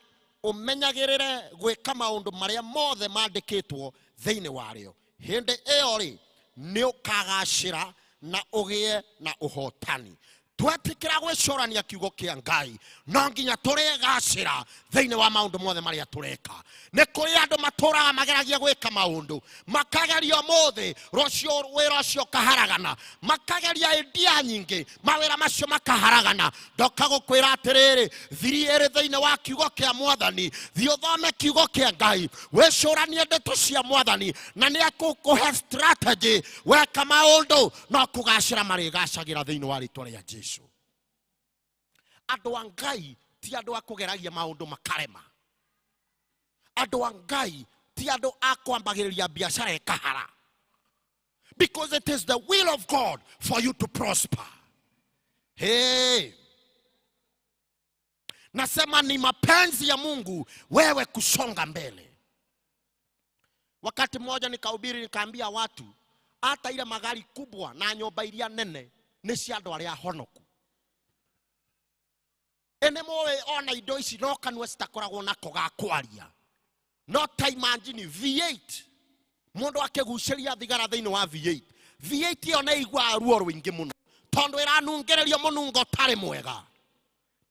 S20: ũmenyagĩrĩre gwĩka maũndũ marĩa mothe mandĩkĩtwo thĩinĩ warĩo, hĩndĩ ĩyo rĩ nĩ ũkagacĩra na ũgĩe na ũhotani. Twetĩkĩra gwĩcũrania kiugo kĩa Ngai no nginya tũrĩgacĩra thĩinĩ wa maũndũ mothe marĩa tũreka. Nĩ kũrĩ andũ matũraga mageragia gwĩka maũndũ, makageria ũmũthĩ, rũciũ wĩra ũcio ũkaharagana, makageria idea nyingĩ, mawĩra macio makaharagana. Ndoka gũkwĩra atĩrĩrĩ, thiri ĩrĩ thĩinĩ wa kiugo kĩa Mwathani, thiĩ ũthome kiugo kĩa Ngai, wĩcũranie ndeto cia Mwathani, na nĩ ekũkũhe strategy weka maũndũ no kũgacĩra marĩgacagĩra thĩinĩ wa rĩtwa rĩa Jesu. Andũ a Ngai ti andũ a kũgeragia maũndũ makarema. Andũ a Ngai ti andũ a kwambagĩrĩria biacara ĩkahara. Because it is the will of God for you to prosper. Hey. Nasema ni mapenzi ya Mungu wewe kusonga mbele. Wakati mmoja nikahubiri nikaambia watu hata ile magari kubwa na nyumba iria nene nĩ cia andũ arĩa honoku. Ene moe ona indo ici no kanua citakoragwo nako ga kwaria. No ta imagine V8 mũndũ akĩgucĩria thigara thĩinĩ wa V8. V8 ĩyo nĩ ĩiguaga ruo rũingĩ mũno tondũ ĩranungĩrĩrio mũnungo ũtarĩ mwega.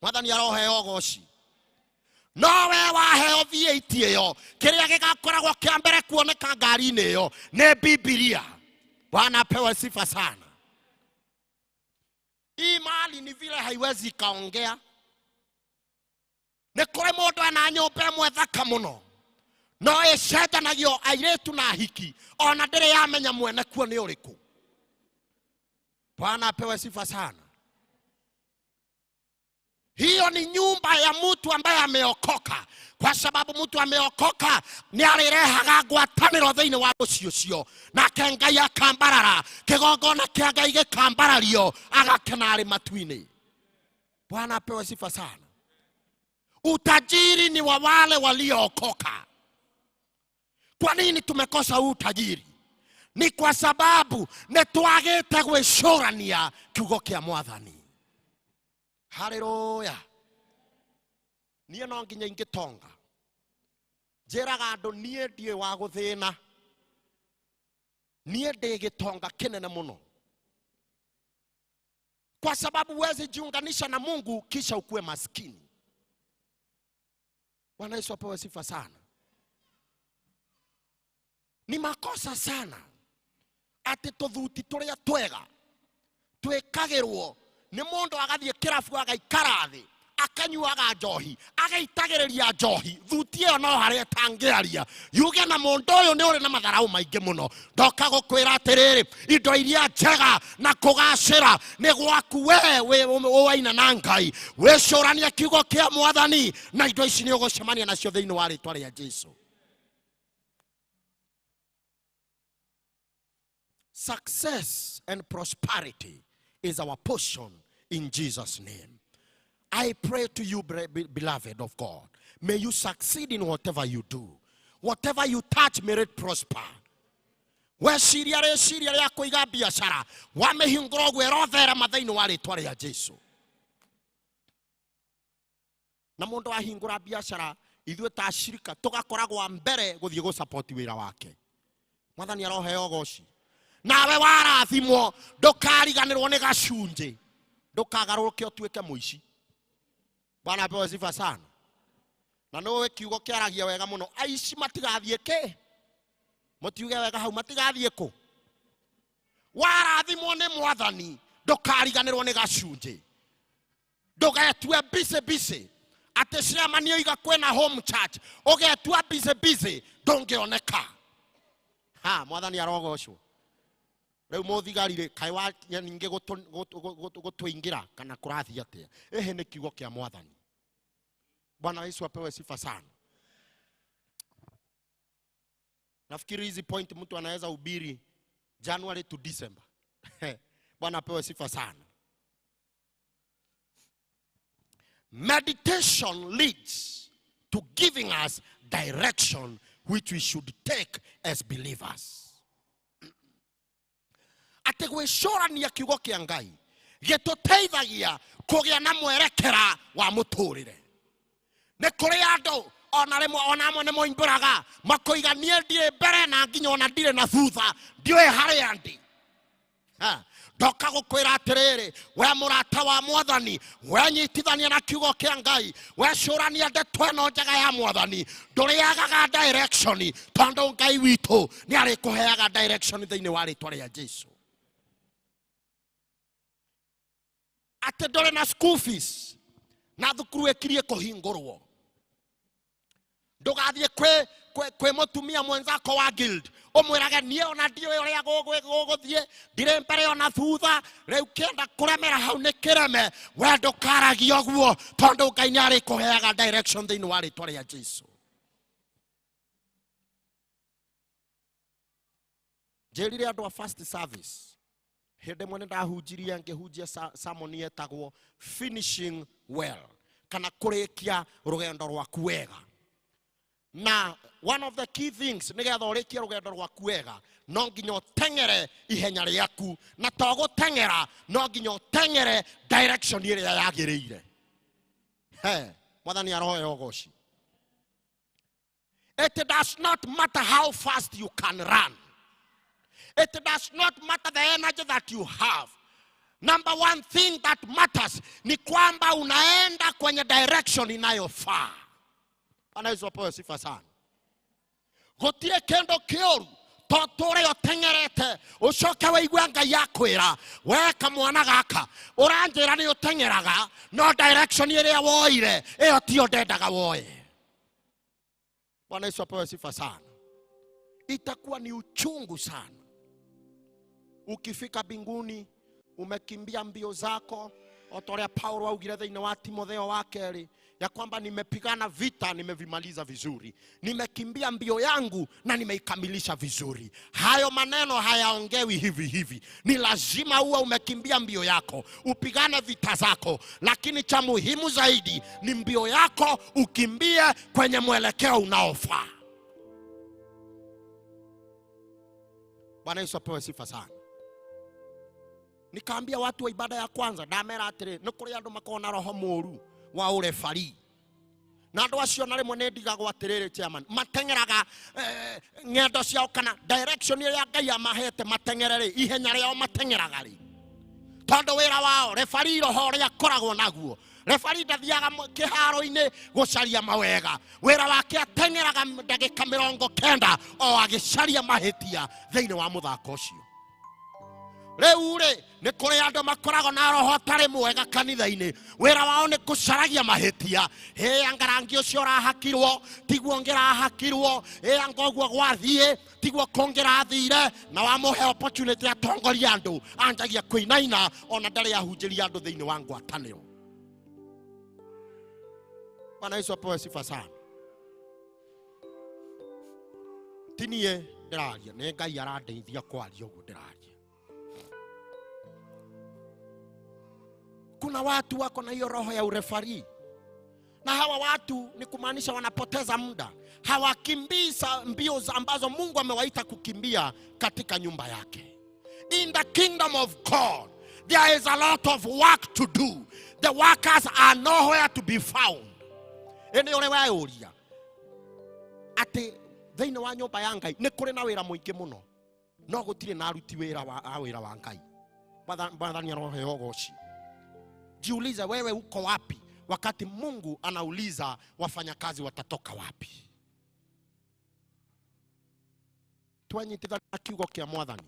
S20: Mwathani aroheo ũgoci. No we waheo V8 ĩyo, kĩrĩa gĩgakoragwo kĩa mbere kuoneka ngari-inĩ ĩyo nĩ Bibilia. Bwana apewe sifa sana. Hii mali ni vile haiwezi ikaongea. Nĩ kũrĩ mũndũ ena nyũmba ĩmwe thaka mũno, no ĩcenjanagio airĩtu na ahiki, ona ndĩrĩ yamenya mwene kuo nĩ ũrĩkũ. Bwana apewe sifa sana. Hiyo ni nyumba ya mtu ambaye ameokoka, kwa sababu mtu ameokoka ni arĩrehaga ngwatanĩro thĩinĩ wa mũciĩ ũcio, nake Ngai akambarara, kĩgongona kĩa Ngai gĩkambarario, agakena arĩ matu-inĩ. Bwana apewe sifa sana. Utajiri ni wa wale waliookoka. Kwa nini tumekosa huu utajiri? Ni kwa sababu nĩ twagĩte gwĩcũrania kiugo kĩa Mwathani. Haleluya. Niĩ no nginya ingĩtonga. Njĩraga andũ niĩ ndiĩ wa gũthĩna. Niĩ ndĩ gĩtonga kĩnene mũno. Kwa sababu huwezi jiunganisha na Mungu kisha ukuwe maskini. Bwana Yesu apewe sifa sana. Ni makosa sana atĩ tũthuti tũrĩa twega twĩkagĩrwo nĩ mũndũ agathiĩ kĩrabu agaikara thĩ akanyuaga njohi agaitagĩrĩria njohi, thuti ĩyo no harĩa ĩtangĩaria yuge na mũndũ ũyũ nĩ ũrĩ na matharaũ maingĩ mũno. Ndoka gũkwĩra atĩrĩrĩ, indo iria njega na kũgacĩra nĩ gwaku we ũwaina na Ngai. Wĩcũranie kiugo kĩa Mwathani na indo ici nĩ ũgũcemania nacio thĩinĩ wa rĩtwa rĩa Jesu. Success and prosperity is our portion in Jesus name. I pray to you, beloved of God, may you succeed in whatever you do. Whatever you touch, may it prosper. Weciria rĩciria rĩa kũiga biacara wamĩhingũra ũguo ĩrotherema thĩinĩ wa rĩtwa rĩa Jesu. Na mũndũ ahingũra biacara ithuĩ ta ashirika tũgakoragwo mbere gũthiĩ gũsapoti wĩra wake. Mwathani aroheo ũgoci. Nawe warathimwo ndũkariganĩrwo nĩ gacunjĩ, ndũkagarũrũke ũtuĩke mũici. Bwana apewe sifa sana. Na nĩũĩ kiugo kĩaragia wega mũno, aici matigathiĩ kĩ? Mũtiuge wega hau, matigathiĩ kũ? Warathimwo nĩ Mwathani ndũkariganĩrwo nĩ gacunjĩ. Ndũgetue busy busy atĩ ciamanio iga kwĩna home church, ũgetua busy busy ndũngĩoneka. Ha, Mwathani arogocwo. Rĩu mũthigari rĩ, kaĩ wa ningĩ gũtũingĩra kana kũrathiĩ atĩa? Ĩhĩ nĩ kiugo kĩa Mwathani. Bwana Yesu apewe sifa sana. Nafikiri hizi point mtu anaweza hubiri January to December. Bwana apewe sifa sana. Meditation leads to giving us direction which we should take as believers. Atĩ gwĩcũrania kiugo kĩa Ngai gĩtũteithagia kũgĩa na mwerekera wa mũtũrĩre. Nĩ kũrĩ andũ ona rĩmwe ona amwe nĩ moimbũraga makoiga niĩ ndirĩ mbere na nginya ona ndirĩ na thutha, ndiũĩ harĩa ndĩ. Ndoka gũkwĩra atĩrĩrĩ, we mũrata wa Mwathani, we nyitithania na kiugo kĩa Ngai, we cũrania ndeto ĩno njega ya Mwathani, ndũrĩagaga direction tondũ Ngai witũ nĩ arĩkũheaga direction thĩinĩ wa rĩtwa rĩa Jesu. Atĩ ndũrĩ na school fees na thukuru ĩkirie kũhingũrwo, ndũgathiĩ kwĩ mũtumia mwenzako wa guild ũmwĩrage niĩ ona ndiũĩ ũrĩa gũgũthiĩ, ndirĩ mbere ona thutha, rĩu kĩenda kũremera hau nĩ kĩreme. We ndũkaragia ũguo tondũ Ngai nĩ arĩkũheaga direction thĩinĩ wa rĩtwa rĩa Jesu. Njĩrire andũ a first service hĩndĩ ĩmwe nĩ ndahunjirie ngĩhunjia sermon yetagwo finishing well, kana kũrĩkia rũgendo rwaku wega. Na one of the key things nĩgetha ũrĩkie rũgendo rwaku wega no nginya ũteng'ere ihenya rĩaku, na to gũteng'era, no nginya ũteng'ere direction ĩrĩa yagĩrĩire. He, Mwathani aroheo ũgoci. It does not matter how fast you can run. It does not matter the energy that you have. Number one thing that matters ni kwamba unaenda kwenye direction inayofaa. Bwana Yesu apewe sifa sana. Gũtirĩ kĩndũ kĩũru to tũre ũteng'erete ũcoke wĩigue Ngai akwĩra we kamwana gaka ũranjĩra nĩ ũteng'eraga no direction ĩrĩa woire ĩyo tiyo ndendaga woe. Bwana Yesu apewe sifa sana. Itakuwa ni uchungu sana ukifika mbinguni umekimbia mbio zako, otorea Paulo augire thĩinĩ wa Timotheo wa kerĩ ya kwamba nimepigana vita nimevimaliza vizuri, nimekimbia mbio yangu na nimeikamilisha vizuri. Hayo maneno hayaongewi hivi hivi. Ni lazima uwe umekimbia mbio yako, upigane vita zako, lakini cha muhimu zaidi ni mbio yako ukimbie kwenye mwelekeo unaofaa. Bwana Yesu apewe sifa sana. Nikaambia watu wa ibada ya kwanza ndamera atĩrĩ, nĩ kũrĩ andũ makoragwo na roho mũũru wa ũrebari, na andũ acio na rĩmwe nĩ ndigagwo atĩrĩrĩ chairman, mateng'eraga ng'endo ciao kana direction ĩrĩa Ngai amahete mateng'ere rĩ, ihenya rĩao mateng'eraga rĩ, tondũ wĩra wao rebari roho ũrĩa akoragwo naguo. Rebari ndathiaga kĩharo-inĩ gũcaria mawega, wĩra wake ateng'eraga ndagĩka 90 o agĩcaria mahĩtia thĩinĩ wa mũthako ũcio. Rĩu rĩ, nĩ kũrĩ andũ makoragwo na roho ũtarĩ mwega kanitha-inĩ, wĩra wao nĩ gũcaragia mahĩtia. Ĩ anga rangi ũcio ũrahakirwo tiguo ngĩrahakirwo, ĩ anga ũguo gwathiĩ tiguo kũngĩrathire, na wamũhe opportunity atongorie andũ anjagia kũinaina ona ndarĩ ahunjĩria andũ thĩinĩ wa ngwatanĩro. Bwana Yesu apewe sifa sana. Ti niĩ ndĩraria, nĩ Ngai arandeithia kwaria ũguo ndĩraria. Kuna watu wako na hiyo roho ya urefari, na hawa watu ni kumaanisha wanapoteza muda, hawakimbii mbio ambazo Mungu amewaita kukimbia katika nyumba yake. In the kingdom of God there is a lot of work to do. The workers are nowhere to be found. Ĩndĩ ũrĩ weyũria atĩ thĩinĩ wa nyũmba ya Ngai nĩ kũrĩ na wĩra mũingĩ mũno, no gũtirĩ na aruti wĩra wa, a wĩra wa Ngai. Mwathani aroheo ũgoci. Jiulize wewe uko wapi wakati Mungu anauliza wafanyakazi watatoka wapi. Twanyitithania kiugo kĩa Mwathani,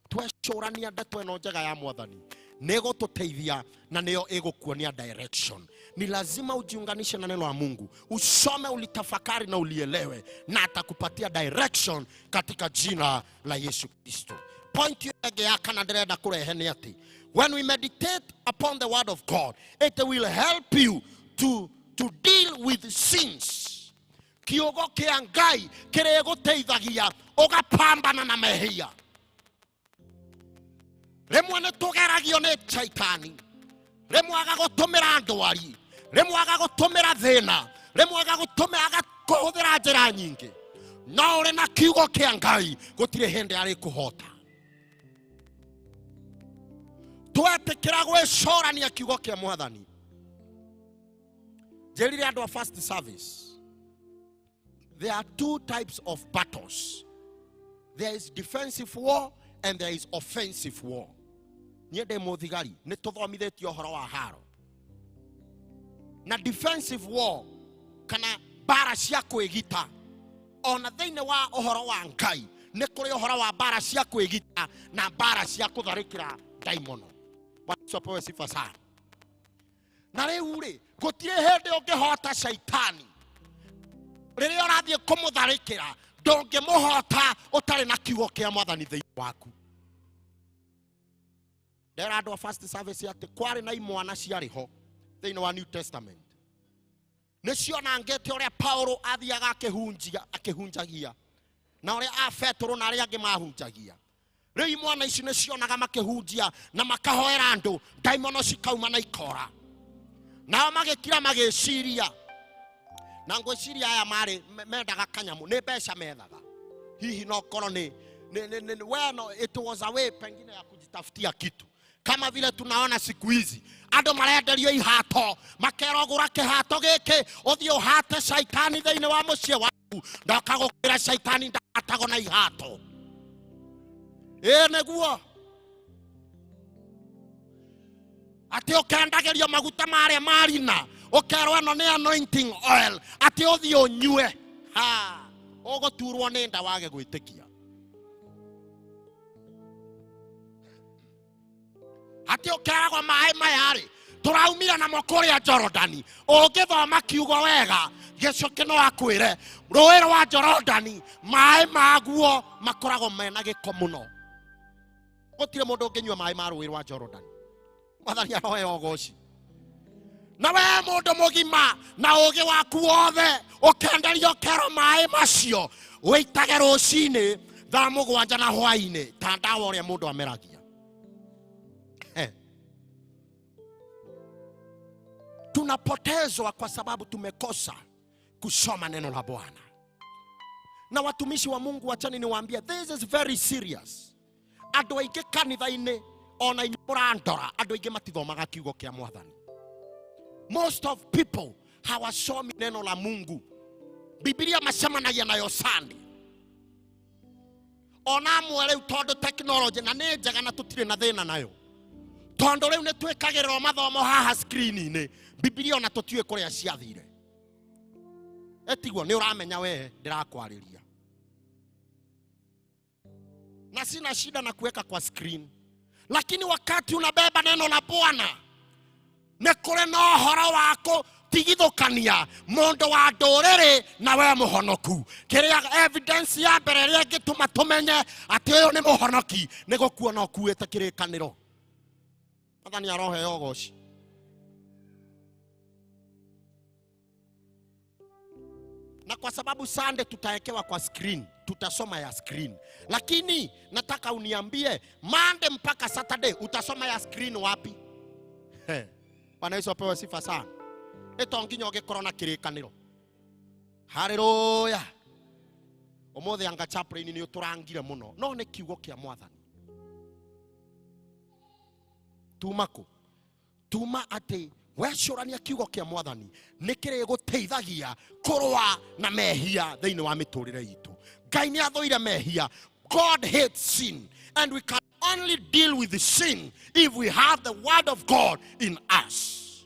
S20: twecũrania ndeto ĩno njega ya Mwathani nĩgũtũteithia na nĩyo ĩgũkuonia direction. Ni lazima ujiunganishe na neno la Mungu, usome, ulitafakari na ulielewe, na atakupatia direction katika jina la Yesu Kristo. Point ĩngĩ ya kana ndĩrenda kũrehe nĩ atĩ when we meditate upon the word of God, it will help you to deal with sins. Kiugo kĩa Ngai kĩrĩgũteithagia ũgapambana na mehia. Rĩmwe nĩ tũgeragio nĩ Shaitani, rĩmwe agagũtũmĩra ndwari, rĩmwe agagũtũmĩra thĩna, rĩmwe agagũtũmĩra agakũhũthĩra njĩra nyingĩ, no ũrĩ na kiugo kĩa Ngai gũtirĩ hĩndĩ arĩkũhota. Twetĩkĩra gwĩcũrania kiugo kĩa Mwathani. Njĩrire andũ a first service, there are two types of battles. There is defensive war and there is offensive war. Niĩ ndĩ mũthigari, nĩ tũthomithĩtio ũhoro wa haro. Na defensive war kana mbara cia kwĩgita, ona thĩinĩ wa ũhoro wa Ngai nĩ kũrĩ ũhoro wa mbara cia kwĩgita na mbara cia kũtharĩkĩra ndaimono. Bwana Yesu apewe sifa sana. Na rĩu rĩ, gũtirĩ hĩndĩ ũngĩhota Shaitani rĩrĩa ũrathiĩ kũmũtharĩkĩra, ndũngĩmũhota ũtarĩ na kiugo kĩa Mwathani thĩinĩ waku. Ndera andũ a first service atĩ kwarĩ na imwana ciarĩ ho thĩinĩ wa New Testament, nĩ cionangĩte ũrĩa Paulo athiaga akĩhunjagia na ũrĩa a Petero na arĩa angĩ mahunjagia. Rĩu imwana ici nĩ cionaga makĩhunjia na makahoera andũ, ndaimono cikauma na ikora. Nao magĩkira magĩciria, na ngwĩciria aya marĩ mendaga kanyamũ, nĩ mbeca methaga, hihi no korwo nĩ we no, it was a way pengine ya kujitafutia kitu. Kama vile tunaona siku hizi andũ marenderio ihato, makerwo gũra kĩhato gĩkĩ ũthiĩ ũhate Shaitani thĩinĩ wa mũciĩ waku, ndoka gũkĩra Shaitani ndahatagwo na ihato. Ĩ nĩguo atĩ ũkendagĩrio maguta marĩa marina, ũkerwo ĩno nĩ anointing oil, atĩ ũthiĩ ũnyue, ha ũgũturwo nĩ nda wage gwĩtĩkia. Atĩ ũkeragwo maĩ maya rĩ, tũraumire namo kũrĩa Jorodani. Ũngĩthoma kiugo wega, gĩcoke no akwĩre rũĩ rwa Jorodani maĩ maguo makoragwo mena gĩko mũno, gũtirĩ mũndũ ũngĩnyua maĩ ma rũĩ rwa Jorodani. Mwathani aroheo ũgoci. Na we mũndũ mũgima na ũgĩ waku wothe ũkenderio ũkerwo maĩ macio wĩitage rũcinĩ thaa 7 na hwainĩ ta ndawa ũrĩa mũndũ ameragia. Tunapotezwa kwa sababu tumekosa kusoma neno la Bwana. Na watumishi wa Mungu, wachani niwaambie, this is very serious. Andũ aingĩ kanitha-inĩ ona inyuĩ mũrandora, andũ aingĩ matithomaga kiugo kĩa Mwathani. Most of people hawasomi neno la Mungu. Biblia macemanagia nayo Sunday. Ona amwe rĩu tondũ technology na nĩ njega na tũtirĩ na thĩna nayo, tondũ rĩu nĩ twĩkagĩrĩrwo mathomo haha screen-inĩ, Biblia ona tũtiũĩ kũrĩa ciathire. Etiguo nĩ ũramenya we ndĩrakwarĩria, na sina shida na kuweka kwa screen, lakini wakati unabeba neno la Bwana nĩ kũrĩ na ũhoro wa kũtigithũkania mũndũ wa ndũrĩrĩ na we mũhonoku. Kĩrĩa evidence ya mbere ĩrĩa ĩngĩtũma tũmenye atĩ ũyũ nĩ mũhonoki nĩ gũkuona ũkuĩte kĩrĩkanĩro. Mwathani aroheo ũgoci. Na kwa sababu Sunday tutawekewa kwa screen, tutasoma ya screen, lakini nataka uniambie Monday mpaka Saturday utasoma ya screen wapi? He. Bwana Yesu apewe sifa sana. Nĩ to nginya ũgĩkorwo na kĩrĩkanĩro. Haleluya. Ũmũthĩ anga chaplain nĩ ũtũrangire mũno, no nĩ kiugo kĩa Mwathani. Tuma kũ? Tuma atĩ wecũrania kiugo kĩa Mwathani nĩ kĩrĩgũteithagia kũrũa na mehia thĩinĩ wa mĩtũrĩre itũ. Ngai nĩ athũire mehia. God hates sin, and we can only deal with the sin if we have the word of God in us.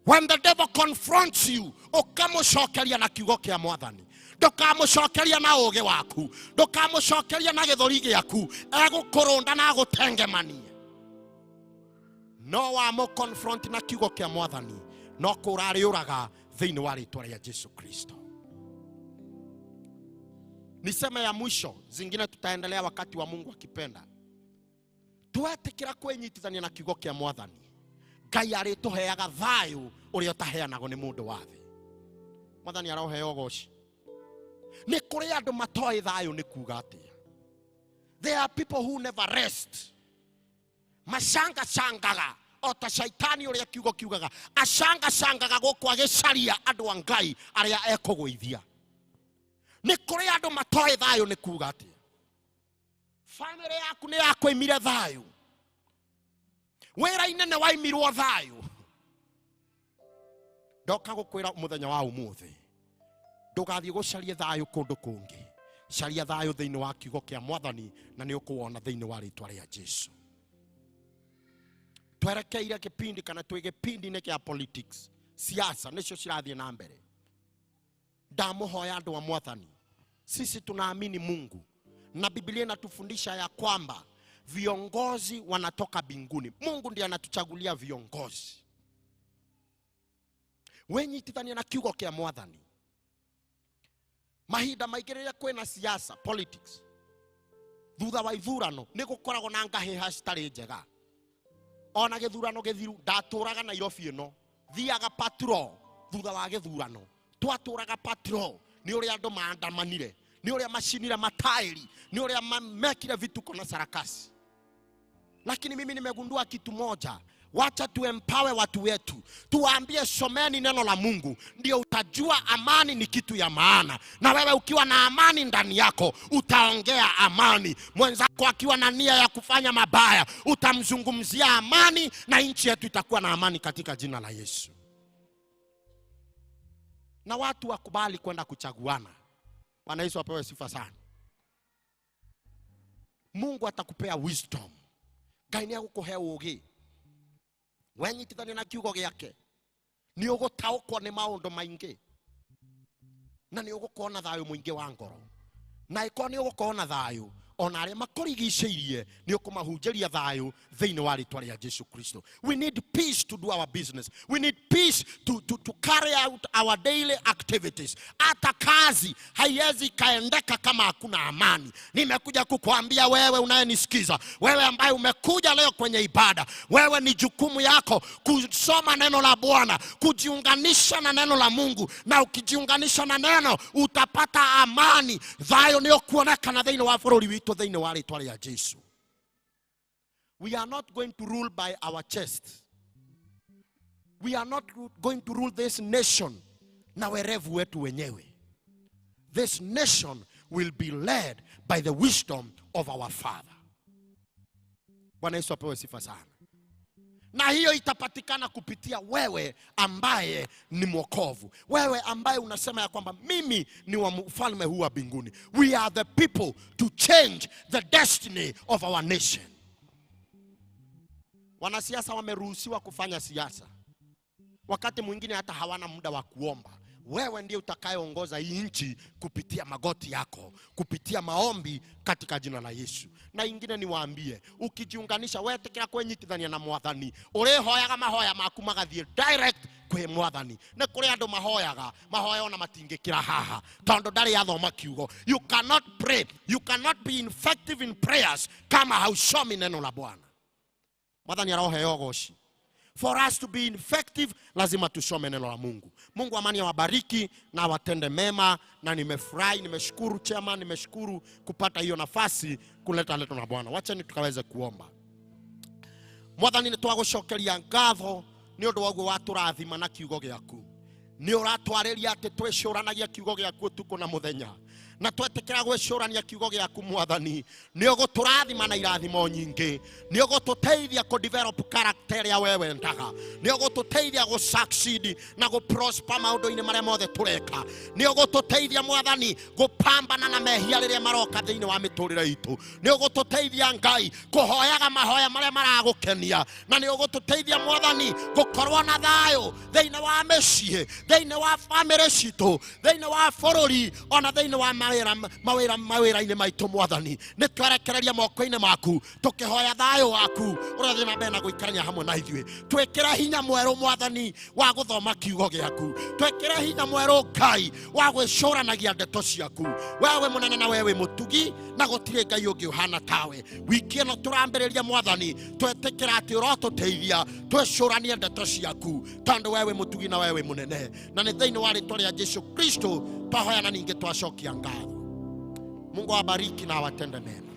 S20: When the devil confronts you, ũkamũcokeria na kiugo kĩa Mwathani. Ndũkamũcokeria na ũũgĩ waku, ndũkamũcokeria na gĩthũri gĩaku, egũkũrũnda na agũtengemanie. No wamũ confront na kiugo kĩa Mwathani, no kũrarĩũraga thĩinĩ wa rĩtwa rĩa Jesu Kristo. Niseme ya mwisho, zingine tutaendelea wakati wa Mungu akipenda. Twetĩkĩra kwĩnyitithania na kiugo kĩa Mwathani, Ngai arĩtũheaga thayũ ũrĩa ũtaheanagwo nĩ mũndũ wa thĩ. Mwathani aroheo ũgoci. Nĩ kũrĩ andũ matoĩ thayũ nĩ kuga atĩa. There are people who never rest. Macangacangaga o ta shaitani ũrĩa kiugo kiugaga, acangacangaga gũkũ agĩcaria andũ a Ngai arĩa ekũgũithia. Nĩ kũrĩ andũ matoĩ thayũ nĩ kuga atĩa. Famĩlĩ yaku nĩ yakũimire thayũ, wĩra-inĩ nĩ waimirwo thayũ. Ndoka gũkwĩra mũthenya wa ũmũthĩ, ndũgathiĩ gũcaria thayũ kũndũ kũngĩ, caria thayũ thĩinĩ wa kiugo kĩa Mwathani na nĩ ũkũwona thĩinĩ wa rĩtwa rĩa Jesu. Twerekeire kĩpindi kana twĩ gĩpindi-inĩ kĩa politics, siasa nĩcio cirathiĩ na mbere. Ndamũhoya andũ a Mwathani, sisi tunaamini Mungu na Biblia inatufundisha ya kwamba viongozi wanatoka mbinguni. Mungu ndiye anatuchagulia viongozi. Wenyitithania na kiugo kĩa Mwathani. Mahinda maingĩ rĩrĩa kwĩna siasa, politics, thutha wa ithurano nĩ gũkoragwo na ngahĩha citarĩ njega. Ona gĩthurano gĩthiru, ndatũraga Nairobi ĩno, thiaga patrol thutha wa gĩthurano. Twatũraga patrol nĩ ũrĩa andũ maandamanire, nĩ ũrĩa macinire mataĩri, nĩ ũrĩa mekire vituko na sarakasi. Lakini mimi nimegundua kitu moja, wacha tuempower watu wetu, tuwaambie someni neno la Mungu, ndio utajua amani ni kitu ya maana. Na wewe ukiwa na amani ndani yako utaongea amani. Mwenzako akiwa na nia ya kufanya mabaya utamzungumzia amani, na nchi yetu itakuwa na amani katika jina la Yesu. Na watu wakubali kwenda kuchaguana. Bwana Yesu apewe sifa sana. Mungu atakupea wisdom. Ngai nĩ egũkũhe ũũgĩ. Wenyitithania na kiugo gĩake, nĩ ũgũtaũkwo nĩ maũndũ maingĩ, na nĩ ũgũkorwo na thayũ mũingĩ wa ngoro. Na ĩkorwo nĩ ũgũkorwo na thayũ, ona arĩa makũrigicĩirie nĩ ũkũmahunjĩria thayũ thĩinĩ wa rĩtwa rĩa Jesu Kristo. We need peace to do our business. We need peace to carry out our daily activities. Hata kazi haiwezi ikaendeka kama hakuna amani. Nimekuja kukuambia wewe unayenisikiza, wewe ambaye umekuja leo kwenye ibada, wewe ni jukumu yako kusoma neno la Bwana, kujiunganisha na neno la Mungu. Na ukijiunganisha na neno utapata amani. Thayũ nĩ ũkuonekana thĩinĩ wa bũrũri witũ thĩinĩ wa rĩtwa rĩa Jesu. We are not going to rule by our chest. We are not going to rule this nation na werevu wetu wenyewe. This nation will be led by the wisdom of our Father. Bwana Yesu apewe sifa sana. Na hiyo itapatikana kupitia wewe ambaye ni mwokovu, wewe ambaye unasema ya kwamba mimi ni wa ufalme huu wa mbinguni. We are the people to change the destiny of our nation. Wanasiasa wameruhusiwa kufanya siasa, wakati mwingine hata hawana muda wa kuomba. Wewe ndiye utakayeongoza hii nchi kupitia magoti yako, kupitia maombi katika jina la Yesu. Na ingine niwaambie, ukijiunganisha wewe tekera kwenyitithania na Mwathani, urihoyaga mahoya maku magathie direct kwi Mwathani. Nĩ kũrĩ andũ mahoyaga mahoya ona matingĩkĩra haha tondũ ndarĩ athoma kiugo. You cannot pray, you cannot be effective in prayers kama hausomi neno la Bwana. Mwathani aroheo ũgoci. For us to be effective, lazima tusome neno la Mungu. Mungu amani awabariki na awatende mema. Na nimefurahi, nimeshukuru chairman, nimeshukuru kupata hiyo nafasi kuleta neno la Bwana. Wacha ni tukaweze kuomba. Mwathani, nĩ twagũcokeria ngatho Nĩ ũndũ wa ũguo watũrathima na kiugo gĩaku. Nĩ ũratwarĩria atĩ twĩcũranagia kiugo gĩaku ũtukũ na mũthenya. Na twetĩkĩra gwĩcũrania kiugo gĩaku mwathani, nĩ ũgũtũrathima na irathimo nyingĩ. Nĩ ũgũtũteithia kũ develop character ĩrĩa we wendaga. Nĩ ũgũtũteithia gũ succeed na gũ prosper maũndũ-inĩ marĩa mothe tũreka. Nĩ ũgũtũteithia mwathani gũpambana na mehia rĩrĩa maroka thĩinĩ wa mĩtũrĩre itũ. Nĩ ũgũtũteithia Ngai kũhoyaga mahoya marĩa maragũkenia. Na nĩ ũgũtũteithia mwathani gũkorwo na thayũ thĩinĩ wa mĩciĩ, thĩinĩ wa bamĩrĩ citũ, thĩinĩ wa bũrũri, ona thĩinĩ wa mawĩra-inĩ maitũ mwathani. Nĩ twerekereria moko-inĩ maku tũkĩhoya thayũ waku ũrathiĩ na mbere na gũikarania hamwe na ithuĩ. Twĩkĩre hinya mwerũ mwathani wa gũthoma kiugo gĩaku. Twĩkĩre hinya mwerũ Ngai wa gwĩcũranagia ndeto ciaku. Wewe mũnene na wewe mũtugi na gũtirĩ Ngai ũngĩ ũhana tawe. Wiki ĩno tũrambĩrĩria mwathani twetĩkĩra atĩ ũrotũteithia twĩcũranie ndeto ciaku tondũ wewe mũtugi na wewe mũnene. Na nĩ thĩinĩ wa rĩtwa rĩa Jesu Kristo twahoya na ningĩ twacokia ngatho. Mungu awabariki na awatende mema.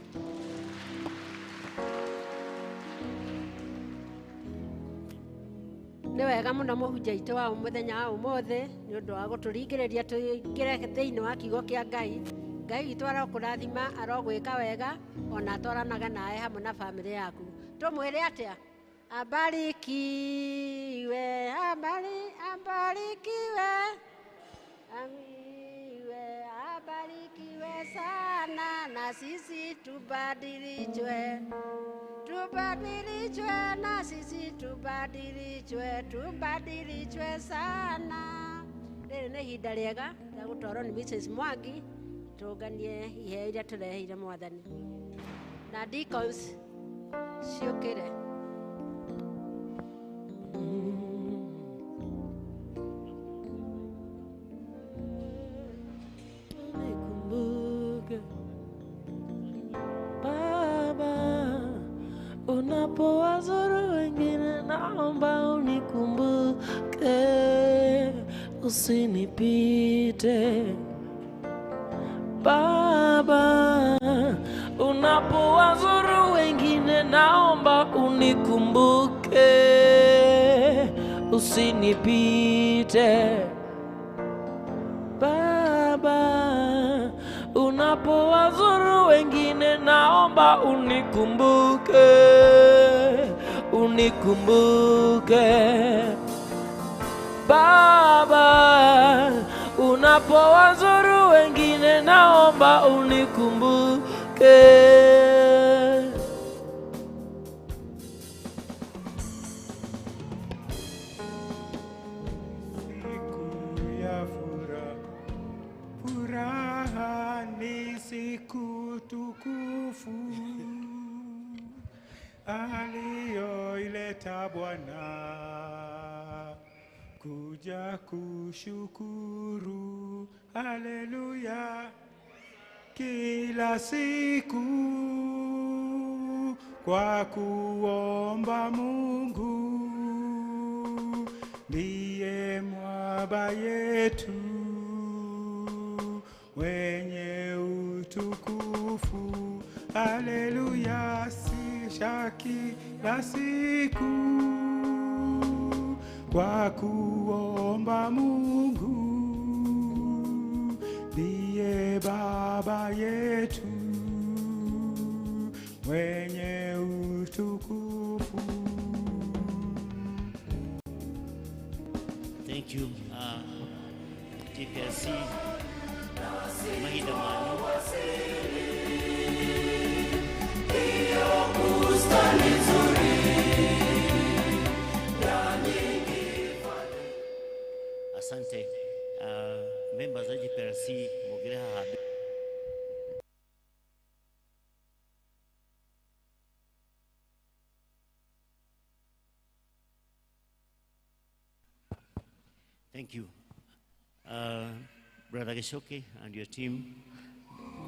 S4: Nĩ wega mũno mũhunjia witũ wa mũthenya wa ũmũthĩ nĩ ũndũ wa gũtũringĩrĩria tũingĩre thĩinĩ wa kiugo kĩa Ngai. Ngai witũ arokũrathima, arogwĩka wega, ona atwaranaga nawe hamwe na bamĩrĩ yaku. Tũmwĩre atĩa? Abarikiwe, abarikiwe, amiwe, abarikiwe sana, na sisi tubadilishwe. Tubadilishwe na sisi tubadilishwe, tubadilishwe sana. Rĩrĩ nĩ ihinda rĩega rĩa gũtwarwo nĩ Mrs. Mwangi tũnganie iheo iria tũreheire mwathani. Na deacons ciũkĩre.
S2: Nikumbuke Baba, unapowazuru wengine, naomba unikumbuke, usinipite. Baba, unapowazuru wengine, naomba unikumbuke, usinipite. Baba, unapowazuru wengine, naomba unikumbuke, unikumbuke. Baba, unapowazuru wengine, naomba unikumbuke.
S11: Siku ya furaha ni siku tukufu aliyoileta Bwana kuja kushukuru. Haleluya, kila siku kwa kuomba Mungu ndiye mwaba yetu mwenye utukufu. Haleluya, sisha kila siku kwa kuomba Mungu ndiye baba yetu mwenye utukufu.
S3: Thank you, JPRC. Mahinda manyu. Asante. Members of JPRC, mugire haha. Thank you. Brother Gishoke and your team,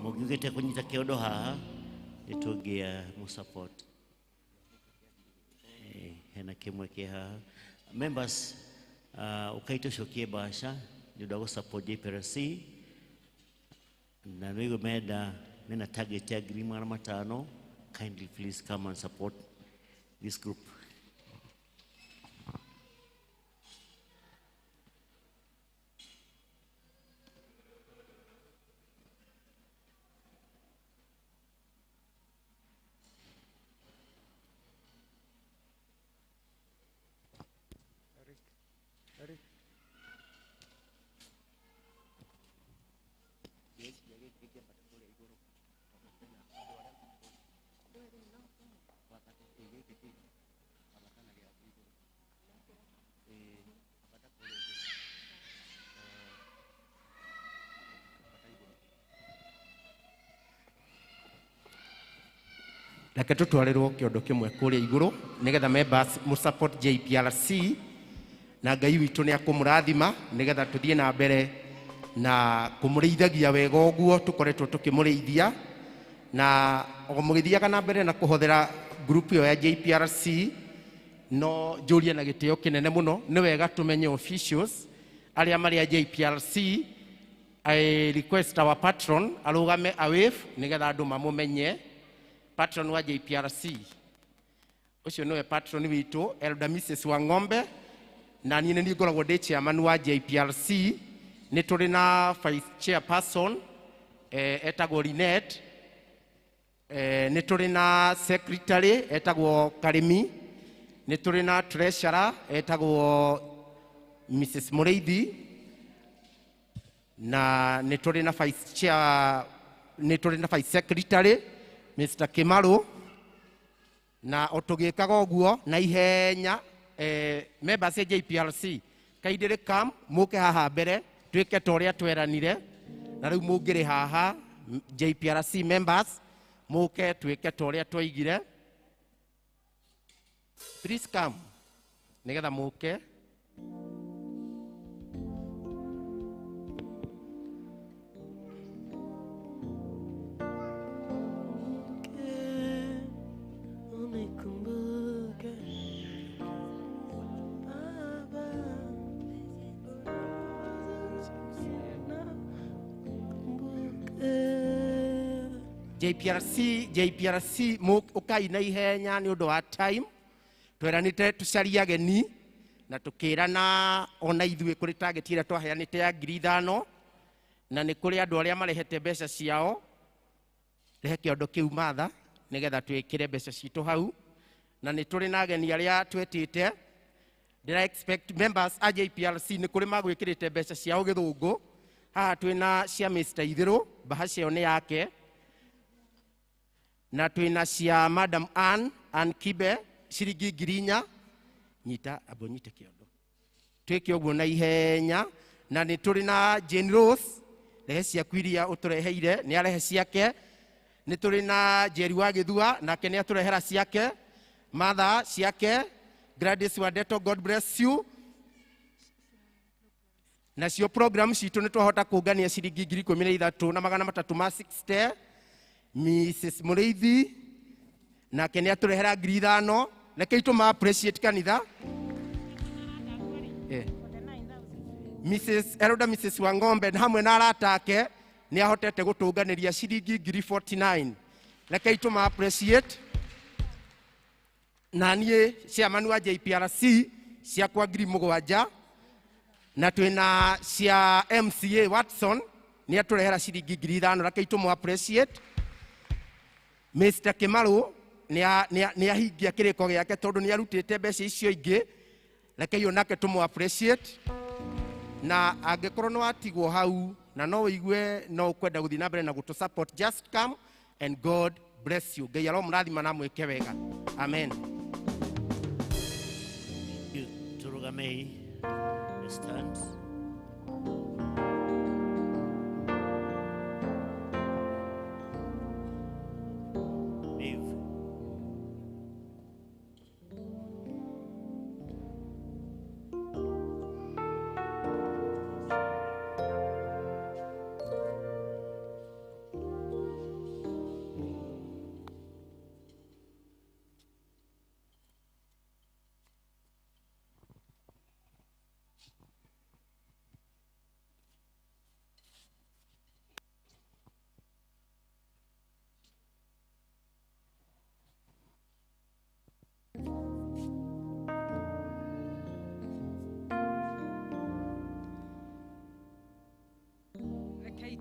S3: mugiugite kunyita kiondo haha nitugia mu support. Hena kimwe ki haha. Members, ukaito shokie basha ni undu wa support JPRC na nigo menda mena target ya 500,000. Kindly please come and support this group.
S6: Reke tutwarĩrwo kĩondo kĩmwe kũrĩa igũrũ nĩgetha members mu support JPRC na Ngai witũ nĩ akũmũrathima nĩgetha tũthiĩ na mbere na kũmũrĩithagia wega ũguo tũkoretwo tũkĩmũrĩithia na o mũgĩthiaga na mbere na kũhothera group ĩyo ya JPRC no njũrie na gĩtĩo kĩnene mũno nĩ wega tũmenye officials arĩa marĩ a JPRC. I request our patron arũgame a wave nĩgetha andũ mamũmenye. Patron wa JPRC ũcio nĩwe patron witũ Elder Mrs. Wang'ombe na niĩ nĩ niĩ ngoragwo ndĩ chairman wa JPRC. Nĩ tũrĩ na vice chairperson etagwo Linet, nĩ tũrĩ na secretary etagwo Karimi, nĩ tũrĩ na treasurer etagwo Mrs. Mũrĩithi na nĩ tũrĩ na vice chair, nĩ tũrĩ na vice secretary Mr. Kimaru. Na o tũgĩkaga ũguo na ihenya members a JPRC kaindĩrĩ come mũke haha mbere twĩke ta ũrĩa tweranire na rĩu mũngĩrĩ haha JPRC members mũke twĩke ta ũrĩa twaigire. Please come nĩgetha mũke. JPRC ukai na ihenya nĩ ũndũ wa time tweranĩte tũcarie ageni na tũkĩrana ona ithuĩ kũrĩ target ĩrĩa twaheanĩte ya 5,000 na nĩ kũrĩ andũ arĩa marehete mbeca ciao. Rehe kĩondo kĩu matha nĩgetha twĩkĩre mbeca citũ hau na nĩ tũrĩ na ageni arĩa twetĩte. Ndĩra expect members a JPRC nĩ kũrĩ magwĩkĩrĩte mbeca ciao gĩthũngũ. Haha twĩna cia Mr. Itherũ, bahasha ĩyo nĩ yake, na twĩna cia Madam Ann Kibe ciringi 4,000. Nyita abo nyite kĩondo twĩke ũguo na ihenya. Na nĩ tũrĩ na Jane Rose, rehe ciaku iria ũtũreheire, nĩ arehe ciake. Nĩ tũrĩ na Jerry wa Gĩthua, nake nĩ atũrehera ciake. Martha ciake, Gladys Wadeto, God bless you. Nacio program citũ nĩ twahota kũngania ciringi 13,360. Mrs. Mũrĩithi nake nĩ atũrehera 5,000. Reke itũ appreciate kanitha. Mrs. Elder Mrs. Wang'ombe hamwe na arata ake nĩ ahotete gũtũnganĩria ciringi 49,000. Reke itũ appreciate. Na niĩ chairman wa JPRC ciakwa 7,000 na twĩna cia MCA Watson nĩ atũrehera ciringi 5,000. Reke itũ appreciate. Mr. Kimaru nĩ ahingia kĩrĩko gĩake tondũ nĩ arutĩte mbeca icio ingĩ. Reke onake tũmũ appreciate. Na angĩkorwo nĩ watigwo hau na no ũigue no ũkwenda gũthiĩ na mbere na gũtũ support, just come and God bless you. Ngai aromũrathima na mwĩke wega. Amen.
S3: Tũrũgamei. Stand. Leave.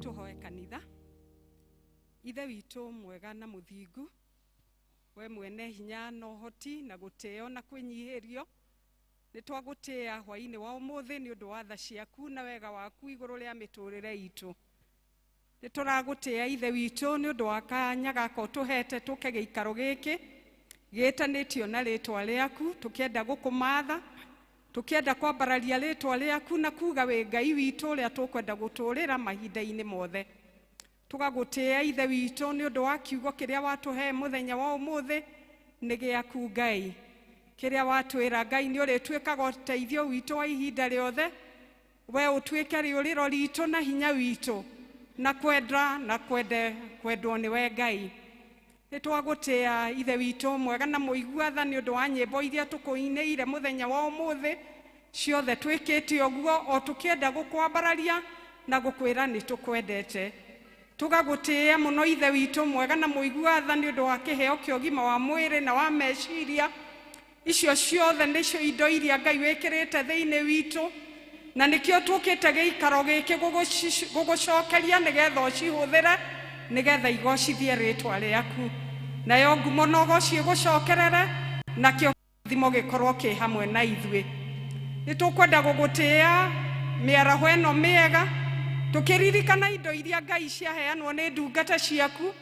S13: Tũhoe kanitha. Ithe witũ mwega na mũthingu, we mwene hinya na ũhoti na gũtĩo na kwĩnyihĩrio, nĩ twagũtĩĩa hwaĩ-inĩ wa ũmũthĩ nĩ ũndũ wa tha ciaku na wega waku igũrũ rĩa mĩtũrĩre itũ.
S11: Nĩ tũragũtĩa Ithe witũ nĩ ũndũ wa kanya gaka ũtũhete tũke gĩikaro gĩkĩ gĩtanĩtio na rĩtwa rĩaku, tũkĩenda gũkũmatha, tũkĩenda kwambararia rĩtwa rĩaku na kuga wĩ Ngai witũ ũrĩa tũkwenda gũtũrĩra mahinda-inĩ mothe. Tũgagũtĩa Ithe witũ nĩ ũndũ wa kiugo kĩrĩa watũhe mũthenya wa ũmũthĩ nĩ gĩaku Ngai. Kĩrĩa watwĩra Ngai nĩ ũrĩtuĩkaga ũteithio witũ wa ihinda rĩothe, we ũtuĩke rĩũrĩro ritũ na hinya witũ na kwenda na kwendwo nĩwe Ngai. Nĩ twagũtĩa Ithe witũ mwega na mũigua tha nĩ ũndũ wa nyĩmbo iria tũkũinĩire mũthenya wa ũmũthĩ, ciothe twĩkĩte ũguo o tũkĩenda gũkwambararia na gũkwĩra nĩ tũkwendete. Tũgagũtĩa mũno Ithe witũ mwega na mũigua tha nĩ ũndũ wa kĩheo kĩa ũgima wa mwĩrĩ na wa meciria. Icio ciothe nĩcio indo iria Ngai wĩkĩrĩte thĩinĩ witũ, na nĩkĩo tũkĩte gĩikaro gĩkĩ gũgũcokeria nĩgetha ũcihũthĩre nĩgetha igocithie rĩtwa rĩaku, nayo ngumo na ũgoci ĩgũcokerere, nakĩo kĩrathimo gĩkorwo kĩ hamwe na ithuĩ. Nĩ tũkwenda gũgũtĩa mĩaraho ĩno mĩega, tũkĩririkana indo iria Ngai ciaheanwo nĩ ndungata ciaku,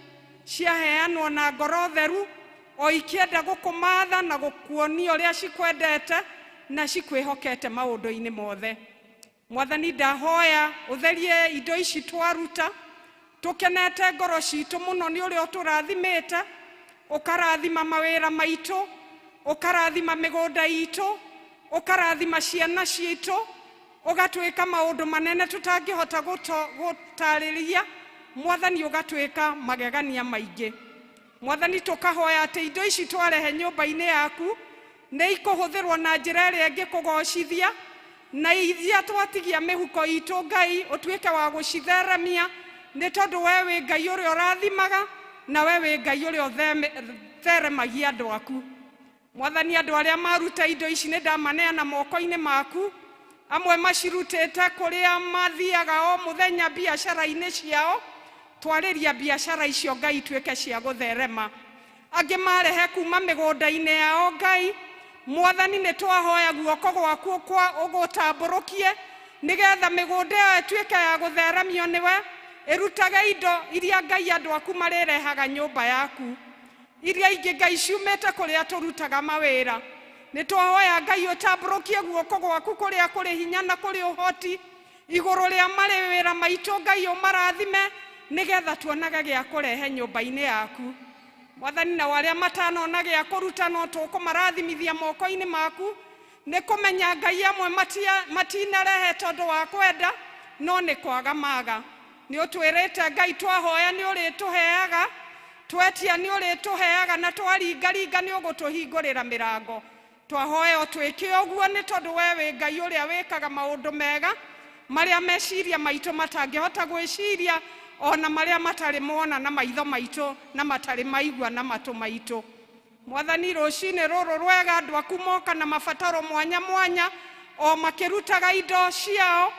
S11: ciaheanwo na ngoro theru, o ikĩenda gũkũmatha na gũkuonia ũrĩa cikwendete na cikwĩhokete maũndũ-inĩ mothe. Mwathani, ndahoya ũtherie indo ici twaruta, tũkenete ngoro citũ mũno nĩ ũrĩa ũtũrathimĩte, ũkarathima mawĩra maitũ, ũkarathima mĩgũnda itũ, ũkarathima ciana citũ, ũgatwĩka maũndũ manene tũtangĩhota gũtarĩria. Mwathani, ũgatwĩka magegania maingĩ. Mwathani, tũkahoya atĩ indo ici twarehe nyũmba-inĩ yaku nĩ ikũhũthĩrwo na njĩra ĩrĩa ĩngĩkũgocithia, na iria twatigia mĩhuko itũ Ngai ũtuĩke wa gũcitheremia, nĩ tondũ we wĩ Ngai ũrĩa ũrathimaga na we wĩ Ngai ũrĩa ũtheremagia andũ aku. Mwathani, andũ arĩa maruta indo ici nĩ ndamaneana moko-inĩ maku, amwe macirutĩte kũrĩa mathiaga o mũthenya biacara-inĩ ciao, twarĩria biacara icio Ngai ituĩke cia gũtherema. Angĩ marehe kuma mĩgũnda-inĩ yao Ngai, Mwathani, nĩ twahoya guoko gwaku kwa ũgũtambũrũkie nĩgetha mĩgũnda ĩyo ĩtuĩke ya gũtheremio nĩwe, ĩrutage indo iria Ngai andũ aku marĩrehaga nyũmba yaku, iria ingĩ Ngai ciumĩte kũrĩa tũrutaga mawĩra. Nĩ twahoya Ngai ũtambũrũkie guoko gwaku kũrĩa kũrĩ hinya na kũrĩ ũhoti igũrũ rĩa mawĩra maitũ Ngai ũmarathime nĩgetha tuonage gĩa kũrehe nyũmba-inĩ yaku. Mwathani, na arĩa matanona gĩa kũruta no tũkũmarathimithia moko-inĩ maku, nĩ kũmenya Ngai amwe matinarehe tondũ wa kwenda, no nĩ kwaga maga. Nĩ ũtwĩrĩte Ngai twahoya nĩ ũrĩtũheaga, twetia nĩ ũrĩtũheaga, na twaringaringa nĩ ũgũtũhingũrĩra mĩrango. Twahoya ũtwĩke ũguo nĩ tondũ we wĩ Ngai ũrĩa wĩkaga maũndũ mega marĩa meciria maitũ matangĩhota gwĩciria, ona marĩa matarĩ mona na maitho maitũ na matarĩ maigua na matũ maitũ. Mwathani, rũcinĩ rũrũ rwega andũ aku moka na mabataro mwanya mwanya, o makĩrutaga indo ciao,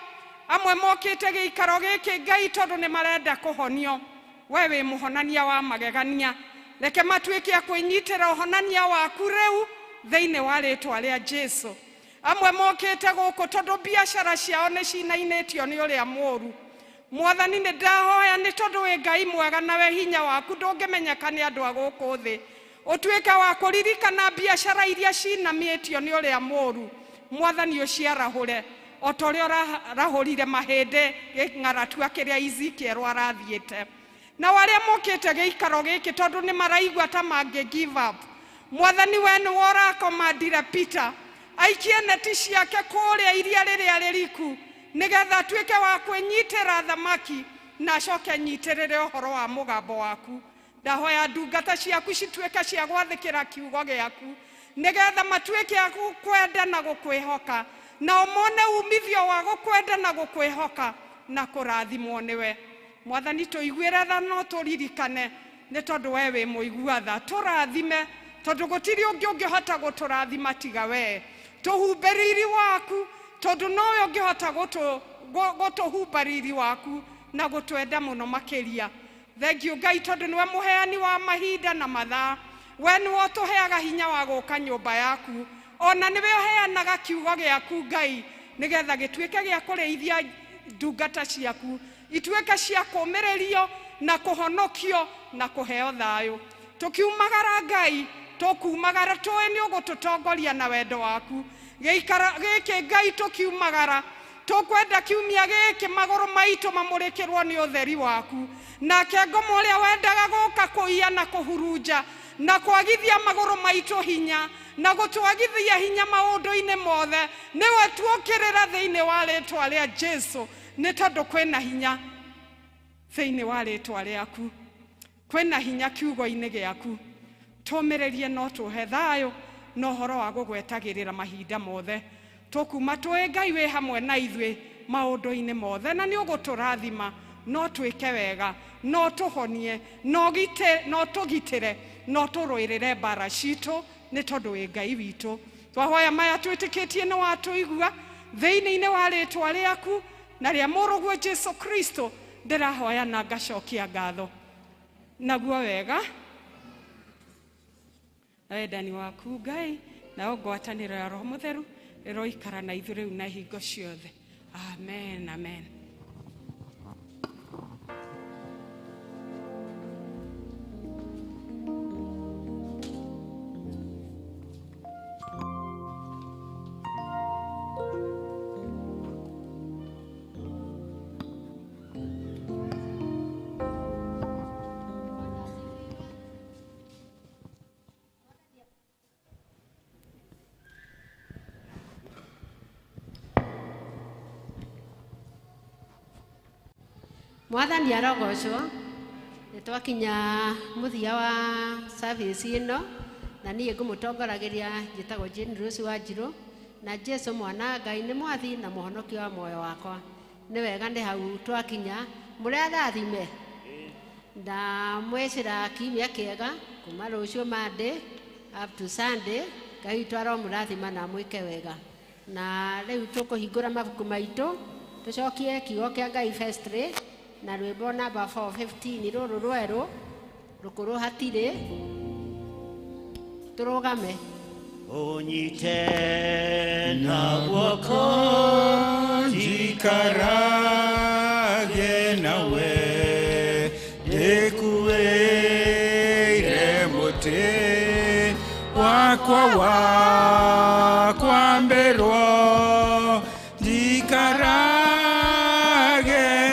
S11: amwe mokĩte gĩikaro gĩkĩ Ngai tondũ nĩ marenda kũhonio. We wĩ mũhonania wa magegania, reke matuĩke a kwĩnyitĩra ũhonania waku rĩu thĩinĩ wa rĩtwa rĩa Jesu. Amwe mokĩte gũkũ tondũ biacara ciao nĩ cinainĩtio nĩ ũrĩa mũũru. Mwathani, nĩ ndahoya nĩ tondũ wĩ Ngai mwega na we hinya waku ndũngĩmenyeka nĩ andũ a gũkũ thĩ, ũtuĩke wa kũririkana biacara iria cinamĩtio nĩ ũrĩa mũũru. Mwathani, ũciarahũre o ta ũrĩa ũrarahũrire mahĩndĩ gĩng'aratua kĩrĩa Ezekiel arathiĩte. Na arĩa mokĩte gĩikaro gĩkĩ tondũ nĩ maraigua ta mangĩ give up, Mwathani, we nĩwe ũrakomandire Peter aikie neti ciake kũrĩa iria rĩrĩa rĩriku nĩgetha atuĩke wa kwĩnyitĩra thamaki na acoke anyitĩrĩre ũhoro wa mũgambo waku. Ndahoya ndungata ciaku cituĩke cia gwathĩkĩra kiugo gĩaku nĩgetha matuĩke a gũkwenda na gũkwĩhoka, nao mone umithio wa gũkwenda na gũkwĩhoka na kũrathimwo nĩwe. Mwathani, tũiguĩre tha no tũririkane nĩ tondũ we wĩ mũigua tha, tũrathime tondũ gũtirĩ ũngĩ ũngĩhota gũtũrathima tiga we. Tũhumbe riri waku tondũ nowe ũngĩhota gũtũhumba riri waku na gũtwenda mũno makĩria. Thengiũ Ngai tondũ nĩwe mũheani wa mahinda na mathaa, we nĩwe ũtũheaga hinya wa gũka nyũmba yaku, ona nĩwe ũheanaga kiugo gĩaku Ngai nĩgetha gĩtuĩke gĩa kũrĩithia Ndungata ciaku ituĩke cia kũũmĩrĩrio na kũhonokio na kũheo thayũ. Tũkiumagara Ngai, tũkumagara tũĩ nĩ ũgũtũtongoria na wendo waku. Gĩikaro gĩkĩ Ngai tũkiumagara, tũkwenda kiumia gĩkĩ magũrũ maitũ mamũrĩkĩrwo nĩ ũtheri waku. Nake ngoma ũrĩa wendaga gũka kũiya na kũhurunja na kwagithia magũrũ maitũ hinya na gũtwagithia hinya maũndũ-inĩ mothe, nĩwe tuokĩrĩra thĩinĩ wa rĩtwa rĩa Jesu, nĩ tondũ kwĩna hinya thĩinĩ wa rĩtwa rĩaku, kwĩna hinya kiugo-inĩ gĩaku. Tũmĩrĩrie no tũhe thayũ na ũhoro wa gũgwetagĩrĩra mahinda mothe. Tũkuma tũĩ Ngai wĩ hamwe na ithuĩ maũndũ-inĩ mothe, na nĩ ũgũtũrathima, no twĩke wega, no tũhonie, no tũgitĩre, no tũrũĩrĩre mbara citũ, nĩ tondũ wĩ Ngai witũ. Twahoya maya twĩtĩkĩtie nĩ watũigua thĩinĩ-inĩ wa rĩtwa rĩaku na rĩa mũrũguo Jesu Kristo, ndĩrahoya na ngacokia ngatho. Naguo wega na wendani waku Ngai na ngwatanĩro ya Roho Mũtheru ĩroikara na ithuĩ rĩu na hingo ciothe. Amen, amen.
S4: Mwathani arogocwo. Nĩ twakinya mũthia wa service ĩno, na niĩ ngũmũtongoragĩria njĩtagwo Jane Rose Wanjirũ, na Jesu mwana Ngai nĩ mwathi na mũhonokia wa muoyo wakwa. Nĩ wega nĩ hau twakinya, mũrathime na mwecĩra kiumia kĩega kuma rũciũ Monday up to Sunday. Ngai witũ aromũrathima na mwĩke wega. Na rĩu tũkũhingũra mabuku maitũ tũcokie kiugo kĩa Ngai first na rwĩmbo namba 415 rũrũ rwerũ rũkũrũ hatirĩ, tũrũgame.
S3: Ũnyite na guoko
S11: njikarage nawe, ndĩkuĩire mũtĩ wakwa wa kwambĩrwo, njikarage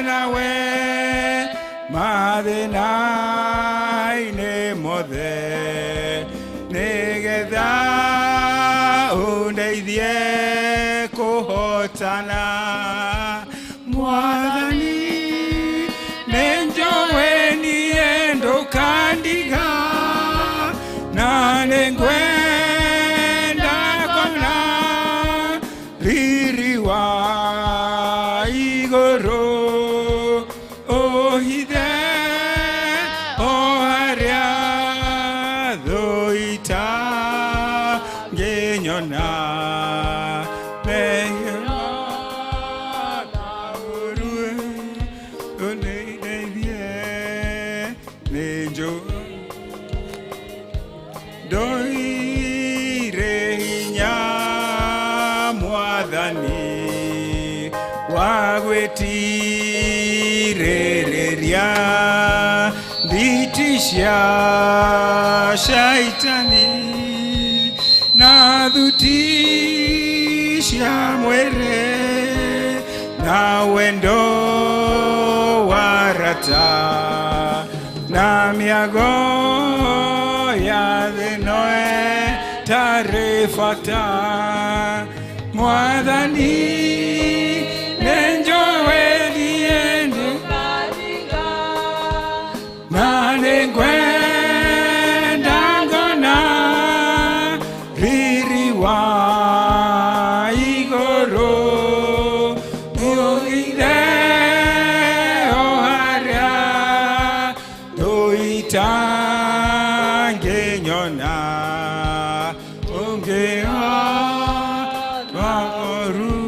S11: nawe mathĩna-inĩ mothe, nĩgetha ũndeithie kũhotana. Mwathani nĩnjũĩ niĩ ndũkandiga, na nĩngwenda kuona riri wa igũrũ, ũhithe o harĩa thũ itangĩnyona. Ndoire hinya Mwathani wa gwĩtirĩrĩria nditi cia shaitani na thuti cia mwĩrĩ na wendo wa rata na mĩago ya thĩ no ĩtarĩ bata. Mwathani nĩnjũĩ niĩ ndũkandiga, na nĩngwenda ngona riri wa igũrũ, ũhithe o harĩa thũ itangĩnyona, ũngĩhotwo ũru.